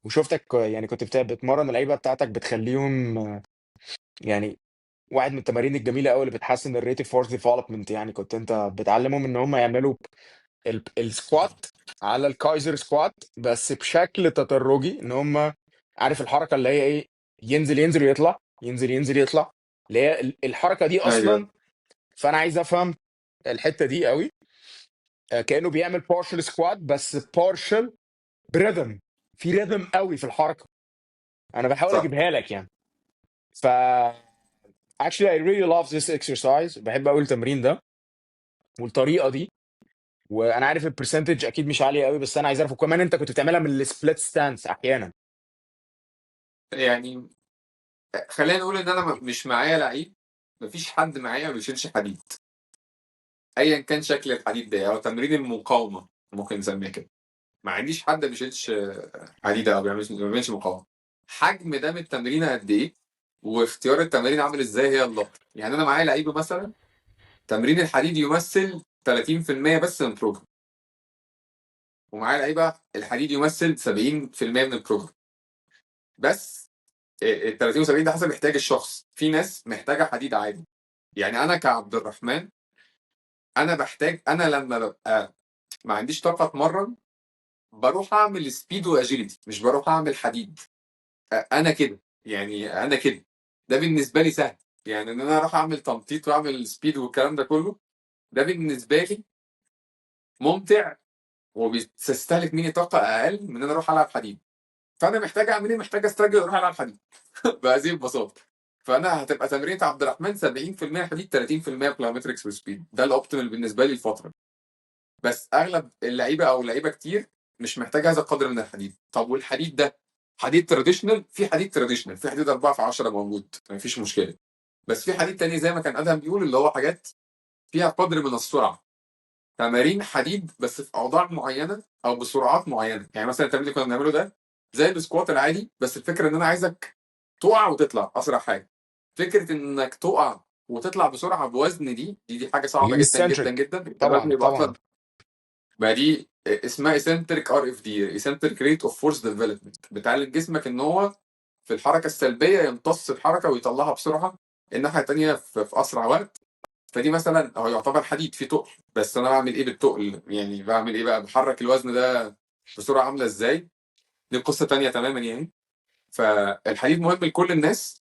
وشفتك يعني كنت بتمرن اللعيبة بتاعتك، بتخليهم يعني واحد من التمارين الجميلة قوي اللي بتحسن ال rate of force development، يعني كنت انت بتعلمهم ان هم يعملوا ال squat على ال Kaiser squat بس بشكل تدرجي، ان هم عارف الحركة اللي هي ايه، ينزل ينزل ويطلع، ينزل ينزل يطلع، اللي هي الحركة دي ايوه اصلا. فانا عايز افهم الحتة دي قوي. كانه بيعمل partial squat بس partial ب rhythm، في rhythm قوي في الحركه، انا بحاول صح. اجيبها لك يعني. ف actually I really love this exercise، بحب قوي التمرين ده والطريقة دي. وانا عارف ال percentage اكيد مش عالية قوي، بس انا عايز اعرف كمان انت كنت بتعملها من ال split stance احيانا. يعني خلينا نقول ان انا مش معايا لعيب، مفيش حد معايا ما بيشيلش حديد ايا كان شكل الحديد ده، او تمرين المقاومة ممكن نسميها كده. ما عنديش حد ما بيشيلش حديد او ما بيعملش مقاومة. حجم ده من التمرين قد ايه واختيار التمارين عامل ازاي هي اللقطة. يعني انا معايا لعيبة مثلا تمرين الحديد يمثل 30% بس من ال program، ومعايا لعيبة الحديد يمثل 70% من ال program بس. ال 30 و70 ده حسب احتياج الشخص. في ناس محتاجه حديد عادي، يعني انا كعبد الرحمن انا بحتاج، انا لما ببقى ما عنديش طاقة اتمرن بروح اعمل speed و agility، مش بروح اعمل حديد. انا كده يعني، انا كده ده بالنسبة لي سهل، يعني ان انا اروح اعمل تنطيط واعمل speed والكلام ده كله، ده بالنسبة لي ممتع وبيستهلك مني طاقة اقل من ان انا اروح العب حديد. فانا محتاج اعمل ايه؟ محتاج استرجل واروح العب حديد بهذه البساطة. فانا هتبقى تمرينة عبد الرحمن 70% حديد 30% plyometrics و speed، ده ال optimal بالنسبة لي الفترة. بس اغلب اللعيبة او لعيبة كتير مش محتاجه هذا القدر من الحديد. طب والحديد ده حديد traditional؟ في حديد traditional، في حديد 4 في 10 موجود، مفيش مشكلة. بس في حديد تاني زي ما كان ادهم بيقول اللي هو حاجات فيها قدر من السرعة، تمارين حديد بس في اوضاع معينة او بسرعات معينة. يعني مثلا التمرين اللي كنا بنعمله ده زي ال squat العادي، بس الفكرة ان انا عايزك تقع وتطلع اسرع حاجة. فكرة انك تقع وتطلع بسرعة بوزن دي حاجة صعبة جدا جدا eccentric. جدا. طبعا يبقى طبعا. اصلا ما دي اسمها eccentric RFD، eccentric rate of force development، بتعلم جسمك ان هو في الحركة السلبية يمتص الحركة ويطلعها بسرعة الناحية الثانية في اسرع وقت. فدي مثلا هو يعتبر حديد في تقل، بس انا بعمل ايه بالتقل؟ يعني بعمل ايه بقى؟ بحرك الوزن ده بسرعة عامله ازاي؟ دي قصة ثانية تماما يعني. فالحديد مهم لكل الناس.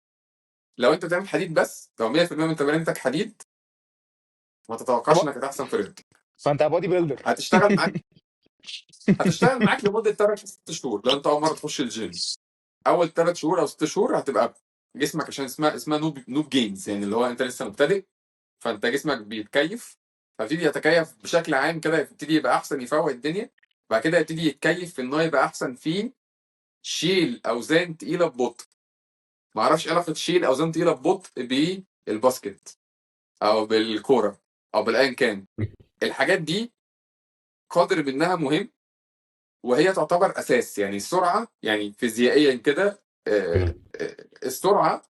لو انت بتعمل حديد بس، لو 100% من تمارينتك حديد، ما تتوقعش انك هتحسن في رياضتك. فانت body builder. هتشتغل معاك، هتشتغل معاك لمدة 3 6 شهور. لو انت اول مرة تخش الجيم، اول 3 شهور او 6 شهور هتبقى جسمك، عشان اسمها noob gains، يعني اللي هو انت لسه مبتدئ، فانت جسمك بيتكيف، فيبتدي يتكيف بشكل عام كده، يبتدي يبقى احسن، يفوق الدنيا. بعد كده يبتدي يتكيف في ان هو يبقى احسن في شيل اوزان تقيلة ببطء. ما اعرفش ايه علاقة شيل اوزان تقيلة ببطء بال basket او بالكورة او بالايا كان. الحاجات دي قدر منها مهم، وهي تعتبر اساس. يعني السرعة، يعني فيزيائيا كده، السرعة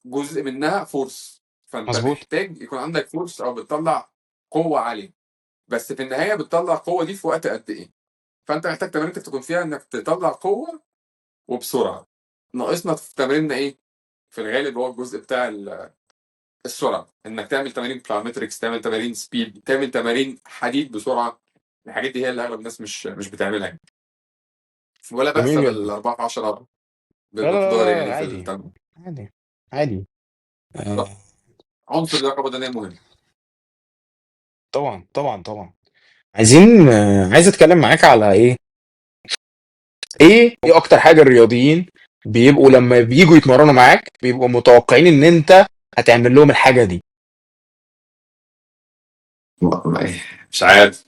جزء منها force، فانت مظبوط. محتاج يكون عندك force او بتطلع قوة عالية، بس في النهاية بتطلع القوة دي في وقت قد ايه. فانت محتاج تمرينتك تكون فيها انك تطلع قوة وبسرعة. ناقصنا في تمريننا ايه؟ في الغالب هو الجزء بتاع السرعة، انك تعمل تمارين plyometrics، تعمل تمارين speed، تعمل تمارين حديد بسرعة. الحاجات دي هي اللي اغلب الناس مش بتعملها يعني. ولا بأس جميل جدا. بال 4 في 10 لا لا بمقدار لا لا، يعني في عادي التمرين. عادي عادي. صح. عنصر اللياقة البدنية مهم طبعا طبعا طبعا. عايز اتكلم معاك على ايه ايه ايه اكتر حاجة الرياضيين بيبقوا لما بييجوا يتمرنوا معاك بيبقوا متوقعين ان انت هتعمل لهم الحاجة دي؟ مش عارف،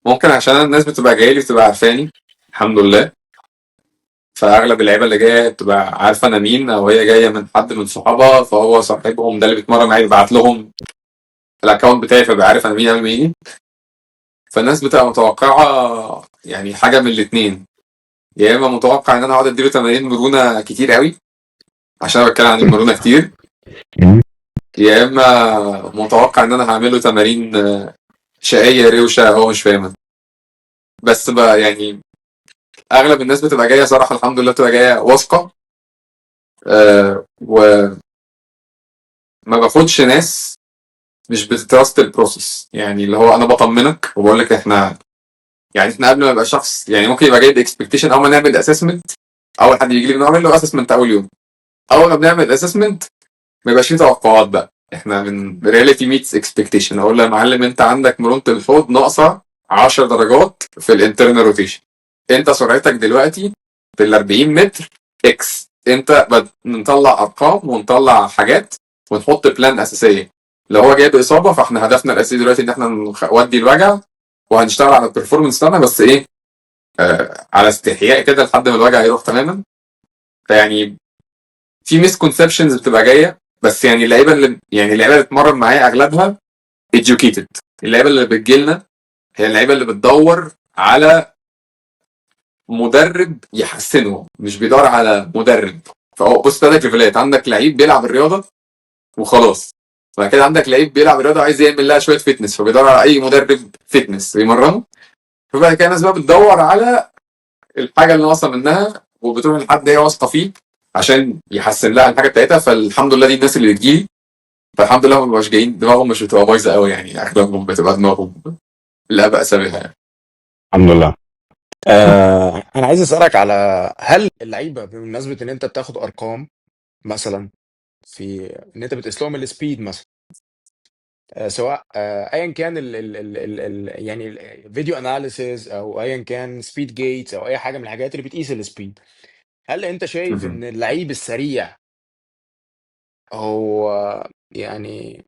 ممكن عشان الناس بتبقى جاية لي بتبقى عارفاني الحمد لله، فاغلب اللعيبة اللي جاية بتبقى عارفه انا مين، او هي جاية من حد من صحابها، فهو صاحبهم ده اللي بيتمرن معايا بيبعت لهم ال account بتاعي، فبيبقى عارف انا مين قبل ما يجي. فالناس بتبقى متوقعه يعني حاجة من الاثنين، يا اما متوقع ان انا اقعد اديله تمارين مرونة كتير قوي عشان انا بتكلم عن المرونة كتير، يا اما متوقع ان انا هعمل له تمارين شقيه روشه هو مش فاهمها. بس بقى يعني اغلب الناس بتبقى جاية صراحة الحمد لله بتبقى جاية واثقة، وما باخدش ناس مش بت trust ال process. يعني اللي هو انا بطمنك وبقول لك احنا يعني احنا قبل ما يبقى شخص يعني ممكن يبقى جايب expectation، اول ما نعمل assessment، اول حد يجي لي بنعمل له assessment اول يوم، اول ما بنعمل assessment ما يبقاش فيه توقعات بقى، احنا من reality meets expectation. اقول له يا معلم انت عندك مرونة الحوض ناقصه 10 درجات في ال internal rotation، انت سرعتك دلوقتي في ال 40 متر X، انت نطلع ارقام ونطلع حاجات ونحط plan اساسية. لو هو جايب اصابه فاحنا هدفنا الاساسي دلوقتي ان احنا نودي الوجع وهنشتغل على ال performance بتاعنا، بس ايه على استحياء كده لحد ما الوجع يروح تماما. فيعني في misconceptions بتبقى جايه، بس يعني اللعيبة اللي اتمرن معايا اغلبها educated. اللعيبة اللي بتجيلنا هي اللعيبة اللي بتدور على مدرب يحسنه، مش بيدور على مدرب. فهو بص، ثلاث level ات: عندك لعيب بيلعب الرياضة وخلاص، بعد كده عندك لعيب بيلعب الرياضة عايز يعمل لها شوية fitness، فبيدور على اي مدرب fitness يمرنه. فبعد كده الناس بقى بتدور على الحاجة اللي ناقصه منها، وبتروح لحد هي واثقة فيه عشان يحسن لها الحاجة بتاعتها. فالحمد لله دي الناس اللي بتجيلي، فالحمد لله ما بيبقاش جايين دماغهم مش بتبقى بايظة قوي، يعني اغلبهم بتبقى دماغهم لا بأس بها يعني. الحمد لله. انا عايز اسالك على، هل اللعيبة بمناسبة ان انت بتاخد ارقام مثلا في ان انت بتقيس لهم ال speed مثلا، سواء ايا كان ال ال ال ال ال يعني video analysis او ايا كان speed gates او اي حاجة من الحاجات اللي بتقيس ال speed، هل انت شايف مهم. ان اللعيب السريع هو يعني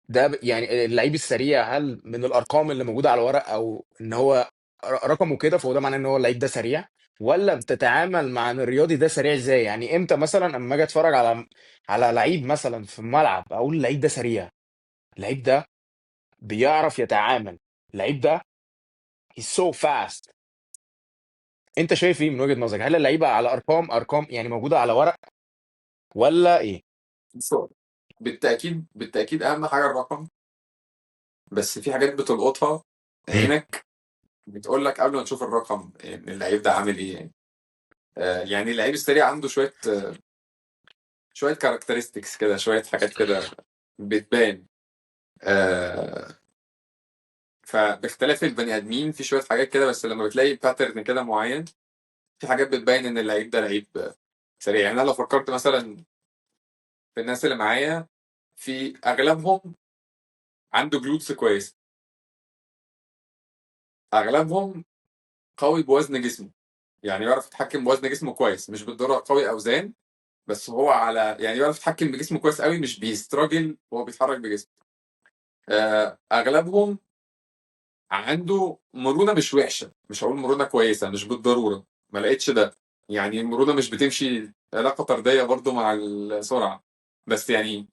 ده يعني اللعيب السريع، هل من الارقام اللي موجودة على الورق او ان هو رقمه كده فهو ده معناه ان هو اللعيب ده سريع، ولا بتتعامل مع ان الرياضي ده سريع ازاي؟ يعني امتى مثلا اما اجي اتفرج على لعيب مثلا في الملعب اقول اللعيب ده سريع، اللعيب ده بيعرف يتعامل، اللعيب ده he's so fast؟ انت شايف ايه من وجهة نظرك؟ هل اللعيبة على ارقام يعني موجودة على ورق ولا ايه؟ بص، بالتأكيد بالتأكيد أهم حاجة الرقم، بس في حاجات بتلقطها عينك بتقول لك قبل ما تشوف الرقم إن اللعيب ده عامل إيه يعني. يعني اللعيب السريع عنده شوية characteristics كده، شوية حاجات كده بتبان. فباختلاف البني آدمين في شوية حاجات كده، بس لما بتلاقي pattern كده معين في حاجات بتبين إن اللعيب ده لعيب سريع. يعني أنا لو فكرت مثلا في الناس اللي معايا، في أغلبهم عنده glutes كويسة، أغلبهم قوي بوزن جسمه، يعني يعرف يتحكم بوزن جسمه كويس، مش بالضرورة قوي أوزان، بس هو على يعني يعرف يتحكم بجسمه كويس قوي، مش بي struggle وهو بيتحرك بجسمه. اغلبهم عنده مرونة مش وحشه، مش هقول مرونة كويسه، مش بالضرورة، ما لقيتش ده، يعني المرونة مش بتمشي علاقة طرديه برضو مع السرعه، بس يعني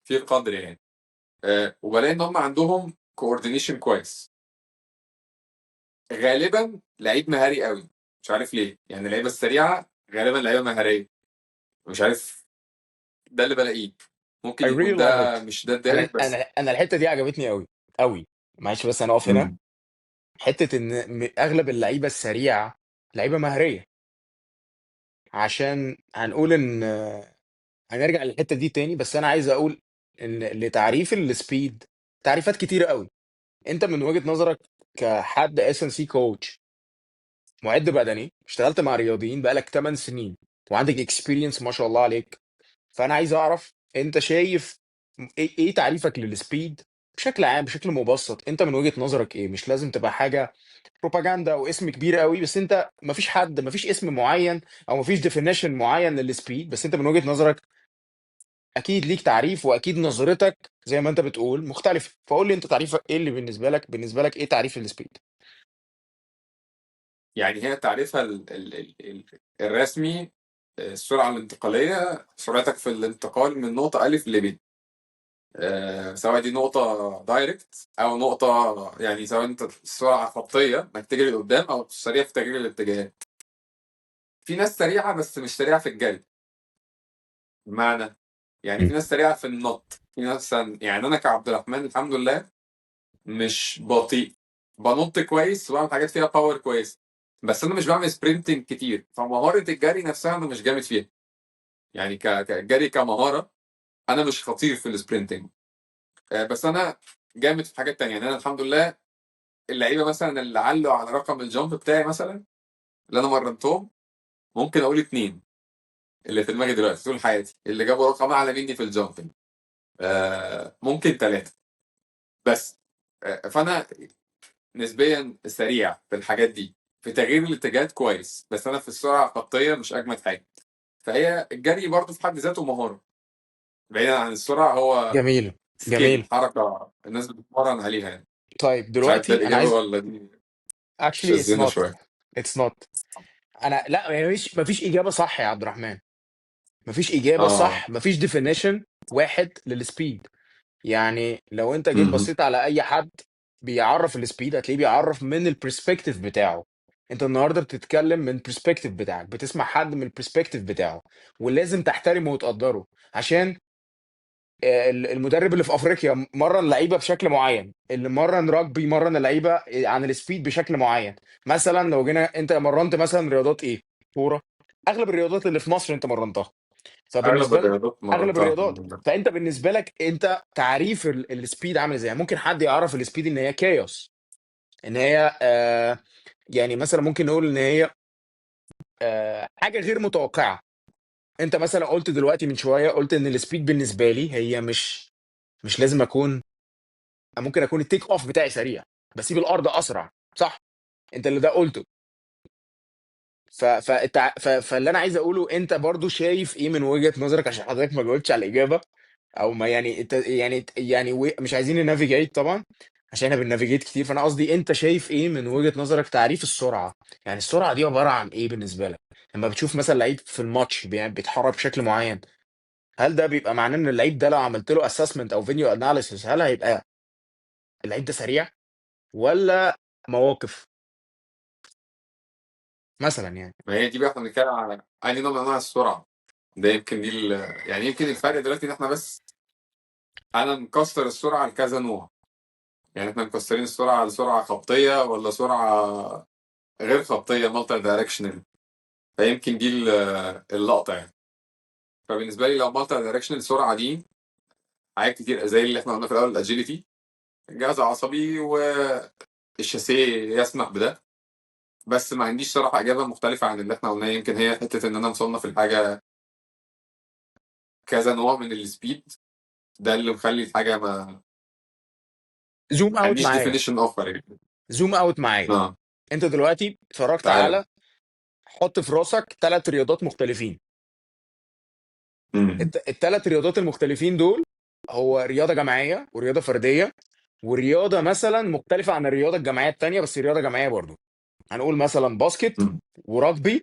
في قدر يعني. وبلاقي ان هم عندهم coordination كويس. غالبا لعيب مهاري قوي، مش عارف ليه، يعني اللعيبة السريعة غالبا لعيبة مهاريه، مش عارف، ده اللي بلاقيه. ممكن I يكون really love ده it. مش ده الدارج انا بس. انا الحتة دي عجبتني قوي قوي. معلش بس انا اقف هنا. حتة ان اغلب اللعيبة السريعة لعيبة مهريه، عشان هنقول ان هنرجع للحتة دي تاني، بس انا عايز اقول ان لتعريف ال speed تعريفات كتيرة قوي. انت من وجهة نظرك كحد S&C coach، معد بدني، اشتغلت مع رياضيين بقالك 8 سنين وعندك experience ما شاء الله عليك، فانا عايز اعرف انت شايف ايه تعريفك لل speed بشكل عام، بشكل مبسط؟ انت من وجهة نظرك ايه؟ مش لازم تبقى حاجة بروباجندا او اسم كبير قوي، بس انت مفيش حد، مفيش اسم معين او مفيش definition معين لل speed، بس انت من وجهة نظرك اكيد ليك تعريف، واكيد نظرتك زي ما انت بتقول مختلفه، فقول لي انت تعريفك ايه اللي بالنسبه لك ايه تعريف ال speed؟ يعني هي تعريفها الرسمي السرعة الانتقاليه، سرعتك في الانتقال من نقطة الف لب، سواء دي نقطة direct او نقطه، يعني سواء انت السرعة خطيه انك تجري لقدام او سريع في تغيير الاتجاهات. في ناس سريعة بس مش سريعة في الجري، بمعنى يعني في ناس سريعة في النط، في ناس، يعني انا كعبد الرحمن الحمد لله مش بطيء، بنط كويس وبعمل حاجات فيها power كويس، بس انا مش بعمل sprinting كتير، فمهاره الجري نفسها انا مش جامد فيها. يعني كجري كمهاره انا مش خطير في ال sprinting، بس انا جامد في حاجات تانية. يعني انا الحمد لله اللعيبة مثلا اللي علوا على رقم ال jump بتاعي مثلا اللي انا مرنتهم، ممكن اقول اتنين اللي في دماغي دلوقتي طول حياتي اللي جابوا رقم اعلى مني في ال jumping، ممكن ثلاثة بس. فانا نسبيا سريع في الحاجات دي، في تغيير الاتجاهات كويس، بس انا في السرعة الخطية مش اجمد حاجة. فهي الجري برضه في حد ذاته مهارة بعيدا عن السرعه، هو جميل. skill، جميل. حركة الناس بتتمرن عليها يعني. طيب مش عارف ده دلوقتي انا الاجابة عايز ولا دي actually it's شزينه not شوية. it's not. انا لا، يعني مفيش اجابه صح يا عبد الرحمن. مفيش اجابه اه. صح، مفيش definition واحد لل speed. يعني لو انت جيت مهم. بصيت على اي حد بيعرف ال speed هتلاقيه بيعرف من ال perspective بتاعه. انت النهارده بتتكلم من perspective بتاعك، بتسمع حد من ال perspective بتاعه، ولازم تحترمه وتقدره. عشان المدرب اللي في افريقيا مرن لعيبة بشكل معين، اللي مرن رugby مرن اللعيبة عن ال speed بشكل معين. مثلا لو جينا انت مرنت مثلا رياضات ايه؟ كوره، اغلب الرياضات اللي في مصر انت مرنتها. اغلب فبالنسبه لك الرياضات اغلب مرنتها الرياضات، الحمد لله. فانت بالنسبة لك انت تعريف ال speed عامل ازاي؟ ممكن حد يعرف ال speed ان هي chaos، ان هي يعني مثلا ممكن نقول ان هي حاجة غير متوقعه. انت مثلا قلت دلوقتي من شويه، قلت ان ال speed بالنسبة لي هي مش لازم اكون، ممكن اكون ال take off بتاعي سريع، بسيب الارض اسرع، صح؟ انت اللي ده قلته. فاللي انا عايز اقوله، انت برضو شايف ايه من وجهة نظرك؟ عشان حضرتك ما جاوبتش على الاجابه، او ما يعني انت يعني مش عايزين ن navigate طبعا، عشان احنا بن navigate كتير. فانا قصدي انت شايف ايه من وجهة نظرك تعريف السرعه؟ يعني السرعة دي عبارة عن ايه بالنسبة لك؟ لما بتشوف مثلا لعيب في الماتش بيتحرك بشكل معين، هل ده بيبقى معناه ان اللعيب ده لو عملت له assessment او video analysis هل هيبقى اللعيب ده سريع، ولا مواقف مثلا يعني؟ ما هي دي بقى احنا بنتكلم على انهي نوع من انواع السرعة. ده يمكن دي يعني يمكن الفرق دلوقتي ان احنا بس انا مكسر السرعة لكذا نوع. يعني احنا مكسرين السرعة لسرعه خطيه ولا سرعة غير خطيه، multi directional. فيمكن دي اللقطة يعني. فبالنسبه لي لو multi directional السرعة دي حاجات كتير زي اللي احنا قلنا في الاول، ال agility، جهاز عصبي والشاسيه يسمح بده. بس ما عنديش صراحة اجابه مختلفة عن اللي احنا قلناه. يمكن هي حتة ان انا مصنف الحاجة كذا نوع من ال speed، ده اللي مخلي الحاجة ما zoom out عنديش معايا، definition اخر يعني. zoom out معايا. انت دلوقتي اتفرجت تعالى. على، حط في راسك 3 رياضات مختلفين. الثلاث رياضات المختلفين دول هو رياضة جماعية ورياضة فردية ورياضة مثلا مختلفة عن الرياضة الجماعية الثانية، بس رياضة جماعية برضو. هنقول مثلا basket و rugby،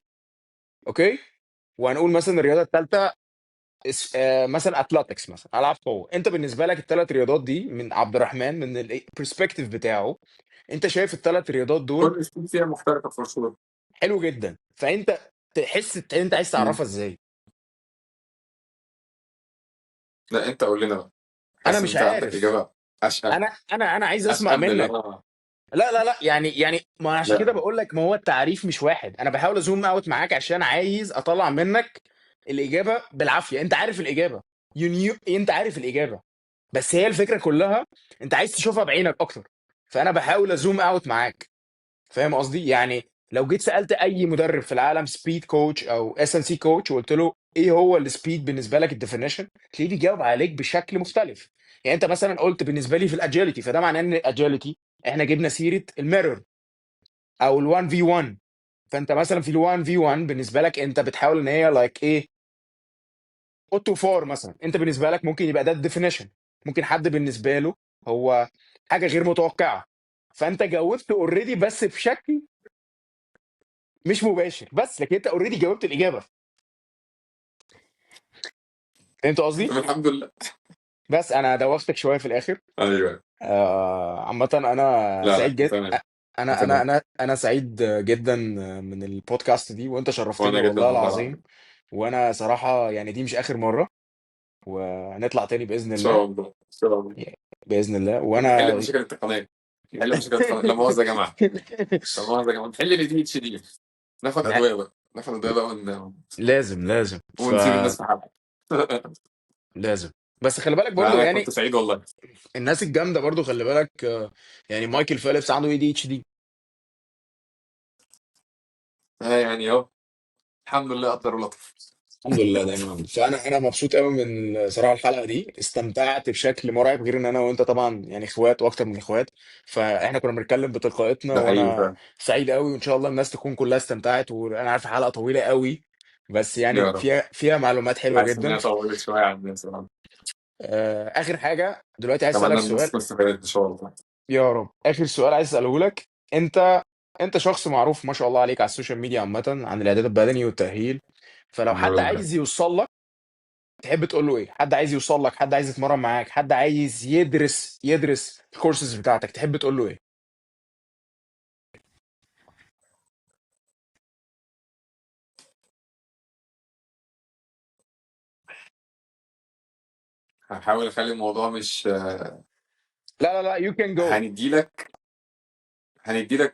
okay، وهنقول مثلا الرياضة الثالثة مثلا athletics، مثلا العاب قوة. انت بالنسبة لك الثلاث رياضات دي من عبد الرحمن، من ال perspective بتاعه، انت شايف الثلاث رياضات دول كل speed فيها مختلفة for sure. حلو جدا، فانت تحس انت عايز تعرفها ازاي؟ لا انت قول لنا بقى. انا حاسس مش انت عندك عارف. اجابه اشقى. انا عايز اسمع اشقى من اللي منك. انا. لا لا لا، يعني ما عشان لا. كده بقول لك، ما هو التعريف مش واحد. انا بحاول ا zoom out معاك عشان عايز اطلع منك الاجابة بالعافية. انت عارف الاجابة، انت عارف الاجابة، بس هي الفكرة كلها انت عايز تشوفها بعينك اكتر. فانا بحاول ا zoom out معاك، فاهم قصدي؟ يعني لو جيت سالت اي مدرب في العالم، speed coach او S&C coach، وقلت له ايه هو ال speed بالنسبة لك، ال definition، تلاقيه بيجاوب عليك بشكل مختلف. يعني انت مثلا قلت بالنسبة لي في ال agility، فده معناه ان ال agility احنا جبنا سيره ال mirror او ال1 في 1. فانت مثلا في ال1 في 1 بالنسبة لك انت بتحاول ان هي like ايه، اوتو 4 مثلا، انت بالنسبة لك ممكن يبقى ده ال definition. ممكن حد بالنسبة له هو حاجة غير متوقعه، فانت جاوبت already بس بشكل مش مباشر، بس لكن انت already جاوبت الاجابة. فهمت قصدي؟ طب الحمد لله. بس انا دوختك شوية في الاخر. ايوه. عامة انا لا، سعيد جدا. تمام. انا تمام. انا سعيد جدا من البودكاست دي، وانت شرفتني وانا جدا والله والله العظيم. العظيم. وانا صراحة دي مش اخر مرة، وهنطلع تاني باذن ان الله. شاء الله، ان شاء الله. باذن الله. وانا نحل المشاكل التقنية، نحل المشاكل التقنية. لا مؤاخذة يا جماعة، لا مؤاخذة يا جماعة، نحل ال ADHD، ناخد ادوية بقى، ناخد ادوية بقى لازم. ونسيب الناس في حالها. لازم. بس خلي بالك برضو، لا، أنا كنت سعيد والله. الناس الجامدة برضو خلي بالك، مايكل فيليبس عنده ADHD. اهو الحمد لله قدر ولطف. الحمد لله دايما. فانا مبسوط قوي من صراحة الحلقة دي، استمتعت بشكل مرعب، غير ان انا وانت طبعا اخوات واكتر من اخوات، فاحنا كنا بنتكلم بتلقائتنا، ده حقيقي وانا فعلا. سعيد قوي، وان شاء الله الناس تكون كلها استمتعت. وانا عارف الحلقة طويلة قوي، بس يا رب. فيها معلومات حلوة حاسس ان جدا. هي طولت شوية عن الناس. اخر حاجة دلوقتي عايز اتمنى اسالك الناس سؤال. تكون استفادت ان شاء الله. يا رب. اخر سؤال عايز اساله لك، انت شخص معروف ما شاء الله عليك على السوشيال ميديا عامة عن الاعداد البدني والتاهيل، فلو الحمد حد لله. عايز يوصل لك تحب تقول له ايه؟ حد عايز يوصل لك، حد عايز يتمرن معاك، حد عايز يدرس الكورسز بتاعتك، تحب تقول له ايه؟ هحاول اخلي الموضوع مش لا لا لا، you can go. هنديلك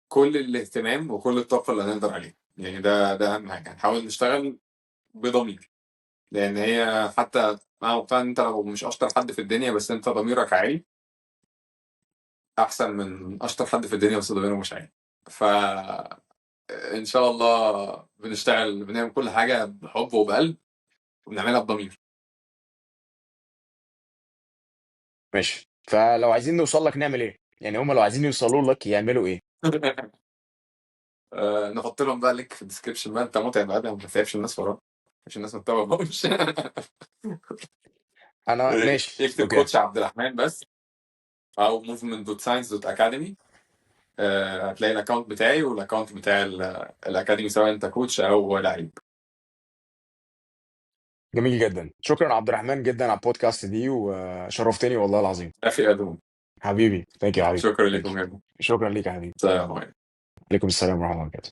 كل الاهتمام وكل الطاقة اللي هنقدر عليها. يعني ده اهم حاجة. هنحاول نشتغل بضمير، لان هي حتى انا مقتنع ان انت لو مش اشطر حد في الدنيا بس انت ضميرك عالي، احسن من اشطر حد في الدنيا بس ضميره مش عالي. ف ان شاء الله بنشتغل، بنعمل كل حاجة بحب وبقلب، وبنعملها بضمير. ماشي. فلو عايزين نوصل لك نعمل ايه؟ يعني هم لو عايزين يوصلوا لك يعملوا ايه؟ نحط لهم بقى link في ال description بقى. انت متعب بقى، ما تسيبش الناس وراك عشان الناس ما تتوهش. انا ماشي. يكتب okay. coach عبد الرحمن بس، او movement.science.academy. هتلاقي ال account بتاعي وال account بتاع ال academy، سواء انت coach او لعيب. جميل جدا. شكرا عبد الرحمن جدا على البودكاست دي، وشرفتني والله العظيم. اخي ادم حبيبي، thank you حبيبي. شكرا Thank لكم you. جدا. شكرا ليك يا حبيبي. السلام عليكم. عليكم السلام ورحمة الله وبركاته.